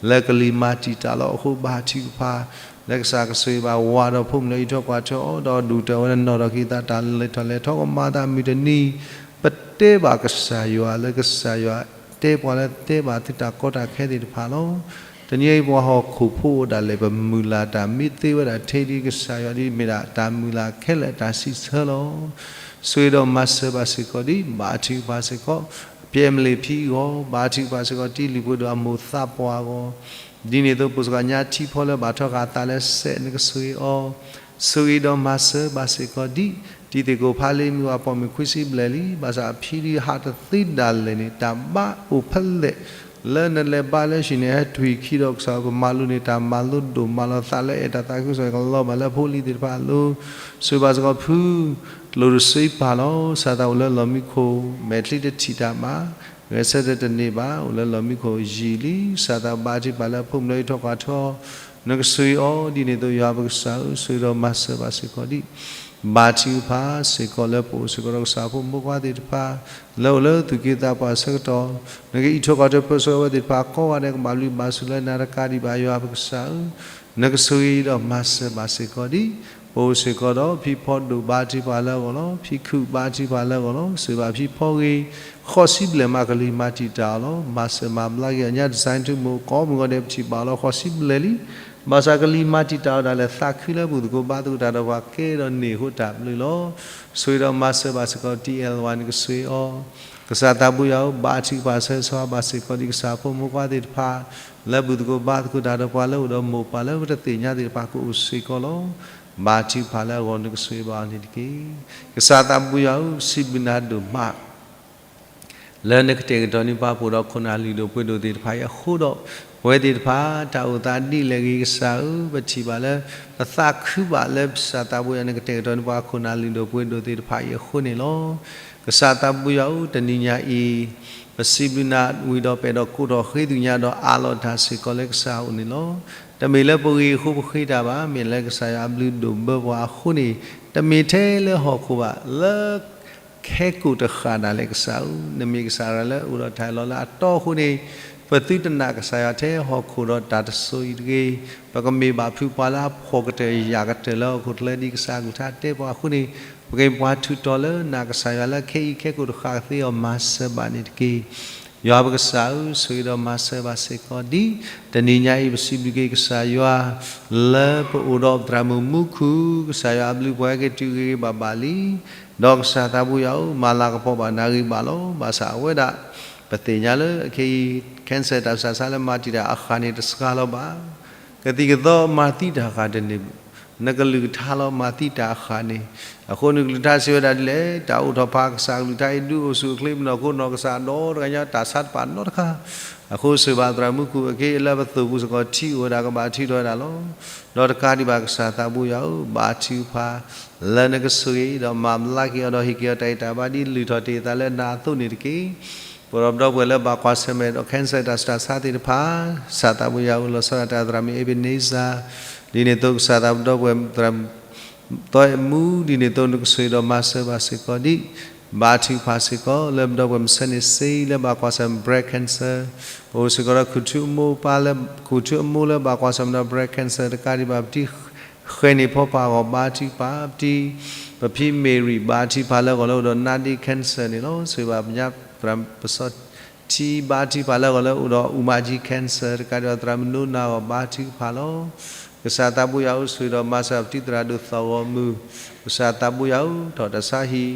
လၢကလံၤမၤတံာ်တာ်လီၤအဃိ ဘါထုကဖၣ် လၢကစၢ်ကဆိၣ်ဂ့ၤဘၣ်ဝၤဒီးဖိမုၣ်လၢအံးထွဲကွၢ်ထွဲအီၤ ဒီးဒူၣ်တၢ်ဝဲဒၣ်နီၣ်ထီၣ်က့ၤသးတၢ်လဲၤထီၣ်လဲၤထီကမၤသးမုၢ်တနံၤ ပတဲဘၣ်ကစၢ်ယွၤလၢကစၢ်ယွၤ တဲပှၤလၢတဲဘၣ်သုတၢ်ကီတၢ်ခဲသ့ၣ်တဖၣ်လီၤ. တနံၤအံၤပှၤဟီၣ်ခိၣ်ဖိအိၣ်ဒၣ်လဲာ် ပမုၢ်လၢ်တၢ်မ့ၢ်သ့ဝဲဒၣ်ထဲဒ်ကစၢ်ယွၤဒ်မ့ၢ်ဒၣ်တၢ်မုၢ်လၢ်ခဲလၢာ်တၢ်စံးဆၢလီၤ. ဆိၣ်ဂ့ၤဒီးမၤစၢၤဘၣ်စ့ၢ်ကီးဒံး ဘါထုကဖၣ်စ့ၢ်ကီး ပျဲၢ်မလ့ၣ်ဖံအဂီၢ် ဘါထုကဖၣ်စ့ၢ်ကီးတံၤလံၤပှဲၤဒိၣ်အမိၢ်သးပှၢ်အဂီၢ် ဒ်န့ၣ်အသိးပှၤစ့ၢ်ကီးညါထံဖီလၢဘၣ်ထီၣ်ဃာ်အသးလၢစဲး နကဆိၣ်ဂ့ၤအီၤ ဆိၣ်ဂ့ၤဒီးမၤစၢၤဘၣ်စ့ၢ်ကီးဒံး တံၤသကိးဖးလ့မုၢ်အပီၢ်မုၢ်ခွံဆံဘျဲၣ်လံ ဘၣ်ဆၣ်အဖံဒုးဟးတသ့ဒၣ်လဲာ်န့ၣ် တၢ်ဘါအိၣ်ဖဲလဲၣ် လၢနလဲၤဘါလၢဟံၣ်န့ၣ် ဟဲထွံၣ်ခံဒီးကစၢ်ပမၤလိန့ၢ်တၢ်မၤလိဒိၣ်မးလီၤ သးလၢအဲၣ်တၢ်သးခုကစီၣ်န့ၣ် ကလီၤဘၣ်လၢဖိလံၤသ့ၣ်တဖၣ်အလိၤ ဆိၣ်ဂ့ၤဘၣ်စ့ၢ်ကီးဖု ကျိၣ်တစ့ပၢ်လီၤ ကစၢ်သးအိၣ်လၢလီၢ်မံခိၣ် မဲာ်ချံတထံၣ်တၢ်ဘၣ် ဂဲၤဆၢထၢၣ်တန့ၢ်ဘၣ် အိၣ်လၢလီၢ်မံခိၣ်ယံာ်လံ ကစၢ်သးဘါထုကဖၣ်လၢအဖိမုၣ်လၢအံးထွဲကွၢ်ထွဲအီၤ နကဆိၣ်ဂ့ၤအီၤ ဒ်န့ၣ်အသိးယွၤပကစၢ်ဧၢ ဆိၣ်ဂ့ၤဒီးမၤစၢၤဘၣ်စ့ၢ်ကီးဒံး ဘါထုကဖၣ်စ့ၢ်ကီးလၢပအိၣ်စ့ၢ်ကီးဒီးကစၢ်ဖိမုၣ်ဖိခွါသ့ၣ်တဖၣ် လၢအိၣ်လၢသူၣ်က့သးပှၢ်အဆၢကတီၢ်, နကအံးထွဲကွၢ်ထွဲပၢဆှၢအဝဲသ့ၣ်တဖၣ်ကိးဂၤဒဲး ကဘၣ်ဘျုးဘၣ်ဆိၣ်လၢနၤတကးဒံးဘၣ် ယွၤပကစၢ်ဧၢ, နကဆိၣ်ဂ့ၤဒီးမၤစၢၤဘၣ်စ့ၢ်ကီးဒံး, ပအိၣ်စ့ၢ်ကီးဒီးဖံဖီဒိၣ်ဘါထုကဖၣ်လၢအဂီၢ်လီၤ. ဖံခုၣ်ဘါထုကဖၣ်လၢအဂီၢ်လီၤ. စံးဘၣ်ဖံဖီဂ့ၤ ဃိးဆံဘျဲၣ်မး ကလံၤမၤတံာ်တာ်အီၤလီၤ. မၤစၢၤမၤဘျါက့ၤအီၤ ညါ design ထူမိၣ်ကိးမုၢ်ဂီၤဒဲး ပထံၣ်ဘၣ်အီၤလီၤ ဃိးဆံဘျဲၣ်လံ. ဘၣ်ဆၣ်ကလံၤမၤတံာ်တာ်အီၤဒၣ်လဲာ် သးခုလၢပူၤသကိးဘါသကိးတၢ်ဒီးပှၤ ကဲဒီးန့ၢ်အဃိတၢ်ဘျုးလီၤ. ဆိၣ်ဂ့ၤဒီးမၤစၢၤဘၣ်စ့ၢ်ကီး တံၢ်အဲၣ်လဝါ နကဆိၣ်ဂ့ၤအီၤ, ကစၢ်သးဘိယွၤဧၢ, ဘါထုကဖၣ်ဆၢဂ့ၤဆၢဝါဘၣ်စ့ၢ်ကီးဒံး ကစၢ်ဖိမုၣ်ဖိခွါသ့ၣ်တဖၣ် လၢဘူၣ်သကိးဘါသကိးတၢ်ဒီးပှၤ လၢအိၣ်ဒီးမိၢ်ပၢ်လၢပတသ့ၣ်ညါသ့ၣ်တဖၣ် ကအိၣ်စ့ၢ်ကီးလီၤ. ဘါထုကဖၣ်လၢအဂီၢ် နကဆိၣ်ဂ့ၤဘၣ်အီၤန့ၣ်တက့ၢ်. ကစၢ်သးဘိယွၤဧၢ, စံးဘျုးနၤဒိၣ်မး လၢနကတဲာ်ကတီၤန့ၢ်ပှၤ ပအိၣ်ဒီးခိၣ်နၢ်လုၢ်ဒိၣ်ပှ့ၤဒိၣ်သ့ၣ်တဖၣ်အံၤအဃိဒီး ပဝဲသ့ၣ်တဖၣ် တၢ်အိၣ်သးဒ်လဲၣ်ဂ့ၤ ကစၢ်ဧၢ, ပထံၣ်ဘၣ်လၢ ပသးခုဘၣ်လၢ ကစၢ်သးဘိယွၤ နကတဲာ်ကတီၤန့ၢ်ပှၤ ခိၣ်နၢ်လုၢ်ဒိၣ်ပှ့ၤဒိၣ်သ့ၣ်တဖၣ်အံၤအဃိန့ၣ်လီၤ. ကစၢ်သးဘိယွၤဧၢ, တနံၤညါအံၤ ပစံးဘျုးနၤဝံၤဒီး ပအဲၣ်ဒိးကိးထီၣ်ဃ့သုညါဒီး အးလီၤတၢ်စ့ၢ်ကီးလၢကစၢ်အအိၣ်န့ၣ်လီၤ. တမ့ၢ်လၢပဂ့ၤအဃိပဃ့တၢ်ဘၣ်, မ့ၢ်လၢကစၢ်ယွၤအဘျုးဒိၣ်ဘၢပှၤအဃိန့ၣ်, တမ့ၢ်ထဲလၢဟီၣ်ခိၣ်ဘၣ်, လၢ ခဲကိာ်တဃၣ်ဒၣ်လဲာ် ကစၢ်ဧၢ, နမ့ၢ်ကစၢ်ယွၤလၢအိၣ်ဒီးတၢ်အၢၣ်လီၤလၢအတီအဃိန့ၣ်, ပသုတနာ်ကစၢ်ယွၤထဲဟီၣ်ခိၣ်ဒီးတၢ်တစိၤအံၤတဂ့ၤ, ပကမ့ၢ်ဘၣ်ဖုးပှၤလၢအဖှီၣ်ကတၢၢ်ယာ်ကတၢၢ်လၢဟီၣ်ခိၣ်ချၢဒ် ကစၢ်အကလုၢ်ကထါတဲပှၤအဃိန့ၣ်, ပကမ့ၢ်ပှၤထူးတီၤလၢနာ်ကစၢ်ယွၤလၢခဲအံၤခဲကိာ်တဃၣ်ကသ့အီၤ မၤစၢၤဘၣ်န့ၣ်တက့ၢ်. ယွၤပကစၢ်ဧၢ, ဆိၣ်ဂ့ၤဒီးမၤစၢၤဘၣ်စ့ၢ်ကီးဒံး, တနံၤညါအံၤ ပစံးဘျုးက့ၤကစၢ်ယွၤ လၢပအိၣ်ဒီးပသရၣ်မုၣ်မူခိၣ်, ကစၢ်ယွၤအဘျုးပှၤဟဲက့ၤတုၤဂ့ၤဂ့ၤဘၣ်ဘၣ်လံ. ဒီးကစၢ်သးဘိယွၤဧၢ, မၤလၤကပီၤဘၣ်နၤဂ့ၤဘၣ်လီၤ. ဘၣ်ဆၣ်အဝဲဒၣ် ပသ့ၣ်ညါလၢအခဲအံၤ cancer တၢ်ဆူးတၢ်ဆါလၢမၤတံာ်တာ်အဃၣ်န့ၣ် တစှၤလီၤဘၣ်. ကသံၣ်ကသီမၤသံတၢ်အဃၣ်တန့ၢ်, နကလုၢ်ကထါလီၤ မၤသံတၢ်အဃၣ်န့ၣ်, အဃိနကလုၢ်ကထါစံးဝဲဒၣ်ဒ်လဲၣ်, တၢ်အိၣ်ထီၣ်ဖးကစၢ်ကလုၢ်ကထါအံၤ ဒုးအိၣ်ဆူၣ်အိၣ်ချ့ ပနီၢ်ခိနီၢ်ကစၢ်ဒီတဂၤညါ တၢ်ဆါတပာ်နီတခါ. အဃိစံးဘၣ်သရၣ်မုၣ်ခိၣ် အခဲအံၤလၢပသိၣ်ပူၤစ့ၢ်ကီး ထံအိၣ်ဝဲဒၣ် ကဘၣ်ထံထီၣ်ဝဲဒၣ်လီၤ. ဒီးတကးဒံးဘၣ် ကစၢ်သးဘိယွၤဧၢ, ဘါထုကဖၣ် လၢနကဆိၣ်ဂ့ၤဒီးမၤဘျါက့ၤအီၤဒီး ဟ့ၣ်က့ၤအီၤတၢ်ဂံၢ်တၢ်ဘါဒ်လုၢ်ထီၣ်တ့ၢ်အသးလၢနအသိးန့ၣ်တက့ၢ်. ပဒီပုၢ်ဝဲၢ်လၢဘၣ်ကွၢ်ဆၢၣ်မဲာ်ဒီး cancer တၢ်ဆူးတၢ်ဆါသ့ၣ်တဖၣ်, ကစၢ်သးဘိယွၤဧၢ, လီၤဆီဒၣ်တၢ်သရၣ်မုၣ် Ebenezer, ဒ်န့ၣ်အသိးကစၢ်သးဘိဒီပုၢ်ဝဲၢ် သရၣ်သီအမူ ဒ်န့ၣ်အသိး နကဆိၣ်ဂ့ၤဒီးမၤစၢၤဘၣ်စ့ၢ်ကီးဒံး, ဘါထုကဖၣ်စ့ၢ်ကီး လၢပဒီပုၢ်ဝဲၢ် မုၢ်ဆ့ၣ်န့ၣ်စ့ လၢဘၣ်ကွၢ်ဆၢၣ်မဲာ် breast cancer, ပအိၣ်စ့ၢ်ကီးဒီး ခိၣ်ထူအမိၢ်ပၢ်လၢ ခိၣ်ထူအမိၢ်လၢဘၣ်ကွၢ်ဆၢၣ်မဲာ်ဒီး breast cancer တကးဒံးဘၣ် ပတံၤဃဲၤန့ၢ်ဖီပာ်အဂီၢ် ဘါထုကဖၣ်, ပတံၤ ပဖံမ့ၢ်ရံၣ် ဘါထုကဖၣ်လၢအဂီၢ်လၢအိၣ်ဒီး နာဒ့ cancer န့ၣ်လီၤ. စံးဘၣ်ပညါသရၣ်ပစီၣ် ထံဘါထုကဖၣ်လၢအဂီၢ်လၢအိၣ်ဒီး အူမၤကၠံ cancer တကးဒံးဘၣ် သရၣ်မုၣ်နိနၤအဂီၢ် ဘါထုကဖၣ်လီၤ. ကစၢ်သးဘိယွၤဧၢ, ဆိၣ်ဂ့ၤဒီးမၤစၢၤပတံၤသရၣ်ဒိၣ်သီၣ်ဂီၤမုၢ်, ကစၢ်သးဘိယွၤဧၢ, ထီၣ်တၢ်ဆါဟံၣ်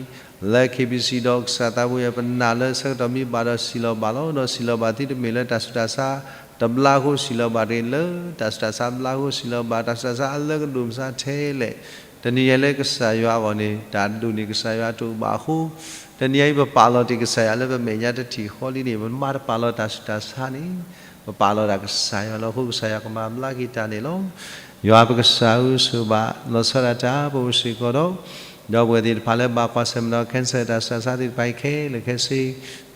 လၢ KBC ဒီးကစၢ်သးဘိယွၤ ပနာ်လၢဆၢကတီၢ်မ့ၢ်ဘၣ်ဒီးစံၣ်လီၤဘၣ်လီၤ. ဒီးစံၣ်လီၤဘၣ်သုတမ့ၢ်လၢတၢ်ဆူးတၢ်ဆါတဘျါအဃိ စံၣ်လီၤဘၣ်တဂ့ၤ, လၢတၢ်ဆူးတၢ်ဆါဘျါအဃိ စံၣ်လီၤဘၣ်တၢ်ဆူးတၢ်ဆါအလၢကဒိၣ်မဆါထဲလဲၣ် တနံၤညါလၢကစၢ်ယွၤအဂီၢ်န့ၣ် တၢ်ဒိၣ်န့ၢ်ကစၢ်ယွၤတအိၣ်ဘၣ်အဃိ, တနံၤညါအံၤ ပပာ်လီၤတ့ၢ်ကစၢ်ယွၤလၢပမဲာ်ညါတထံၣ်ဃီလံန့ၣ် ပမၤတပာ်လီၤတၢ်ဆူးတၢ်ဆါန့ၣ်, ပပာ်လီၤတၢ်ကစၢ်ယွၤလီၤ. အဃိကစၢ်ယွၤကမၤဘျါက့ၤတၢ်န့ၣ်လီၤ. ယွၤပကစၢ်ဧၢ, ဆိၣ်ဘၣ်လီၤဆီဒၣ်တၢ် ပအိၣ်စ့ၢ်ကီးဒီး ဒီပုၢ်ဝဲၢ်သ့ၣ်တဖၣ်လၢဘၣ်ကွၢ်ဆၢၣ်မဲာ်ဒီး cancer တၢ်ဆူးတၢ်ဆါသ့ၣ်တဖၣ်အံၤခဲလၢာ်ခဲဆ့,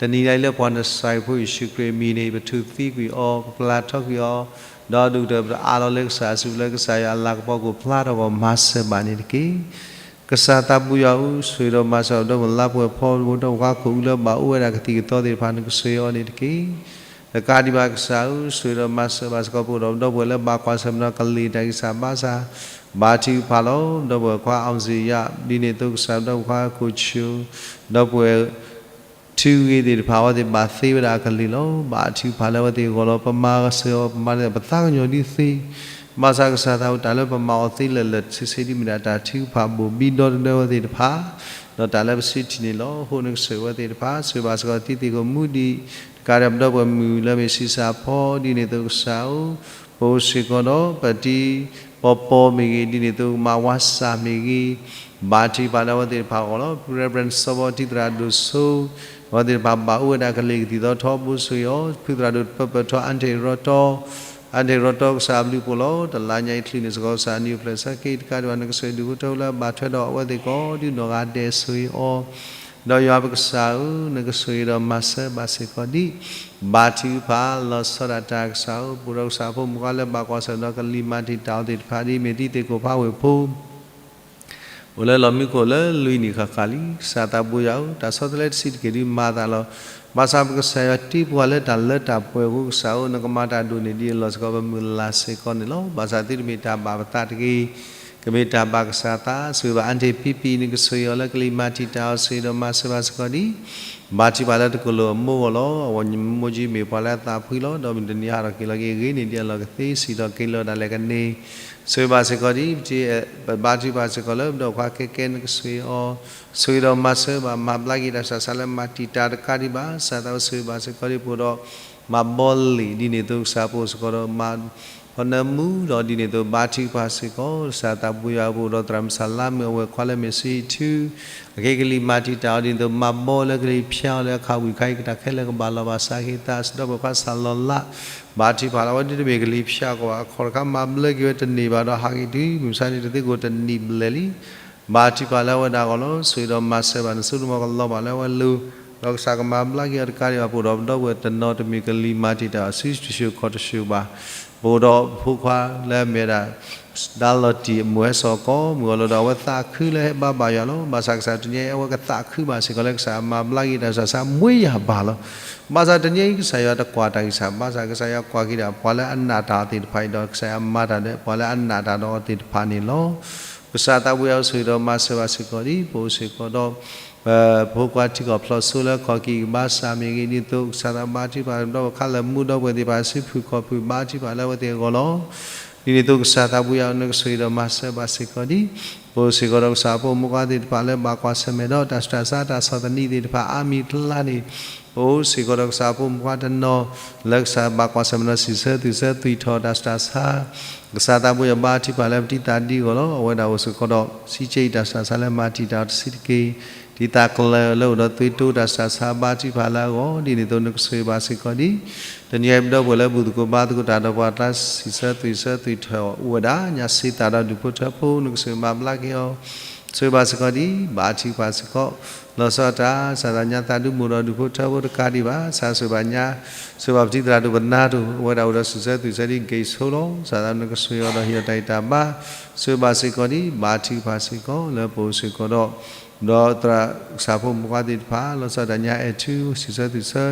တနံၤညါအံၤလၢပှၤနစၤရ့းဖိယ့ၣ်ၡူးခရံာ်အမံၤန့ၣ် ပထုးသံကွံာ်အီၤ, ပပျၢ်ထီကွံာ်အီၤ, ဒီးဒုၣ်ကတၢၢ်ပတအါလီၤလၢကစၢ်အစုပူၤလၢကစၢ်ယွၤအလၤကပီၤကအိၣ်ဖျါထီၣ်အဂီၢ် မၤစၢၤဘၣ်န့ၣ်တက့ၢ်. ကစၢ်သးဘိယွၤဧၢ, ဆိၣ်ဂ့ၤဒီးမၤစၢၤဒီပုၢ်ဝဲၢ်လါပှဲၤဖီ ဒီးပှၤခိၣ်အူလၢဘၣ်အိၣ်ဝဲဒၣ်ကသံၣ်ကသီသ့ၣ်တဖၣ် နကဆိၣ်ဂ့ၤအီၤန့ၣ်တက့ၢ်. တကးဒံးဘၣ်ကစၢ်ဧၢ, ဆိၣ်ဂ့ၤဒီးမၤစၢၤဘၣ်စ့ၢ်ကီး ပအိၣ်ဒီးဒီပုၢ်ဝဲၢ်လၢဘၣ်ကွၢ်ဆၢၣ်မဲာ်ဒီးကလံၤတၢ်ဂံၢ်စၢ်ဘါစၢ်, ဘါထုကဖၣ်လီၤ. ဒီပုၢ်ဝဲၢ်ခွါ အောင်ဇေယျ, ဒ်န့ၣ်အသိးကစၢ် ဒီပုၢ်ဝဲၢ်ခွါ ကိုချို, ဒီပုၢ်ဝဲၢ် ထူဂ့ၤသ့ၣ်တဖၣ် အဝဲသ့ၣ်ဘၣ်သ့ဝဲဒၣ်အကလံၤလီၤ. ဘါထုကဖၣ်လၢအဝဲသ့ၣ်အဂီၢ်လီၤ. ပမၤစၢၤအီၤ ပမၤန့ၢ် ပသးကညီၤဒ်သ့, ဘၣ်ဆၣ်ကစၢ်သးဝဲတၢ်လၢပမၤအီၤသ့လၢာ်လၢာ်ဆ့ဆ့ ဒ်မ့ၢ်ဒၣ်တၢ်ထုကဖၣ်ဘိၣ်ဘံဒီတဒၢအဝဲသ့ၣ်တဖၣ်, ဒီးတၢ်လၢပစုထံၣ်န့ၣ်လီၤ. အဃိနကဆိၣ်ဂ့ၤအဝဲသ့ၣ်တဖၣ်, ဆိၣ်ဂ့ၤဘၣ်စ့ၢ်ကီးသံသ့ၣ်ခိၣ်မူဒံး, တကးဒံးဘၣ်ဒီပုၢ်ဝဲၢ်မုၣ်လၢမ့ၢ်ဆံးစၢ်ဖီ ဒ်န့ၣ်အသိးကစၢ်ဧၢ, ပအိၣ်စ့ၢ်ကီးဒီး ပတံၤ ပီပီမ့ၢ်ဂ့ၤ, ဒ်န့ၣ်အသိးကမၤဝါစၢ်မ့ၢ်ဂ့ၤ, ဘါထုကဖၣ်လၢအဝဲသ့ၣ်တဖၣ်အဂီၢ်လီၤ. ဖု Reverend စီၤဘီ တံၤသရၣ်ဒိၣ်စိ, အဝဲသ့ၣ်တဖၣ်ဘၣ်အိၣ်ဝဲဒၣ်ကလံၤကသံၣ်သီထီဘိဆိၣ်ဂ့ၤအီၤ, ဖုသရၣ်ဒိၣ်ပၢပၢၢ်ထီ အါတ့ၢ်ရီတီ, အါတ့ၢ်ရီတီကစၢ်အဘျုးအဖှိၣ်လီၤ. တလါညါအံၤချုးန့ၣ်စ့ၢ်ကီး ကစၢ်နံၤအိၣ်ဖျဲၣ်ဆၢက့ၤ တကးဒံးဘၣ် နကဆိၣ်ဂ့ၤဒူၣ်ဖိထၢဖိလၢအဘၣ်ထွဲဒီးအဝဲသ့ၣ်ကိးဒူၣ်နီၢ်ဂၤဒဲးဆိၣ်ဂ့ၤအီၤ, ဒီးယွၤပကစၢ်ဧၢ, နကဆိၣ်ဂ့ၤဒီးမၤစၢၤဘၣ်စ့ၢ်ကီးဒံး, ဘါထုကဖၣ်လီၤဆီဒၣ်တၢ်ကစၢ်ဧၢ, ပအိၣ်ဒီးကစၢ်ဖိမုၣ်ခွါလၢဘၣ်ကွၢ်ဆၢၣ်ဒီးကလံၤမၤတံာ်တာ်အီၤသ့ၣ်တဖၣ် ဒ်မ့ၢ်သံသ့ၣ်ခိၣ်ဖးဝ့ၢ်ဖိ အိၣ်လၢလီၢ်မံခိၣ်လၢလွံၢ်နံၣ်ဃၣ်ဃၣ်လံ, ကစၢ်သးပူၤယွၤဧၢ, တၢ်ဆီတလဲတဆံးတက့ၢ်ဒုးမၤသးလီၤ. ဘၣ်ဆၣ်ပကစၢ်ယွၤတ့ပှၤလၢတၢ်လၢတၢ်ပှဲၤအဃိ, ကစၢ်ဧၢ, နကမၤတၢ်ဒိၣ်န့ၢ်ဒံးအလီၢ်စ့ၢ်ကီးပမုၢ်လၢ်စ့ၢ်ကီးန့ၣ်လီၤ. ဘၣ်ဆၣ်သုတမ့ၢ်တၢ်ဘၣ်ပသးတဂ့ၤ, ကမ့ၢ်တၢ်ဘၣ်ကစၢ်သး, ဆိၣ်ဂ့ၤဘၣ်အါတ့ၢ်ဖံဖံ နကဆိၣ်ဂ့ၤအီၤလၢကလံၤမၤတံာ်တာ်အီၤ, ဆိၣ်ဂ့ၤဒီးမၤစၢၤဘၣ်စ့ၢ်ကီးဒံး ဘါထုကဖၣ်လၢတကလိာ်အမိၢ်အဂီၢ်လီၤ. အဝဲမိၢ်ကၠံမ့ၢ်ပှၤလၢအသးဖှံလီၤ. ဒီးမုၢ်တနံၤဟးထီၣ်က့ၤလီၤက့ၤ ဂ့ၤန့ၢ်ဒံးအလီၢ်ကသ့, စံၣ်ထီၣ်က့ၤလီၤဒၣ်လဲာ်ကန့ၢ်, ဆိၣ်ဂ့ၤဘၣ်စ့ၢ်ကီးဒံး ပဘါထုကဖၣ်စ့ၢ်ကီးလၢပဒီၣ်ခွါခဲကဲ နကဆိၣ်ဂ့ၤအီၤ, ဆိၣ်ဂ့ၤဒီးမၤစၢၤဘၣ် မၤဘျါက့ၤတၢ်ဆူးတၢ်ဆါလၢမၤတံာ်တာ်တကးဒံးဘၣ်. ကစၢ်သးဝဲဆိၣ်ဂ့ၤဘၣ်စ့ၢ်ကီးဒံး ပအိၣ်ဒီး မၤဘီလံာ် ဒ်န့ၣ်အသိး ကစၢ်ပအိၣ်စ့ၢ်ကီးဒီး မၤ ဖီနၢမူဒီး ဒ်န့ၣ်အသိး ဘါထုကဖၣ်စ့ၢ်ကီး ကစၢ်သးပူၤယွၤ ပအိၣ်ဒီးသရၣ်မုၣ်ဆၣ်လါမုၣ် အဝဲၢ်ခွါလၢမ့ၢ်ဆံးထူ အက့ကလံၤမၤတံာ်တာ်အီၤ ဒ်န့ၣ်အသိး မၤဘီလၢကလံၤဖၠါအီၤလၢအခးဝံၣ်ခါအံၤ ကတၢ်ခဲလၢာ်ကဘၣ်လီၤဘၣ်စးက့ၤသး ဒီပုၢ်ဝဲၢ်ခွါဆၣ်လီၤလး ဘါထုကဖၣ်လၢအဝဲဒ်တမ့ၢ်ကလံၤဖၠါကီးဘၣ် အခီၣ်တခါမၤဘျါက့ၤဝဲတန့ၢ်ဘၣ်ဒီး ဟးက့ၤတုၤမုၢ်မဆါန့ၣ် တသ့ကိးတနံၣ်ဘျဲၣ်လံ ဘါထုကဖၣ်လၢအဝဲဒၣ်အဂီၢ်လီၤ. ဆိၣ်ဂ့ၤဒီးမၤစၢၤဘၣ် နစိနမီၤကလီၤဘၣ်လၢအဝဲလိၤ, ဒီးကစၢ်ကမၤဘျါက့ၤအီၤတကးဒံးဘၣ် ပအိၣ်ဒီးပဒီပုၢ်ဝဲၢ်တနီၤတမ့ၢ်ကလံၤမၤတံာ်တာ် စုတၢ်ဆူၣ်ခီၣ်တၢ်ဆူၣ်ဘၣ်, ပအိၣ်ဒီးဖိခွါလၢအမ့ၢ်ဝဲဒၣ် ဒါလီၤတံၢ်အမိၢ်ဟဲစိာ်ကီး မုၢ်အီၤလီၤဒီး အဝဲသးခုလၢဟဲဘါဘၣ်ယွၤလီၤ. ဘၣ်ဆၣ်ကစၢ်တနံၤအံၤ အဝဲကသးခုဘၣ်စ့ၢ်ကီးလၢကစၢ်မၤဘျါက့ၤတၢ်ဆူးတၢ်ဆါ မ့ၢ်ယၤဘၣ်လီၤ. ဘၣ်ဆၣ်တနံၤအံၤ ကစၢ်ယွၤတကွၢ်တၢ်ဂံၢ်စၢ်, ဘၣ်ဆၣ်ကစၢ်ယွၤကွၢ်က့ၤဒၣ်ပှၤလၢအနာ်တၢ်အီၤသ့ၣ်တဖၣ်အံၤဒီး ကစၢ်ယွၤမၤတၢ်ဒီးပှၤလၢအနာ်တၢ်ဒီးအီၤသ့ၣ်တဖၣ်န့ၣ်လီၤ. ကစၢ်သးပူၤယွၤ ဆိၣ်ဂ့ၤဒီးမၤစၢၤဘၣ်စ့ၢ်ကီးဒံး ပအိၣ်စ့ၢ်ကီးဒီး ဖိခွါထံကီၢ်ဖျိးစိလၢခီၣ်ကံၢ်ကဘါစၢ်မ့ၢ်ဂ့ၤ ဒ်န့ၣ်အသိး ကစၢ်သးဘါထုကဖၣ်ဒီးပခါလၢမူဒီပုၢ်ဝဲၢ်သ့ၣ်တဖၣ် စုဖုၣ်ခီၣ်ဖုၣ် ဘါထုကဖၣ်လၢအဝဲသ့ၣ်အဂီၢ်လီၤ. ဒ်န့ၣ်အသိး ကစၢ်သးပူၤယွၤ နကဆိၣ်ဂ့ၤဒီးမၤစၢၤဘၣ်စ့ၢ်ကီးဒံး ပအိၣ်စ့ၢ်ကီးဒီးကစၢ်ဖိမုၣ်ခွါသ့ၣ်တဖၣ်လၢဘၣ်ကွၢ်ဆၢၣ်မဲာ်ဒီးတၢ်ဆူးတၢ်ဆါတၢ်ဆီၣ်သနံးသ့ၣ်တဖၣ်အါမံၤအကျါန့ၣ် ပအိၣ်စ့ၢ်ကီးဒီးကစၢ်ဖိမုၣ်ခွါတနီၤ လၢကစၢ်ဘၣ်ကွၢ်ဆၢၣ်မဲာ်ဒီးစံးဆၢသူၣ်ဆၢသွံၣ်ထီၣ်တၢ်ဆူးတၢ်ဆါ ကစၢ်သးပူၤယွၤဘါထုကဖၣ်လၢပတံၤသကိးဒံးအဂီၢ်လီၤ. အဝဲဒၣ်အိၣ်စ့ၢ်ကီးဒီး စံးကဲအံၤတၢ်ဆူးတၢ်ဆါလၢမၤတံာ်တာ်အီၤတဆံးတက့ၢ် ဒ်သိးကျၢၤလၢအိၣ်ဒီးသွံၣ်တိတၢ်ဆူးတၢ်ဆါဘါထုကဖၣ်လၢအဂီၢ် ဒ်န့ၣ်အသိးနကဆိၣ်ဂ့ၤဘၣ်စ့ၢ်ကီးဒံး တနံၤအံၤပဒီပုၢ်ဝဲၢ်လၢဘူၣ်သကိးဘါသကိးတၢ်ဒီးပှၤကျါစံးဆၢသူၣ်ဆၢသွံၣ်ထီၣ်အိၣ်ဝဲဒၣ် ညါစ့သးဒီးဒူၣ်ဖိထၢဖိ နကဆိၣ်ဂ့ၤမၤဘျါက့ၤအီၤ ဆိၣ်ဂ့ၤဘၣ်စ့ၢ်ကီးဒံး ဘါထုကဖၣ်စ့ၢ်ကီး လီၤဆီဒၣ်တၢ် ကစၢ်သးညါသးဒုးမိၢ်ဒီးဒူၣ်ဖိထၢဖိတကးဒံးဘၣ် ကစၢ်ဆိၣ်ဂ့ၤဘၣ်ညါ ဆိၣ်ဂ့ၤဘၣ်ပတံၤသကိးဒိၣ်ပနါတိၢ် အဝဲဒၣ်အိၣ်ဒီးစံးဆၢသူၣ်ဆၢဒ်က့ၤဆိလီၤ. ကစၢ်သးနကဆိၣ်ဂ့ၤအီၤဒီးဟ့ၣ်အီၤတၢ်ဂံၢ်တၢ်ဘါ ဆိၣ်ဂ့ၤဘၣ်စ့ၢ်ကီးဒံး ဘါထုကဖၣ်စ့ၢ်ကီး လၢပအိၣ်စ့ၢ်ကီးဒီး ဒီးသရၣ်ကစၢ်ဖိမုၣ်ခွါသ့ၣ်တဖၣ် လီၤဆီဒၣ်တၢ်ညါအဲၣ်ထူ စံးဆၢသူၣ်ဆၢ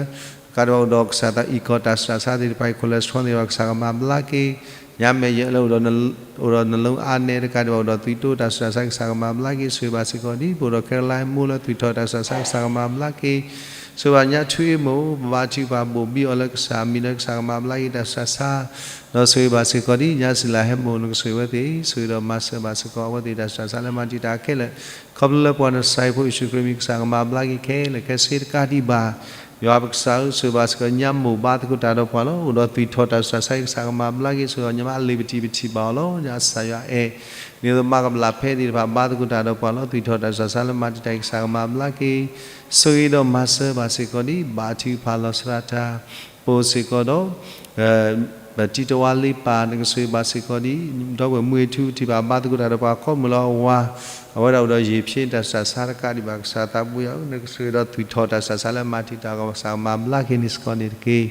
တကးဒံးဘၣ်အိၣ်ဒီးကစၢ်သးအံၤကီၢ်တၢ်ဆူးတၢ်ဆါသ့ၣ်တဖၣ်အံၤ cholesterol သ့ၣ်တဖၣ် ကစၢ်ကမၤဘျါက့ၤ ညါမဲာ်ယဲလၢအိၣ်ဒီး အိၣ်ဒီးနလၢအါနဲတကးဒံးဘၣ် အိၣ်ဒီးသွံၣ်တိတၢ်ဆူးတၢ်ဆါ ကစၢ်ကမၤဘျါက့ၤ ဆိၣ်ဂ့ၤဘၣ်စ့ၢ်ကီးဒံး ပအိၣ်ဒီးခဲလၢာ်မိၢ်လၢသွံၣ်ထီၣ်တၢ်ဆူးတၢ်ဆါ ကစၢ်ကမၤဘျါက့ၤ ဆိၣ်ဂ့ၤဘၣ်ညါထူအ့မိၢ် ပဘါထုကဖၣ်ဘိၣ်ဘံအီၤလၢကစၢ်အမံၤလၢကစၢ်ကမၤဘျါက့ၤတၢ်ဆူးတၢ်ဆါ ဒီးဆိၣ်ဂ့ၤဘၣ်စ့ၢ်ကီးဒံး ညါစံလၤဟဲမိၢ် နကဆိၣ်ဂ့ၤဝဲသ့ၣ် ဆိၣ်ဂ့ၤဒီးမၤစၢၤဘၣ်စ့ၢ်ကီး အဝဲသ့ၣ်တၢ်ဆူးတၢ်ဆါလၢမၤတံာ်တာ်ခဲလၢာ် ခီဖျိလၢပှၤနၤစၤရ့းဖိယ့ၣ်ၡူးခရံာ်မံၤ ကစၢ်ကမၤဘျါက့ၤခဲလၢာ်ခဲဆ့တကးဒံးဘၣ် ယွၤပကစၢ်ဧၢ ဆိၣ်ဂ့ၤဘၣ်စ့ၢ်ကီး ညါမိၢ်ဘါသကိးတၢ်ဒီးပှၤလီၤ. အိၣ်ဒီးသွံၣ်ထီၣ်တၢ်ဆူးတၢ်ဆါ ကစၢ်ကမၤဘျါက့ၤ ဆိၣ်ဂ့ၤအီၤ ညါမ့ၢ်အလံာ်ပထံၣ်ပထံၣ်ဘၣ်အီၤလီၤ. ညါစၢ်ယွၤအဲၣ် ဒ်သိးမၤကဘျၣ်ဖဲသ့ၣ်တဖၣ် ဘါသကိးတၢ်ဒီးပှၤလီၤ. သွံၣ်ထီၣ်တၢ်ဆူးတၢ်ဆါလၢမၤတံာ်တာ် ကစၢ်ကမၤဘျါက့ၤ ဆိၣ်ဂ့ၤဒီးမၤစၢၤဘၣ်စ့ၢ်ကီးဒံး ဘါထုကဖၣ်လီၤဆီဒၣ်တၢ် ပအိၣ်စ့ၢ်ကီးဒီး ပတံၤတဝါလ့ပၢ် နကဆိၣ်ဂ့ၤဘၣ်စ့ၢ်ကီးဒံး ဒီပုၢ်ဝဲၢ်မုၢ်ထူ ထံၣ်ဘၣ်ဘါသကိးတၢ်ဒီးပှၤ ခီမုၢ်လၢအဝၤ အဝဲဒၣ်အိၣ်ဒီးယံာ်ဖျ့တၢ်ဆူးတၢ်ဆါတကးဒံးဘၣ် ကစၢ်သးပူၤယွၤဧၢ နကဆိၣ်ဂ့ၤဒီးသွံၣ်ထီၣ်တၢ်ဆူးတၢ်ဆါလၢမၤတံာ်တာ် ကစၢ်ကမၤဘျါက့ၤန့ၣ်စ့ၢ်ကီးန့ၣ်တက့ၢ်.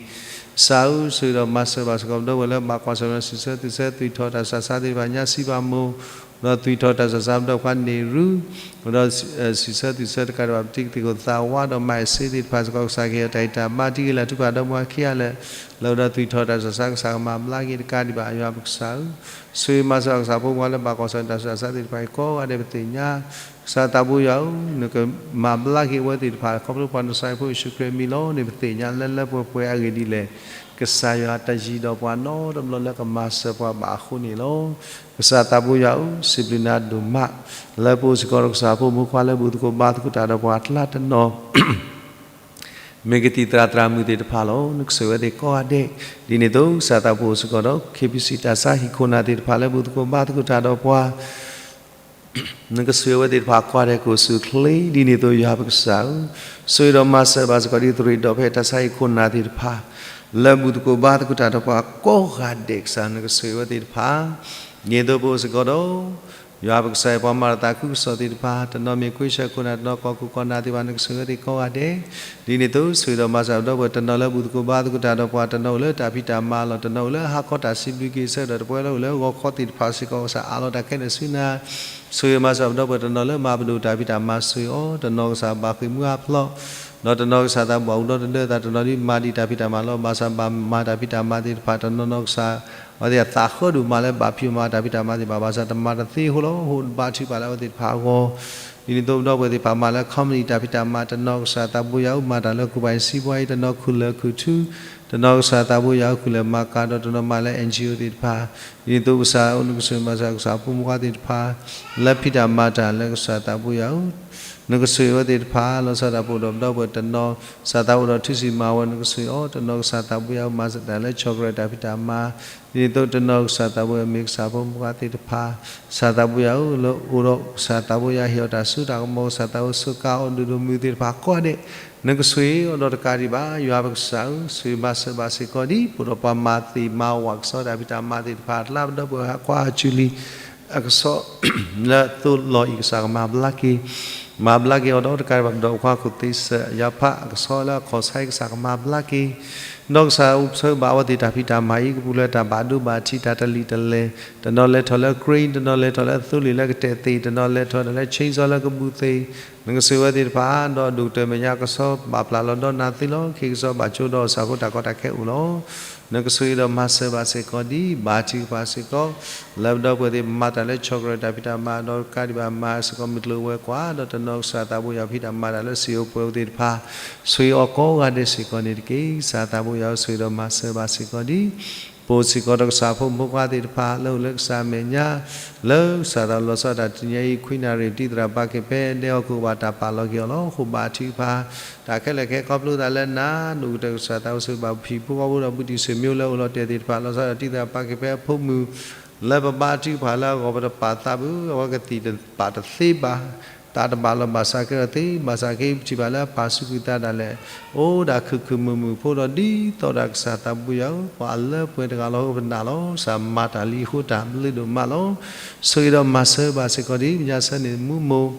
ကစၢ်ဧၢ ဆိၣ်ဂ့ၤဒီးမၤစၢၤဘၣ်စ့ၢ်ကီး ဒီပုၢ်ဝဲၢ်လၢဘၣ်ကွၢ်ဆၢၣ်မဲာ် စံးဆၢသူၣ်ဆၢ သွံၣ်ထီၣ်တၢ်ဆူးတၢ်ဆါသ့ၣ်တဖၣ် ညါစံးဘၣ်မိၢ် ဒီးသွံၣ်ထီၣ်တၢ်ဆူးတၢ်ဆါ ဒီးပှၤန့ၢ်ရူ ဒီးစံးဆၢသူၣ်ဆၢတကးဒံးဘၣ် ပတံၤသကိးသးဝါ ဒီးမၤအ့ၣ်စ့သ့ၣ်တဖၣ်စ့ၢ်ကီး ကစၢ်ကဟ့ၣ်အီၤတၢ်ဂံၢ်တၢ်ဘါ တံၤဂ့ၤလၢထူၣ်ဖးဒီးပှၤခံဂၤလၢာ် လၢအိၣ်ဒီးသွံၣ်ထီၣ်တၢ်ဆူးတၢ်ဆါ ကစၢ်ကမၤဘျါက့ၤတကးဒံးဘၣ် ယွၤပကစၢ်ဧၢ ဆိၣ်ဂ့ၤမၤစၢၤကစၢ်ဖိမုၣ်ခွါလၢဘၣ်ကွၢ်ဆၢၣ်မဲာ်တၢ်ဆူးတၢ်ဆါသ့ၣ်တဖၣ်အံၤ ကိးဂၤဒဲးပသ့ၣ်ညါ ကစၢ်သးပူၤယွၤဧၢ နကမၤဘျါက့ၤအဝဲသ့ၣ်တဖၣ် ခီဖျိပှၤနၤစၤရ့းဖိယ့ၣ်ၡူးခရံာ်အမံၤလီၤ. န့ၣ်ပသ့ၣ်ညါလၢလၢပှဲၤပှဲၤအဂ့ၢ်ဒ်လဲၣ် ကစၢ်ယွၤတယံၤဒီးပှၤနီတဘျီလၢကမၤစၢၤပှၤဘၣ်အဃိန့ၣ်လီၤ. ကစၢ်သးပူၤယွၤဧၢ စံးဘျုးနၤဒိၣ်မး လၢပအိၣ်စ့ၢ်ကီးဒီးကစၢ်ဖိမုၣ်ခွါလၢဘူၣ်သကိးဘါသကိးတၢ်ဒီးပှၤအကျါတနီၤ မ့ၢ်ကသံၣ်သရၣ်သရၣ်မုၣ်သ့ၣ်တဖၣ်လီၤ. နကဆိၣ်ဂ့ၤဝဲသ့ၣ်ကိးဂၤဒဲး ဒ်န့ၣ်အသိး ကစၢ်သးပူၤအိၣ်စ့ၢ်ကီးဒီး KBC တၢ်ဆါဟံၣ်ခိၣ်နၢ်သ့ၣ်တဖၣ်လၢဘူၣ်သကိးဘါသကိးတၢ်ဒီးပှၤ နကဆိၣ်ဂ့ၤဝဲသ့ၣ်တဖၣ်ကိးဂၤဒဲး ကိးဆူၣ်ချ့ ဒ်န့ၣ်အသိးယွၤပကစၢ်ဧၢ ဆိၣ်ဂ့ၤဒီးမၤစၢၤဘၣ်စ့ၢ်ကီးဒ်သရ့ၤဒီးဖဲတၢ်ဆါဟံၣ်ခိၣ်နၢ်သ့ၣ်တဖၣ် လၢဘူၣ်သကိးဘါသကိးတၢ်ဒီးပှၤကိးဂၤဒဲး ကစၢ်နကဆိၣ်ဂ့ၤဝဲသ့ၣ်တဖၣ် ဒ်န့ၣ်အသိးပအိၣ်စ့ၢ်ကီးဒီး ယွၤပကစၢ်အံၤ ပှၤမၤတၢ်သးခုကစီၣ်သ့ၣ်တဖၣ်, တနီၤမ့ၢ်ကွ့ဆၢခိၣ်နၢ်, တနီၤကီၢ်ခိၣ်ကီၢ်နၢ်သ့ၣ်တဖၣ်, နကဆိၣ်ဂ့ၤဝဲသ့ၣ်ကိးဂၤဒဲး. ဒ်န့ၣ်အသိး ဆိၣ်ဂ့ၤဒီးမၤစၢၤပဒီပုၢ်ဝဲၢ် တနီၤလၢဘူၣ်သကိးဘါသကိးတၢ်ဒီးပှၤ, တနီၤအိၣ်လၢတၢ်ဖံးတၢ်မၤလီၤ, တနီၤအိၣ်လၢဟါခီတၢ်စံးဘျုးက့ၤဆၢကတီၢ်, တပှဲၤလၢအိၣ်လၢဂီၤခီသ့ၣ်တဖၣ်စ့ၢ်ကီး, ကစၢ်အးလီၤတၢ်ခဲလၢာ်ဆူနၤ. ဆိၣ်ဂ့ၤမၤစၢၤပဒီပုၢ်ဝဲၢ် တနီၤလၢမၤပဒိၣ်တၢ်ဖံးတၢ်မၤ, ဆိၣ်ဂ့ၤအီၤ, တနီၤကစၢ်ဘၣ်ဃ့ၢ်မှံဟးဖျိး ဒီးတနီၤကစၢ်သးဘၣ်အိၣ်ဒီသဒၢသး, တနီၤဒ်မၤဒံးတၢ်ဖံးတၢ်မၤလီၤ. ဘၣ်ဆၣ်ဘၣ်မၤတၢ်ဖံးတၢ်မၤသ့ၣ်တဖၣ် တနီၤနီၤကစၢ် အဝဲသ့ၣ်အသးဃၢဒိၣ်မးလၢဘၣ်ဖံးမၤတၢ်ဖံးတၢ်မၤသ့ၣ်တဖၣ်, ဘၣ်ဆၣ်တမၤတသ့အဃိလီၤ. အိၣ်ဘါထုကဖၣ်လၢအဝဲသ့ၣ်တဖၣ်အဂီၢ်. ဒ်န့ၣ်အသိး ပဒီပုၢ်ဝဲၢ်သ့ၣ်တဖၣ်မၤလၢ company တၢ်ဖံးတၢ်မၤ, တနီၤကစၢ်သးဘိယွၤဧၢ မၤတၢ်လၢ ခူၣ်ဘၣ်အံၤစံးဘှါအံၤ, တနီၤခူၣ်လၢာ်ခူၣ်ထူ, တနီၤကစၢ်သးဘိယွၤဧၢ ခူၣ်လၢာ်မၤကၤ, ဒီးတနီၤမၤလၢ NGO သ့ၣ်တဖၣ်. ဒ်န့ၣ်အသိးကစၢ်ဧၢ နကဆိၣ်ဂ့ၤမၤစၢၤကစၢ်ဖိမုၣ်ဖိခွါသ့ၣ်တဖၣ် လၢဖံးတၢ်မၤတၢ်လၢကစၢ်သးဘိယွၤဧၢ နကဆိၣ်ဂ့ၤဝဲသ့ၣ်တဖၣ် လီၤဆီဒၣ်တၢ်ပအိၣ်ဒီးပဒီပုၢ်ဝဲၢ်တနီၤ ကစၢ်သးအိၣ်ဒီးထုးစံးမၤဝဲ နကဆိၣ်ဂ့ၤအီၤ, တနီၤကစၢ်သးဘိယွၤဧၢ မၤတၢ်လၢဆီၣ်ကရဲးတၢ်ဖံးတၢ်မၤ, ဒ်န့ၣ်အသိးတနီၤကစၢ်သးဘိယွၤဧၢ မ့ၢ်ကစၢ်ဖိမုၣ်ဖိခွါသ့ၣ်တဖၣ် ကစၢ်သးဘိယွၤဧၢ လၢအိၣ်ဒီးကစၢ်သးဘိယွၤ ဟ့ၣ်အီၤတၢ်စိတၢ်ကမီၤ, ကစၢ်သးဘိယွၤစူးကါအီၤဒိၣ်ဒိၣ်မုၢ်သ့ၣ်တဖၣ်ကိးဂၤဒဲး နကဆိၣ်ဂ့ၤအီၤဒီးတကးဒံးဘၣ် ယွၤပကစၢ်ဧၢ ဆိၣ်ဂ့ၤမၤစၢၤဘၣ်စ့ၢ်ကီးဒ် ပအိၣ်ဒီးပှၤမၤသ့ၣ်မၤဝၣ်ကစီၣ်တၢ်ဖံးတၢ်မၤသ့ၣ်တဖၣ် လၢပဒီပုၢ်ဝဲၢ်ဟးကွၢ်ဟးဆူလံ အကစီၣ် လၢအသိးလီၤအံၤ ကစၢ်ကမၤဘျါက့ၤ, မၤဘျါက့ၤအီၤဒီးတကးဒံးဘၣ် ပဒီပုၢ်ဝဲၢ်ခွါခိၣ်သ့စၢၣ် ယၤဖးအကစီၣ်လၢအခီၣ်ဆါအံၤ ကစၢ်ကမၤဘျါက့ၤ ဒီးကစၢ်အိၣ်ဆိးဘၣ်အဝဲသ့ၣ်တၢ်ဖံးတၢ်မၤအံၤ ကပူၤလၢတၢ်ဘၣ်ဒိဘၣ်ထံး တၢ်တလံာ်တလဲၢ်, တနီၤလဲၤထီၣ်လၢ crane, တနီၤလဲၤထီၣ်လၢသိလ့ၣ်လၢကတဲာ်သ့ၣ်, တနီၤလဲၤထီၣ်လၢ chainsaw လၢကဘူးသ့ၣ်, နကဆိၣ်ဂ့ၤဝဲသ့ၣ်တဖၣ် ဒီးဒိၣ်ကတၢၢ်မဲာ်ညါကစီၣ်ဘၣ်ပျၢ်လီၤဒီးနၤသ့လီၤ. ခ့ကစီၣ်ဘၣ်ကၠိဒီးစၢဃိတၢ်ကီတၢ်ခဲအိၣ်လီၤ. နကဆိၣ်ဂ့ၤဒီးမၤစၢၤဘၣ်စ့ၢ်ကီးဒ် ဘါထုကဖၣ်စ့ၢ်ကီး လၢပဒီပုၢ်ဝဲၢ်သ့ၣ်မၤတၢ်လၢဆီၣ်ကရဲးတၢ်ဖံးတၢ်မၤ ဒီးတကးဒံးဘၣ်မၤစ့ၢ်ကီးမုၢ်ကျိၤဝဲၤကွာ် ဒီးတနီၤကစၢ်သးဘိယွၤဖံးတၢ်မၤတၢ်လၢစံာ်အိၣ်ပှဲၤအိၣ်သ့ၣ်တဖၣ် ဆိၣ်ဂ့ၤအီၤကိးဂၤဒဲးစ့ၢ်ကီးန့ၣ်တက့ၢ်. ကစၢ်သးဘိယွၤဧၢ ဆိၣ်ဂ့ၤဒီးမၤစၢၤဘၣ်စ့ၢ်ကီးဒ် ပအိၣ်စ့ၢ်ကီးဒီးကစၢ်ဖိမုၣ်ဖိခွါသ့ၣ်တဖၣ် လၢအိၣ်လၢကစၢ်အမဲာ်ညါ လၢကစၢ်သးလီၤဆီဒၣ်တၢ်တနံၤညါအံၤ ခွံနၣ်ရံၣ် တံၢ်သရၣ်ပာ်က့ၤဖဲဒဲဟီၣ်ခိၣ်ဘၣ်တၢ်ပာ်လီၤက့ၤအီၤလီၤ. အဃိဘါထုကဖၣ် တၢ်ခဲလၢာ်ခဲဆ့ခီဖျိသးလၢနၤ ဒိၣ်ကတၢၢ်ကစၢ်သးအိၣ်ဆိးဘၣ်ဖံးဖိဃီဖိဒီး ဘူးတံၢ်ဆ့ၣ်မိလၢအိၣ်လီၤတဲာ်သ့ၣ်တဖၣ် လီၤဆီဒၣ်တၢ်တံၢ်သရၣ်ပာ်က့ၤဖဲအဖိမုၣ် လၢပဘါထုကဖၣ်လၢအဂီၢ် ပတပာ်သးဘၣ် အဝဲကသံၣ်တပာ်တသ့ဘၣ် သးတဘၣ်လီၤဘၣ်စးကဲထီၣ်သ့ ဘၣ်ဆၣ်က့ ပထံၣ်ဘၣ်လၢအပၢ်စူးကွံာ်သးဒၣ်လဲာ် အိၣ်ဒၣ်ခုၣ်ခုၣ်မုာ်မုာ်ဖိဒီး ဒ်သိးဒီးကစၢ်သးဘိယွၤဧၢ ပှၤအလၢပှဲၤတဂၤလီၤ ပနာ်လီၤ ကစၢ်မၤတၢ်လံအဃိတၢ်ဘျုးဒိၣ်မးလီၤ. ဆိၣ်ဂ့ၤဒီးမၤစၢၤဘၣ်စ့ၢ်ကီးဒ် မဲာ်ညါဆၢန့ၣ် မူမိၢ်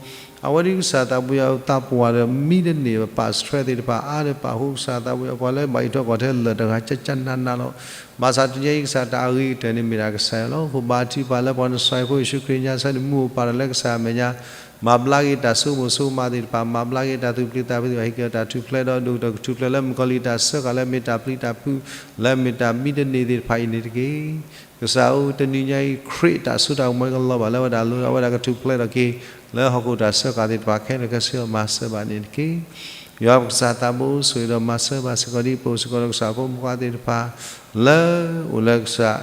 အဝဲဒ်ကစၢ်သးဘိယွၤဧၢ သးပှၢ်ဒီးမံတန့ၢ် ပပာ်စထြဲသ့ၣ်တဖၣ်အါဒီးပာ်ဃုာ် ကစၢ်သးဘိယွၤ ပှၤလၢဘၣ်အံးထီၣ်ကွၢ်ထွဲလၢာ်တဂၤ ကကနးနးလီၤ. ဘၣ်ဆၣ်တနံၤအံၤ ကစၢ်တၢ်အဂ့ၤကတၢၢ်န့ၣ် မ့ၢ်ဒၣ်ကစၢ်ယွၤလီၤ. အဃိဘါထုကဖၣ်လၢပှၤနစၢၤဖိယ့ၣ်ၡူးခရံာ်ညါဆၢန့ၣ် မူအိၣ်ပၢ်ဒီးလၢကစၢ်အမဲာ်ညါ မၤဘျါက့ၤတၢ်ဆိကမိၣ်ဆိကမးသ့ၣ်တဖၣ် မၤဘျါက့ၤတၢ်သူၣ်ပျံၤသးဖုးသ့ၣ်တဖၣ် ဟ့ၣ်က့ၤတၢ်ထူၣ်ဖျဲးဒီး ဒိၣ်ကတၢၢ်ကထူၣ်ဖျဲးလၢမုၣ်ကီၤလံၢ်တၢ်စၢဃာ်လၢမ့ၢ်တၢ်ပျံၤတၢ်ဖုး လၢမ့ၢ်တၢ်မံတန့ၢ်သ့ၣ်တဖၣ်အံၤန့ၣ်တက့ၢ်. ကစၢ်ဧၢ တနံၤညါအံၤ ခရံာ်တၢ်စိတၢ်ကမီၤကလီၤဘၣ်လၢဝဲဒၣ်လိၤ အဝဲဒၣ်ကထူၣ်ဖျဲးထီၣ်က့ၤ လၢဟီၣ်ခိၣ်တၢ်စၢဃာ်သ့ၣ်တဖၣ်ခဲလၢာ်ခဲဆ့ မၤစၢၤဘၣ်န့ၣ်တက့ၢ်. ယွၤပကစၢ်သးဘိ ဆိၣ်ဂ့ၤဒီးမၤစၢၤဘၣ်စ့ၢ်ကီးဒ် ပအိၣ်စ့ၢ်ကီးဒီးကစၢ်ဖိမုၣ်ဖိခွါသ့ၣ်တဖၣ် လၢအိၣ်လၢကစၢ်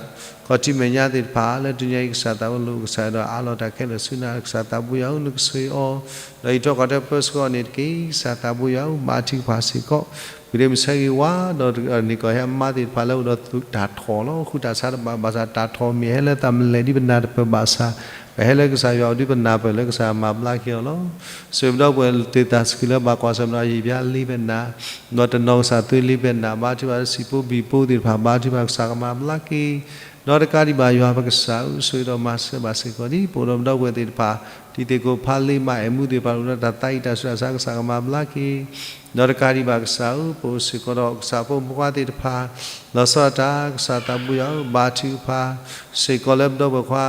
ခီၣ်ထံးမဲာ်ညါသ့ၣ်တဖၣ် လၢတနံၤညါအံၤ ကစၢ်သးဘိလိာ်ကစၢ်ဒီးအးလီၤတၢ်ခဲလၢာ်ဆူနၤ ကစၢ်သးဘိယွၤဧၢ နကဆိၣ်ဂ့ၤအီၤ ဒီးအံးထွဲကွၢ်ထွဲပၢဆှၢအီၤန့ၣ်တက့ၢ်. ကစၢ်သးဘိယွၤဧၢ ဘါထုကဖၣ်စ့ၢ်ကီး ပူၤဒ့မုၢ်ဆၢဂ့ၤဝါ ဒီးန့ၢ်ကီၢ်ဟဲအမါသ့ၣ်တဖၣ်လၢအိၣ်ဒီးတၢ်ထီၣ်လီၤ ဃုတၢ်ဆါတဘၣ် ဘၣ်ဆၣ်တၢ်ထီၣ်မ့ၢ်ဟဲလၢသးမလဲၣ်ဒ်ပနၢ်တပၢၢ်ဘၣ်ဆၣ် ပဟဲလၢကစၢ်ယွၤအိၣ်ဒ်ပနၢ်ပၢၢ်လၢကစၢ်မၤဘျါက့ၤအီၤလီၤ. ဆိၣ်ဂ့ၤပဒီပုၢ်ဝဲၢ်သ့ၣ်တဖၣ်စ့ၢ်ကီးလၢဘၣ်ကွၢ်ဆၢၣ်မဲာ်ဒီးယံာ်ဘျါလံပနၢ် ဒီးတနီၤကစၢ်သွံလံပနၢ် ဘါထုကဖၣ်လၢစံာ်ဖိဘံၣ်ဖိသ့ၣ်တဖၣ် ဘါထုကဖၣ်ကစၢ်ကမၤဘျါက့ၤ ဒီးတကးဒံးဘၣ်ယွၤပကစၢ်ဧၢ ဆိၣ်ဂ့ၤဒီးမၤစၢၤဘၣ်စ့ၢ်ကီးဒ် ပအိၣ်ဒီးပဒီပုၢ်ဝဲၢ်သ့ၣ်တဖၣ် တံၤသကိးဖးလ့မး အဲၣ်မူသ့ၣ်တဖၣ် အိၣ်ဒီးတၢ်သးအံးတၢ်ဆူးတၢ်ဆါ ကစၢ်ကမၤဘျါက့ၤ ဒီးတကးဒံးဘၣ်ကစၢ်ဧၢ ပအိၣ်စ့ၢ်ကီးဒီးကစၢ်ဖိမုၣ်ဖိခွါသ့ၣ်တဖၣ် လီၤဆီဒၣ်တၢ် ကစၢ်သးဘိယွၤဧၢ ဘါထုကဖၣ် စ့ၢ်ကီးလၢပဒီပုၢ်ဝဲၢ်ခွါ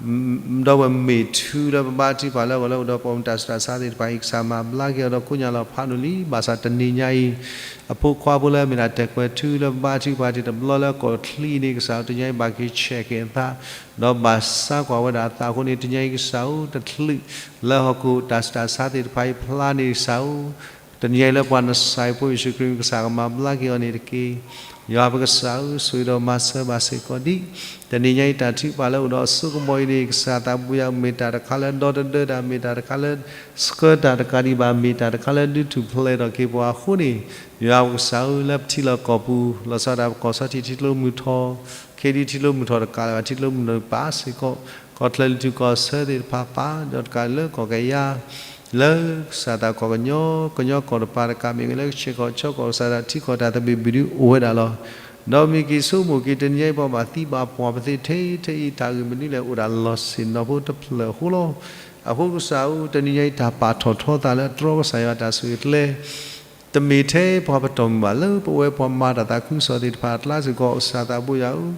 ပဒီပုၢ်ဝဲၢ်မ့ၢ်ထူလၢပဘါထုကဖၣ်လၢအဂီၢ်လၢအိၣ်ဒီးပိာ်မုၣ်တၢ်ဆူးတၢ်ဆါသ့ၣ်တဖၣ်အံၤ ကစၢ်မၤဘျါက့ၤအီၤဒီးကိးညါလီၤဖးဒိၣ်လံ ဘၣ်ဆၣ်တနံၤညါအံၤ အဖိခွါဖိလၢအမ့ၢ်ဒၣ်တဲာ်ကွဲၤထူလၢပဘါထုကဖၣ်တ့ၢ်တဘျီလၢ ကီၢ်ချံန့ၣ် ကစၢ်ဧၢ တနံၤညါအံၤဘၣ်က့ၤဆဲးက့ၤအသး ဒီးဘၣ်ဆါကွၢ်ဝဲဒၣ်အသးအဃိန့ၣ် တနံၤညါအံၤကစၢ်ဧၢ တချုးလၢဟီၣ်ခိၣ်တၢ်ဆူးတၢ်ဆါသ့ၣ်တဖၣ်အံၤဖျါန့ၣ်ကစၢ်ဧၢ တနံၤညါအံၤလၢပှၤနစၢၤဖိယ့ၣ်ၡူးခရံာ် ကစၢ်ကမၤဘျါက့ၤအီၤန့ၣ်တက့ၢ်. ယွၤပကစၢ်ဧၢ ဆိၣ်ဂ့ၤဒီးမၤစၢၤဘၣ်စ့ၢ်ကီးဒ် တနံၤညါအံၤတၢ်ထုကဖၣ်လၢအိၣ်ဒီးအစိကမီၤအံၤန့ၣ် ကစၢ်သးဘိယွၤဧၢ မ့ၢ်တၢ်တခါလၢဒီတဒၢတၢ် မ့ၢ်တၢ်တခါလၢဆှၢတၢ်တကးဒံးဘၣ် မ့ၢ်တၢ်တခါလၢဒုးထူၣ်ဖျဲးထီၣ်က့ၤပှၤအဃိန့ၣ် ယွၤပကစၢ်ဧၢ လၢပထံလီၢ်ကီၢ်ပူၤ လီၤဆီဒၣ်တၢ်ပကီၢ်ဆီထံးထံကျိမုၢ်ထီၣ် ခ့ဒံထံကျိမုၢ်ထီၣ်တကးလၢၤဘၣ် ထံကျိမုၢ်ထီၣ်ပာ်စ့ၢ်ကီး ကီၢ်ချၢလံၤထူၣ်ကီၢ်ဆၢသ့ၣ်တဖၣ်ပာ် ဒီးတကးလၢကီၢ်ကယၤ လၢကစၢ်သးကီၢ်ကညီ ကညီကီၢ်တပၤတကးမ့ၢ်ဂ့ၤ လၢကဆ့ၣ်ကီၢ်ဆၢကီၢ် ကစၢ်ဒၣ်ထံကီၢ်တၢ်သဘံၣ်ဘုၣ်ဒုအိၣ်ဝဲဒၣ်လီၤ. ဒီးမ့ၢ်က့ၤဆိကမိၣ်က့ၤ တနံၤညါအံၤ ပှၤဘၣ်သံဘၣ်ပှၢ် ပသ့ထဲထဲအံၤ တၢ်ဂ့ၢ်မနုၤလဲၣ် အိၣ်ဒၣ်လီၢ်ဆ့ၣ်နီၤဖိတဖျၢၣ်အဃိလီၤ. အဃိကစၢ်ဧၢ, တနံၤညါအံၤ တၢ်ပာ်ထီၣ်ထီသးလၢအတြီကစၢ်ယွၤတၢ်ဆိၣ်ဂ့ၤကျဲ တမ့ၢ်ထဲပှၤပတီၢ်မုၢ်ဘၣ် လၢပဝဲပှၤမၤတၢ်သးခုကစီၣ်သ့ၣ်တဖၣ်အကျါစ့ၢ်ကီး ကစၢ်သးဘိယွၤဧၢ,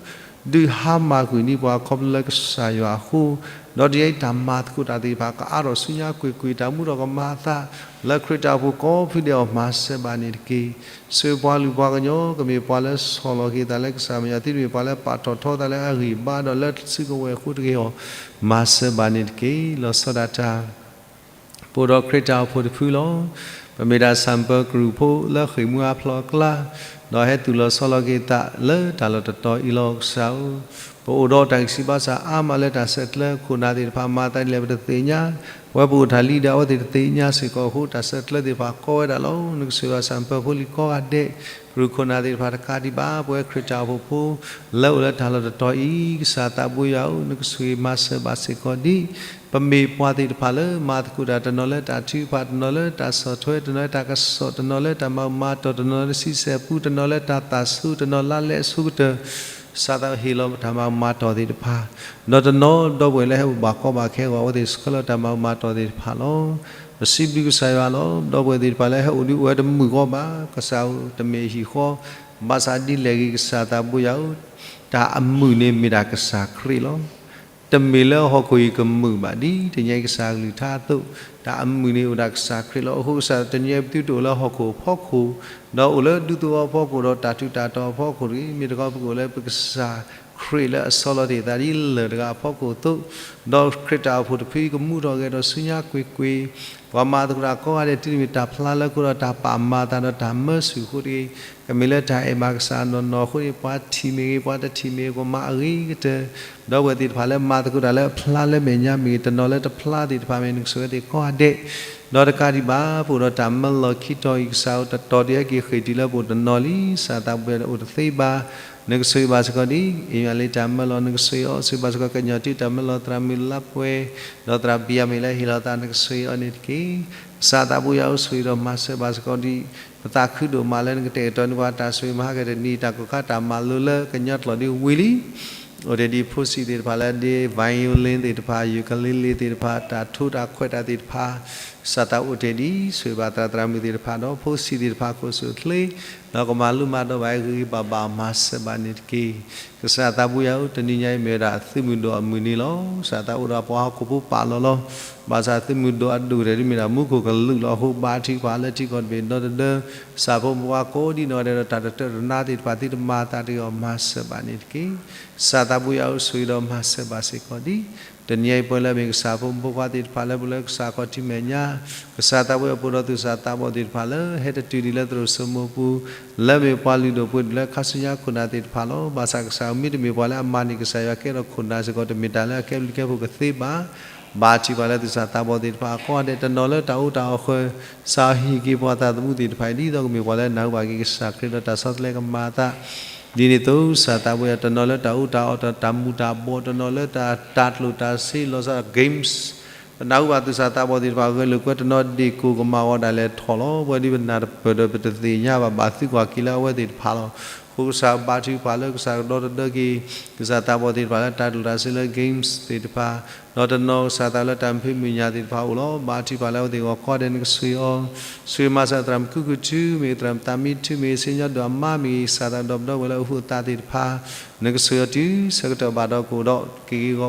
ဒုးဟါမၢ်ကွံာ်န့ၢ်ပှၤခီဖျိလၢကစၢ်ယွၤအဃိ, ဒီးတနံၤညါအံၤ တၢ်မၤသကိးတၢ်သ့ၣ်တဖၣ် ကအါထီၣ်ဆူညါကွ့ၢ်ကွ့ၢ် တၢ်မူထီၣ်ကမၤအသး လၢခရံာ်တၢ်အိၣ်ဖှိၣ်ကိးဖုဒဲးအီၤ မၤစၢၤဘၣ်န့ၣ်တက့ၢ်. ဆိၣ်ဂ့ၤပှၤလုၢ်ပှၤကညီ ကမ့ၢ်ပှၤလၢဆီၣ်လီၤက့ၤသးလၢကစၢ်မဲာ်ညါ သုတမ့ၢ်ပှၤလၢပာ်ထီၣ်ထီသးလၢအဂံၢ်ဘါဒီးလၢစုကဝဲၤအဃိတဂ့ၤအီၤ, မၤစၢၤဘၣ်န့ၣ်တက့ၢ်. လီၤဆီဒၣ်တၢ် ပအိၣ်ဒီးခရံာ်တၢ်အိၣ်ဖှိၣ်တဖုလီၤ. ပမ့ၢ်ဒၣ်ဆၣ်ပၢၤကရူၢ်ဖိလၢဃ့ၢ်မူအါဖျိအကျါ, ဒီးဟဲသူၣ်လီၤဆီလီၤက့ၤသးလၢတၢ်လီၢ်တတီၤအံၤလီၤ. ကစၢ်ဧၢ, ပအိၣ်ဒီးတၢ်ဂံၢ်စၢ်ဘါစၢ်အါမးလၢတၢ်ဆဲးကျၢ ခိၣ်နၢ်သ့ၣ်တဖၣ်မၤသးဒ်လဲၣ်ပတသ့ၣ်ညါ, ပဝဲပအိၣ်တၢ်လံဒီးအဝဲသ့ၣ်တသ့ၣ်ညါစ့ၢ်ကီးအဃိ တၢ်ဆဲးကျၢသ့ၣ်တဖၣ်ကီဝဲဒၣ်လီၤ. နကဆိၣ်ဂ့ၤဘၣ်ဆၣ်ပၢၤဖိလံၤကိးဂၤဒဲး, ကရူၢ်ခိၣ်နၢ်သ့ၣ်တဖၣ်တကးဒံးဘၣ် ပဝဲခရံာ်တၢ်အိၣ်ဖှိၣ်ဖိ လၢအိၣ်လၢတၢ်လီၢ်တတီၤအံၤ, ကစၢ်သးဘိယွၤဧၢ, နကဆိၣ်ဂ့ၤမၤစၢၤဘၣ်စ့ၢ်ကီးဒ် ပမ့ၢ်ပှၤသ့ၣ်တဖၣ်လၢမၤသကိးတၢ် တနီၤလၢတၢ်ထုကဖၣ်, တနီၤလၢတၢ်ဆီၣ်ထွဲ, တနီၤလၢတၢ်ကစီၣ်, တနီၤလၢတၢ်မၤမၤတီၢ်, တနီၤလၢတဆံဆဲၣ်ပူ, တနီၤလၢတၢ်သးဆူ, တနီၤလၢလဲၤအဆိကတၢၢ်, ကစၢ်သးဟ့ၣ်လီၤပတၢ်မၤမၤတီၢ်သ့ၣ်တဖၣ်, ဒီးတနီၤဒီပုၢ်ဝဲၢ်လၢဟဲအိၣ်ဘၣ်ကီဘၣ်ခဲအဂီၢ် အဝဲသ့ၣ်ဆှၢလီၤတၢ်မၤမၤတီၢ်သ့ၣ်တဖၣ်လီၤ. ပစံးဘျုးကစၢ်ယွၤလီၤ. ဒီပုၢ်ဝဲၢ်သ့ၣ်တဖၣ်လၢဟဲအိၣ်ဒုးအိၣ်ဝဲတမုာ်ဂီၢ်ဘၣ်, ကစၢ်ဧၢ, တမ့ၢ်အဟံၣ်ဃီ, ဘၣ်ဆၣ်ဒ်လဲၣ်ဂ့ၤ ကစၢ်သးဘိယွၤဧၢ, တၢ်အမုာ်န့ၣ်မ့ၢ်ဒၣ်ကစၢ်ခရံာ်လီၤ. တမ့ၢ်လၢဟီၣ်ခိၣ်အံၤကမုာ်ဘၣ်, ဒ်တနံၤညါအံၤကစၢ်ကလုၢ်ကထါအသိး, တၢ်အမုာ်န့ၣ်အိၣ်ဒၣ်ကစၢ်ခရံာ်လီၤ. အဃိကစၢ်တနံၤညါအံၤ ပသုတအိၣ်လၢဟီၣ်ခိၣ်အဖီခိၣ်, ဒီးအိၣ်လၢဒူသဝီအဖီခိၣ် ဒီးတၢ်ထူးတၢ်တီၤအဖီခိၣ်တဂ့ၤ, မ့ၢ်တခီပကအိၣ်လၢပကစၢ်ခရံာ်လၢအဆီလီၤတ့ၢ်သး ဒ်လၢၢ်တဂၤအဖီခိၣ်အသိး, ဒီးခရံာ်တၢ်အိၣ်ဖှိၣ်တဖုအံၤ ကမူထီၣ်ဂဲၤထီၣ်ဆူညါကွ့ၢ်ကွ့ၢ်, ပှၤမၤသကိးတၢ်ကိးဂၤဒဲး တုၤမ့ၢ်တၢ်ဖျါလၢခိၣ်ဒီးတၢ်ပာ်မၤအသးဒီးတၢ်မၢဆူၣ်အဃိတဂ့ၤ, ကမ့ၢ်လၢတၢ်အဲၣ်ဘၣ်ကစၢ်နီၢ်နီၢ်အဃိတဂ့ၤ, ပှၤထံၣ်မ့ၢ်ဂ့ၤ, ပှၤတထံၣ်မ့ၢ်ဂ့ၤ, ကမၤအဂ့ၤကတၢၢ်, ဒီပုၢ်ဝဲၢ်သ့ၣ်တဖၣ်လၢမၤသကိးတၢ်လၢအဖျါလၢမဲာ်ညါမ့ၢ်ဂ့ၤ, တနီၤလၢတဖျါသ့ၣ်တဖၣ်မ့ၢ်ဂ့ၤ, နကဆိၣ်ဂ့ၤသ့ၣ်ကိးဂၤဒဲး, ဒီးတကးဒံးဘၣ် ပအိၣ်ဒီးတၢ်မၢလီၤခံတီၤအံၤ ကစၢ်ဧၢ, တတီၤဒံးဟဲက့ၤဃ့ၢ်တုၤလၢပအိၣ်တနီၤလံ, ကစၢ်သးဘိယွၤအိၣ်တသ့ဘၣ်, နကဆိၣ်ဂ့ၤဘၣ်စ့ၢ်ကီးဒ် အ့မၣ်လ့းတၢ်မၢလီၤ, နကဆိၣ်ဂ့ၤအီၤ, ဆိၣ်ဂ့ၤဘၣ်စ့ၢ်ကီး ကညီတံၢ်တၢ်မၢလီၤ, သရၣ်မုၣ်လါပှဲၤ, ဒီးသရၣ်ဘံယၤမံၤလၢဟ့ၣ်လီၤသး နကဆိၣ်ဂ့ၤအီၤန့ၣ်တက့ၢ်. ကစၢ်သးဘိယွၤဧၢ, ဆိၣ်ဂ့ၤဒီးမၤစၢၤဘၣ်စ့ၢ်ကီးဒ် ပသးခုဒိၣ်မးလၢနကတဲာ်ကတီၤန့ၢ်ပှၤတၢ်ဆိၣ်ဂ့ၤမၤဟါကတနံၤ တၢ်ကိၢ်ခါတၢ်မၤလိလၢကညီကျိာ်ဒ်ဝံၤလံ အိၣ်တ့ၢ်ဒံးဖိဆံးသ့ၣ်တဖၣ်လၢဒ့ violin သ့ၣ်တဖၣ်, ukulele သ့ၣ်တဖၣ်, တၢ်ထိတၢ်ခွဲးတၢ်သ့ၣ်တဖၣ်, ကစၢ်သးအိၣ်တ့ၢ်ဒံး, ဆိၣ်ဂ့ၤဘၣ်သရၣ်သရၣ်မုၣ်သ့ၣ်တဖၣ်ဒီး ဖိဆံးသ့ၣ်တဖၣ် ခိၣ်စိၤချ့, ဒီးကမၤလိမၤဒိးဘၣ်အဂ့ၤဂ့ၤဘၣ်ဘၣ် မၤစၢၤဘၣ်န့ၣ်တက့ၢ်. ကစၢ်သးဘိယွၤဧၢ, တနံၤညါအံၤမ့ၢ်ဝဲဒၣ်သုးမုၢ်ဒိၣ်အမုၢ်နံၤလီၤ. ကစၢ်သးအိၣ်ဒီးပှၤဟီၣ်ခိၣ်ဖိပာ်လီၤလီၤ. ဘၣ်ဆၣ်သုးမုၢ်ဒိၣ်အဒိၣ်ကတၢၢ်ဒ်မ့ၢ်ဒၣ်မူခိၣ်ကလူးလီၤ. အဃိဘါထုကဖၣ်လၢထံကီၢ်တဘ့ၣ်ဒီတဒၢ, ကစၢ်ဖိမုၣ်ဖိခွါကိးဒ်နီၢ်ဂၤဒဲးဒီး တၢ်တတၢၢ်တနါသ့ၣ်တဖၣ် သုတမၤအသးတဂ့ၤအီၤ မၤစၢၤဘၣ်န့ၣ်တက့ၢ်. ကစၢ်သးဘိယွၤဧၢ, ဆိၣ်ဂ့ၤဒီးမၤစၢၤဘၣ်စ့ၢ်ကီးဒ် တနံၤညါအံၤပဝဲလၢအမ့ၢ်ကစၢ်ဖိမုၣ်ဖိခွါသ့ၣ်တဖၣ်လၢပလၢကစၢ်ခီၣ်ထံးမဲာ်ညါ, ကစၢ်သးဘိယွၤပအိၣ်ဒီးသူၣ်စၢ်သးဘီၣ်သ့ၣ်တဖၣ်လၢ ဟဲတတုၤဒံးလၢသရိာ်စိမိၤပူၤ, လၢအမ့ၢ်ပှၤလုၢ်ဒိၣ်ပှ့ၤဒိၣ်လၢခါဆူညါခိၣ်နၢ်သ့ၣ်တဖၣ်လီၤ. ဘၣ်ဆၣ်ကစၢ်မ့တမ့ၢ်ပှၤလၢအမၤန့ၢ်ကစၢ်ယွၤကဲထီၣ်ခိၣ်နၢ်စ့ၢ်ကီး တမ့ၢ်တၢ်လၢအကဲဘျုးကဲဖှိၣ်ကသ့ဘၣ်. ဘါထုကဖၣ်လၢသူၣ်စၢ်သးဘီၣ်သ့ၣ်တဖၣ်အကိးဂၤဒဲး တနီၤလၢတၢ်အိၣ်တၢ်အီၣ်ဃၢၤ စးဟံၣ်က့ၤပှၤသးသမူသ့ၣ်တဖၣ်အံၤ ဒ်သိးကမ့ၢ်ပှၤလၢနၢ်ဟူဘၣ်က့ၤကစၢ်ခရံာ်ဒီးတၢ်ဆီတလဲကမၤအသး ဒ်န့ၣ်အသိး ကစၢ်သးဘိယွၤ တနီၤလၢတၢ်အူတၢ်အီၣ် တၢ်မူၤတၢ်ဘှီး တနီၤလၢတၢ်တၢ်ကျိၣ်တၢ်စ့ လီၤဆီဒၣ် games ပနၢ်ဟူဘၣ်သူၣ်စၢ်သးဘီၣ်သ့ၣ်တဖၣ် ဂဲၤလိာ်ကွဲ တနီၤဒ့ၣ်ကိၢ်ကမၣ်ဂီၤဒၣ်လဲာ်ထီၣ်လီၤ. ပဝဲဒ်ပနၢ်တပၢၢ်ဒီး ပတသ့ၣ်ညါဘၣ် ဘၣ်သုကွၢ်က့ၤလၢအဝဲသ့ၣ်တဖၣ်လီၤ. အဃိကစၢ်ဘါထုကဖၣ်လၢကစၢ်ကဒီသဒၢက့ၤ ကစၢ်သးဘီၣ်သ့ၣ်တဖၣ်လၢတၢ်ကျိၣ်တၢ်စ့လၢ games သ့ၣ်တဖၣ် ဒီးတနီၤကစၢ်သးလၢတၢ်မဖံးမုၢ်ညၣ်သ့ၣ်တဖၣ်အိၣ်လီၤ. ဘါထုကဖၣ်လၢအဝဲသ့ၣ်အဂီၢ်ကိးဂၤဒဲး နကဆိၣ်ဂ့ၤအီၤ ဆိၣ်ဂ့ၤမၤစၢၤသရၣ်မုၣ်ခုၣ်ခုၣ်ထူမ့ၢ်ဂ့ၤ သရၣ်မုၣ်သးမံထူမ့ၢ်ဂ့ၤ စ့ညီဒိၣ်အမါမ့ၢ်ဂ့ၤ ကစၢ်သးဒီသဒၢဝဲလၢအဟူးအသးသ့ၣ်တဖၣ် နကဆိၣ်ဂ့ၤအီၤတုၤဆၢကတီၢ်ဘၣ်ဒီးကအိၣ်ဒီးက့ၤဂ့ၤဂီၤ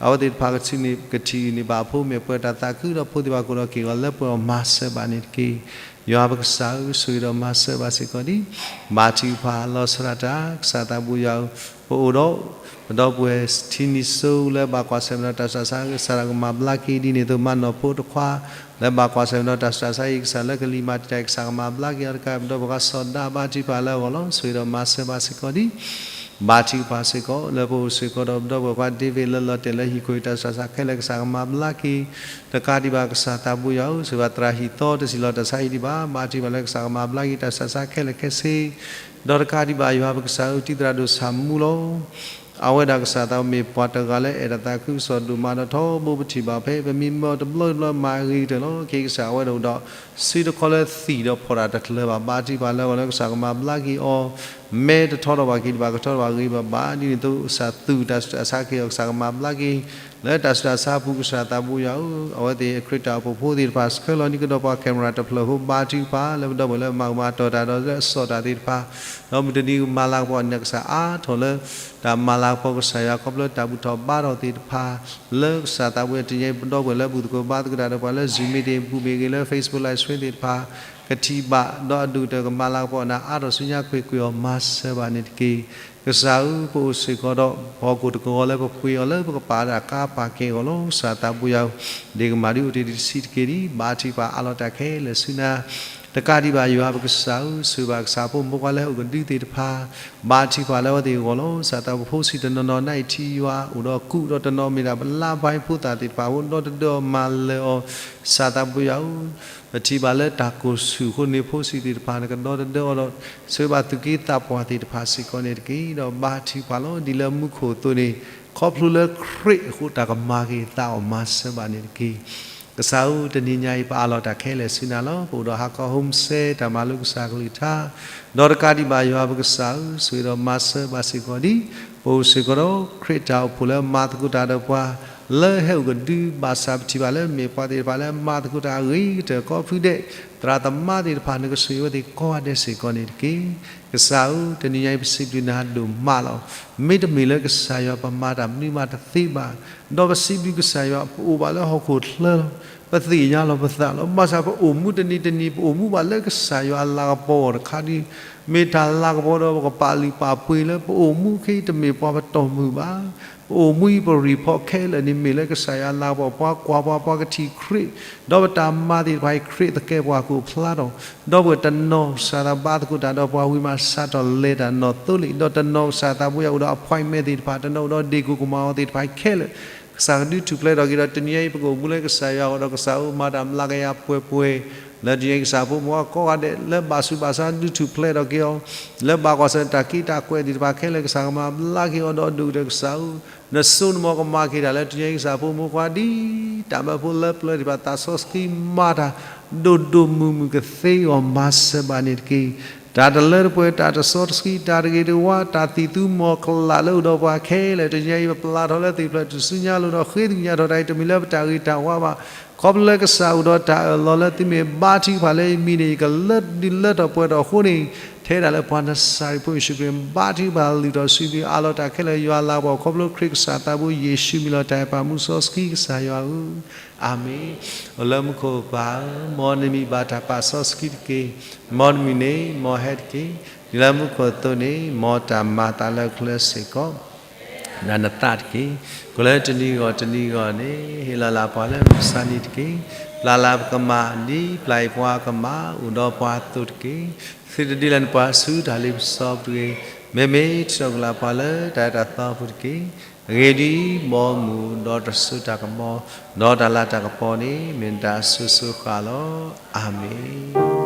အဝဲသ့ၣ်တဖၣ်ကထံၣ်န့ၢ်ဘၣ်အဖိမ့ၢ်ပှဲၤတၢ်သးခုဒီးဖိသ့ၣ်တဖၣ်ကအိၣ်ဒီးက့ၤဂီၤလၢပှဲၤအီၤ မၤစၢၤဘၣ်န့ၣ်တက့ၢ်. ယွၤပကစၢ်ဧၢ ဆိၣ်ဂ့ၤဒီးမၤစၢၤဘၣ်စ့ၢ်ကီးဒ် ဘါထုကဖၣ်လီၤဆီဒၣ်တၢ် ကစၢ်သးဘိယွၤဧၢ ပအိၣ်ဒီး ပဒီပုၢ်ဝဲၢ်ထံနံၤစိလၢဘၣ်ကွၢ်ဆၢၣ်မဲာ်ဒီးတၢ်ဆူးတၢ်ဆါ ကစၢ်ကမၤဘျါက့ၤဒ်န့ၣ်အသိး မၤနီၢ်ဖိတခွါ လၢဘၣ်ကွၢ်ဆၢၣ်မဲာ်ဒီးတၢ်ဆူးတၢ်ဆါအံၤ ကစၢ်လၢကလံၤမၤတံာ်တာ် ကစၢ်ကမၤဘျါက့ၤအီၤတကး ပဒီပုၢ်ဝဲၢ်ခွါစီၤဒၤဘါထုကဖၣ်လၢအဂီၢ်လီၤ. ဆိၣ်ဂ့ၤဒီးမၤစၢၤဘၣ်စ့ၢ်ကီးဒ် ဘါထုကဖၣ်စ့ၢ်ကီး လၢပအိၣ်စ့ၢ်ကီးဒီးပဒီပုၢ်ဝဲၢ်ခွါ David လၢလီၤတဲာ်လၢဟံၣ်ခိၣ်အံၤ တၢ်ဆူးတၢ်ဆါခဲလၢာ် ကစၢ်ကမၤဘျါက့ၤ တကးဒံးဘၣ် ကစၢ်သးဘိယွၤဧၢ ဆိၣ်ဂ့ၤဘၣ်သရၣ်ဟံၣ်သီတစံးလီၤတၢ်ဆါဟံၣ်ဒံးဘၣ် ဘါထုကဖၣ်လၢကစၢ်ကမၤဘျါက့ၤတၢ်ဆူးတၢ်ဆါခဲလၢာ်ခဲဆ့ ဒီးတကးဒံးဘၣ် ယွၤပကစၢ်ဧၢ တံၤသရၣ်ဒိၣ်ဆၣ်မူလီၤ. အဝဲဒၣ်ကစၢ်သးမ့ၢ်ပှၤတဂၤလၢအဲၣ်တၢ်သးခုကစီၣ်ဒိၣ်မးဒီးထီဘိပထံၣ်ဘၣ်ဖဲ ပမံမီၢ်တဘျီတဘျီမၤဂ့ၤကတၢၢ်လီၤ. ခဲကစၢ်အဝဲဒၣ်အိၣ်ဒီး စုတခီလၢသံၣ်ဒီးဖီၣ်တၢ်တကျၢၤဘၣ် ဘါထုကဖၣ်လၢအဂီၢ်လၢကစၢ်ကမၤဘျါက့ၤအီၤ မဲတထီထီၣ်ဘၣ်က့ၤဒံးဘၣ် ကထီထီၣ်ဘၣ်ဂ့ၤဘၣ်ဘၣ် ဒ်န့ၣ်အသိးကစၢ်သူၣ်တၢ်ဆူးတၢ်ဆါက့ၤအီၤ ကစၢ်ကမၤဘျါက့ၤ လၢတၢ်ဆူးတၢ်ဆါအပူၤ ကစၢ်သးဘိယွၤဧၢ, အဝဲသ့ၣ်ခရံာ်တၢ်အိၣ်ဖှိၣ်ဖိသ့ၣ်တဖၣ် ဆှၢလီၤန့ၢ်ကဒီးပှၤ camera တဖျၢၣ်ဖိ ဘါထုကဖၣ်လၢပဒီပုၢ်ဝဲၢ်လၢမၤကမၤတီၢ်တၢ်ဒီးလၢအစီၣ်တၢ်သ့ၣ်တဖၣ်, ဒီးမုၢ်တနံၤကမၤလၤကပီၤန့ၣ် ကစၢ်အါထီၣ်လၢ တၢ်မၤလၤကပီၤကစၢ်ယွၤခီဖျိတၢ်ဘူၣ်ထီၣ်ဘါထီၣ်သ့ၣ်တဖၣ် လၢကစၢ်သးဘိယွၤတနံၤအံၤ ပဒီပုၢ်ဝဲၢ်လၢဘူၣ်သကိးဘါသကိးတၢ်ဒီးပှၤလၢ Zoom meeting ပူၤမ့ၢ်ဂ့ၤ လၢ Facebook Live Stream သ့ၣ်တဖၣ် ကထံၣ်ဘၣ်ဒီးအဒိၣ်ကတၢၢ်ကမၤလၤကပီၤနၤ အါထီၣ်ဆူညါ ကွ့ၢ်ကွ့ၢ်အီၤ မၤစၢၤဘၣ်န့ၣ်တက့ၢ်. ကစၢ်ဧၢ, ပအိၣ်စ့ၢ်ကီးဒီး ဟီၣ်ခိၣ်တကဝီၤလၢပပှ့ၤအီၤလၢပကပာ်တၢ်ကါပာ်ကဲအဂီၢ်လီၤ. ကစၢ်သးဘိယွၤဧၢ, ဒ့ကမၣ်ဒ်အိၣ်တ့ၢ်ဒံးတဆံးတက့ၢ်ဒံး ဘါထုကဖၣ်အးလီၤတၢ်ခဲလၢာ်ဆူနၤ တကးဒံးဘၣ်ယွၤပကစၢ်ဧၢ, ဆိၣ်ဂ့ၤဘၣ်ကစၢ်ဖိမိၢ်ပှၢ်လၢဟဲအိၣ်ကဒုသ့ၣ်တဖၣ် ဘါထုကဖၣ်လၢအဝဲသ့ၣ်အဂီၢ်လီၤ. ကစၢ်သးဖိဖိဆံးတနီၤနီၤ နအံၤထံယွၤအိၣ်ဒီးကူးဒီးတနီၤမ့ၢ်ဒၣ်ပလါဘါဖိသၣ်သ့ၣ်တဖၣ်အဃိ ဒီတဒၢအီၤမၤလၢာ်အီၤ, ကစၢ်သးဘိယွၤဧၢ, ပထံၣ်ဘၣ်လၢတၢ်ကိၢ်ဆူၣ်အဃိန့ၣ် ဖိဆံးသ့ၣ်တဖၣ်န့ၣ်ကဒီတဒၢအီၤဒီး ဆိၣ်ဂ့ၤဘၣ်သူၣ်က့သးပှၢ်သ့ၣ်တဖၣ်စ့ၢ်ကီးန့ၣ်တက့ၢ်. ဒီးဘါထုကဖၣ်လီၤ ဒ်လၢမူခိၣ်အသိးန့ၣ် ခီဖျိလၢခရံာ်အဃိတၢ်ကမၤက့ၤသးအီၤမၤစၢၤဘၣ်န့ၣ်တက့ၢ်. ကစၢ်ဧၢ, တနံၤညါအံၤ ပအးလီၤတၢ်ခဲလၢာ်ဆူနၤလီၤ. ပအိၣ်ဒီးဟါခီ home စဲ တၢ်မၤလိကစၢ်ကလုၢ်ကထါ, ဒီးတကးဒံးဘၣ်ယွၤပကစၢ်ဧၢ, ဆိၣ်ဂ့ၤဒီးမၤစၢၤဘၣ်စ့ၢ်ကီးဒံး ပအိၣ်စ့ၢ်ကီးဒီး ခရံာ်တၢ်အိၣ်ဖှိၣ်လၢမၤသကိးတၢ်ဒီးပှၤ လၢဟဲအိၣ်ကဒု ဘၣ်ဆၣ်ပထံၣ်ဘၣ်လၢမ့ၢ်ပှၤသ့ၣ်တဖၣ်လၢမၤသကိးတၢ်အဂ့ၤကတၢၢ်ကိးဖုဒဲး, သရၣ်သမါသ့ၣ်တဖၣ် နကဆိၣ်ဂ့ၤအဝဲသ့ၣ်ကိးဂၤဒဲးစ့ၢ်ကီးန့ၣ်တက့ၢ်. ကစၢ်ဧၢ, တနံၤညါအံၤ ပစံးဘျုးနၤဒိၣ်မးလီၤ. မ့တမ့ၢ်လၢကစၢ်ယွၤပမၤတၢ်မနုၤမးတသ့ဘၣ်, ဒီးပစံးဘျုးကစၢ်ယွၤ ပအိၣ်ဘၣ်လၢဟီၣ်ခိၣ်ချၢလီၤ. ပသ့ၣ်ညါလီၤပသးလီၤ. ဘၣ်ဆၣ်ပအိၣ်မူတနံၤတနံၤ ပအိၣ်မူဘၣ်လၢကစၢ်ယွၤအလၤကပီၤအဂီၢ်တခါဒု မ့ၢ်တၢ်လၤကပီၤဒီးပကပာ်လုၢ်ပာ်ပှ့ၤလၢပအိၣ်မူခဲအံၤ တမ့ၢ်ပှၤပတီၢ်မုၢ်ဘၣ်. ပအိၣ်မူအံၤပ report ခဲလၢာ်န့ၣ် မ့ၢ်လၢကစၢ်ယွၤအလၤကပီၤ ပှၤကွၢ်ပှၤ ပှၤကထံၣ်ခရံာ်, ဒီးပတၢ်မၤသ့ၣ်တဖၣ်အံၤ ခရံာ်သကဲးပဝးကအိၣ်ဖျါထီၣ်, ဒီးပတနီၤကစၢ်သးဘါသကိးတၢ်ဒီးပှၤဝံၤမး စးထီၣ်လဲၤတၢ်နီၢ်သိလ့ၣ်, ဒီးတနီၤကစၢ်သးဘိယွၤအိၣ်ဒီး appointment သ့ၣ်တဖၣ်, တနီၤအိၣ်ဒီးဒ့ၣ်ကိၢ်ကမၤအီၤသ့ၣ်တဖၣ်ခဲလၢာ် ကစၢ်ကဒုးထူၣ်ဖျဲးထီၣ်က့ၤဒီး တနံၤညါအံၤ ပကအိၣ်မူလၢကစၢ်ယွၤအဂီၢ်ဒီး ကစၢ်ဧၢ မၤတၢ်မျးကယၤပှဲၤပှဲၤ, လၢတနံၤညါအံၤ ကစၢ်ဖိမုၣ်ကိးဂၤဒဲး လၢဘၣ်ဆူးဘၣ်ဆါဒုးထူၣ်ဖျဲးထီၣ်က့ၤအီၤ, လၢဘၣ်ကွၢ်ဆၢၣ်တၢ်က့တၢ်ကွဲးသ့ၣ်တဖၣ်ခဲလၢာ် ကစၢ်ကမၤဘျါက့ၤအီၤဒီးအဒိၣ်ကတၢၢ်ကစၢ်ဧၢ, နစိနမီၢ်ကမၤက့ၤတၢ်လၢတနံၤညါအံၤ ကစၢ်ဖိမုၣ်ကိးဂၤဒဲး တၢ်မၢဖိလၢပျၢၤသ့ၣ်တဖၣ် သးစီဆှံမၤတၢ် ဒိၣ်ဒိၣ်မုၢ်မုၢ်ကသ့အဂီၢ် မၤစၢၤဘၣ်န့ၣ်တက့ၢ်. တၢ်တလၢတပှဲၤ တၢ်တစီတဆှံ တၢ်တဂ့ၤတဝါ တၢ်သံၣ်သူမီၤကလးလၢအိၣ်ဒီးပှၤခဲလၢာ် တနံၤညါအံၤ ပပျၢ်ထီၣ်လၢသ့ၣ်ဖျၢၣ်ထူၣ်စုညါလိၤဒီး ဃ့ကညးထီၣ်တၢ်အံၤ တမ့ၢ်လၢပတၢ်ဂ့ၤတၢ်ဝါဘၣ်. ခီဖျိလၢကစၢ်အိၣ်ဒီးတၢ်အၢၣ်လီၤလၢသုမ့ၢ်ဘါထုကဖၣ်လၢယမံၤန့ၣ် ယကလၢဒုးလၢထီၣ်ပှဲၤထီၣ်အဃိန့ၣ် ထဲဒၣ်လၢပှၤနစၤရ့းဖိယ့ၣ်ၡူးခရံာ် ဘါထုကဖၣ်လုၢ်ထီၣ်ဆူပှၤအးလီၤတၢ်ခဲလၢာ် ယွၤလၤကပီၤ ခီဖျိခရံာ်ကစၢ်သးဘိယ့ၣ်ၡူးမံၤလီၤတၢ်အဲၣ်ပၢ်မူစီဆှံကစၢ်ယွၤဧၢ, အၤမ့ၣ်. အိၣ်လၢမူခိၣ်ပၢ်ဧၢ, မ်နမံၤဘၣ်တၢ်ပာ်စီဆှံတက့ၢ်. မ်နမံၤန့ၣ်မ်ဟဲတက့ၢ်. ဒ်လၢမူခိၣ်အသိးန့ၣ် မ်တၢ်မၤအသးလၢအချၢစ့ၢ်ကီး ဒၣ်နသးတက့ၢ်. ကိၣ်လၢတနံၤဂီၢ်တနံၤဂီၢ်န့ၣ် ဟ့ၣ်လီၤလၢပှၤလၢမုၢ်ဆါနံၤတက့ၢ်. ပျၢ်လၢပကမၣ်ဒ်ပျၢ်အံၤပှၤကမၣ် အိၣ်ဒီးပှၤအသိးတက့ၢ်. သုတဒုးလၢနပှၤဆူတၢ်လ့ပစီပူၤတဂ့ၤ. မ့မ့ၢ်ထုးထီၣ်ကလာ်ပှၤလၢတၢ်အဲၣ်တၢ်သီပူၤတက့ၢ်. အဂ့ၢ်ဒ်အံၤ, ဘီမုၢ်ဒီးတၢ်စိတၢ်ကမီၤ ဒီးတၢ်လၤတၢ်ကပီၤန့ၣ် မ့ၢ်နတၢ်အစိၤစိၤဃၣ်ဃၣ်လီၤ. အၤမ့ၣ်.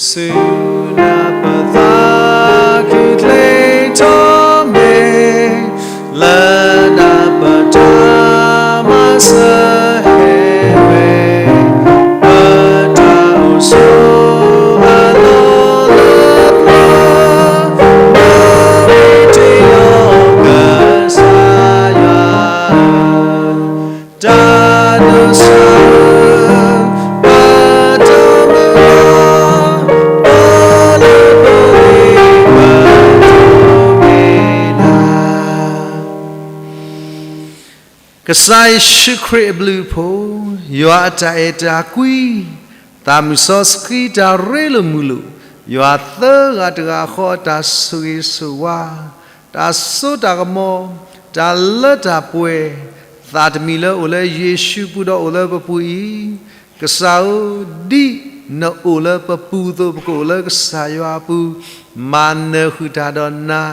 စူၢ်နၤပသးခုချ့ထီၣ်မ့ၢ် လၢနပတၢ်မၤစၢၤဟဲဝဲ ပတၢ်အိၣ်ဆိးအလီၢ်လၢပျၢၤ နမ့ၢ်တ့လီၤကစၢ်ယွၤဧၢ, တၢ်ဒိးစၢၤ ပတၢ်မုၢ်လၢ် ပလၢပဂ့ၤပဒိးန့ၢ်နၤ ကစၢ်ယ့ၣ်ၡူးခရံာ်အဘျုးအဖှိၣ်, ယွၤအတၢ်အဲၣ်တၢ်ကွံ, သးမုၢ်စီဆှံတၢ်ရ့လိာ်မုာ်လိာ်, ယွၤသၢဂၤတဂၤဃီအတၢ်ဆိၣ်ဂ့ၤဆိၣ်ဝါ, တၢ်စိတၢ်ကမီၤ, တၢ်လၢတၢ်ပှဲၤ, သးတမံၤလၢအိၣ်လၢယ့ၣ်ၡူးပူၤဒီးအိၣ်လၢပပူၤအံၤ, ကစၢ်ဧၢ, ဒ်နအိၣ်လၢပပူၤအသိး ပကအိၣ်လၢကစၢ်ယွၤအပူၤ, မၤနၢၤဃုာ်တၢ်ဒီးနၤ,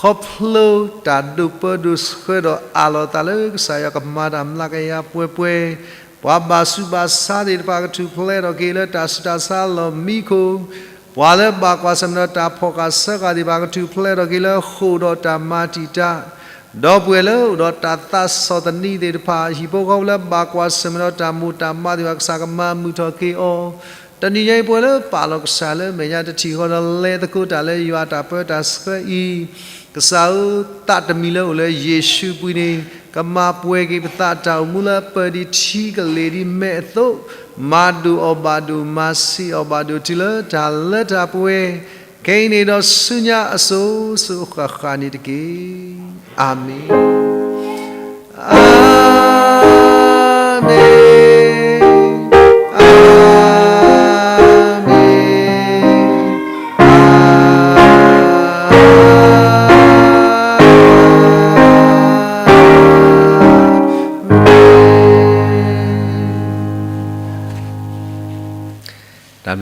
ခီဖျိတၢ်ဒိးပၢဒိးဆှၢဒီးအးလီၤသးလၢကစၢ်ယွၤကမၤတၢ်မျးကယၤပှဲၤပှဲၤ, ပှၤဘၣ်ဆူးဘၣ်ဆါသ့ၣ်တဖၣ်ကထူၣ်ဖျဲးထီၣ်က့ၤလၢတၢ်ဆူးတၢ်ဆါလီၢ်မံခိၣ်, ပှၤလၢဘၣ်ကွၢ်ဆၢၣ်မဲာ်ဒီးတၢ်ဖီၣ်ဃာ်ဆၢဃာ်သ့ၣ်တဖၣ်ကထူၣ်ဖျဲးထီၣ်က့ၤလၢဃိာ်ဒီးတၢ်မၤတံာ်တာ် ဒီပုၢ်ဝဲၢ်လၢအိၣ်ဒီးတၢ်သးစီၣ်သနံးသ့ၣ်တဖၣ်, ဟံၣ်ဖိဃီဖိလၢဘၣ်ကွၢ်ဆၢၣ်မဲာ်ဒီးတၢ်မိၢ်တၢ်မးသ့ၣ်တဖၣ်, ကစၢ်ကမၤမုာ်ထီၣ်က့ၤအီၤ, တနံၤညါအံၤ ပဝဲလၢပာ်လီၤကစၢ်လၢမဲာ်ညါတထံၣ်ဃီဒီးလဲၤသကိးတၢ်လၢယွၤအတၢ်ပၢတၢ်ဆှၢအံၤ, ကစၢ်ဧၢ, သးတမံၤလၢအိၣ်လၢယ့ၣ်ၡူးအပူၤန့ၣ် ကမၤပှဲၤက့ၤပသးတၢ်အိၣ်မူလၢပၢၢ်ဒံးထံကလ့ၢ်ဒံးမဲာ်အသိး, မၤဒိၣ်အီၣ်ဘၣ်ဒိၣ်, မၤဆံးအီၣ်ဘၣ်ဒိၣ်တုၤလၢတၢ်လၢတၢ်ပှဲၤ, ခဲအံၤန့ၣ်ဒီးဆူညါအစိၤစိၤအဃၣ်ဃၣ်န့ၣ်တက့ၢ်. အၤမ့ၣ်, အၤ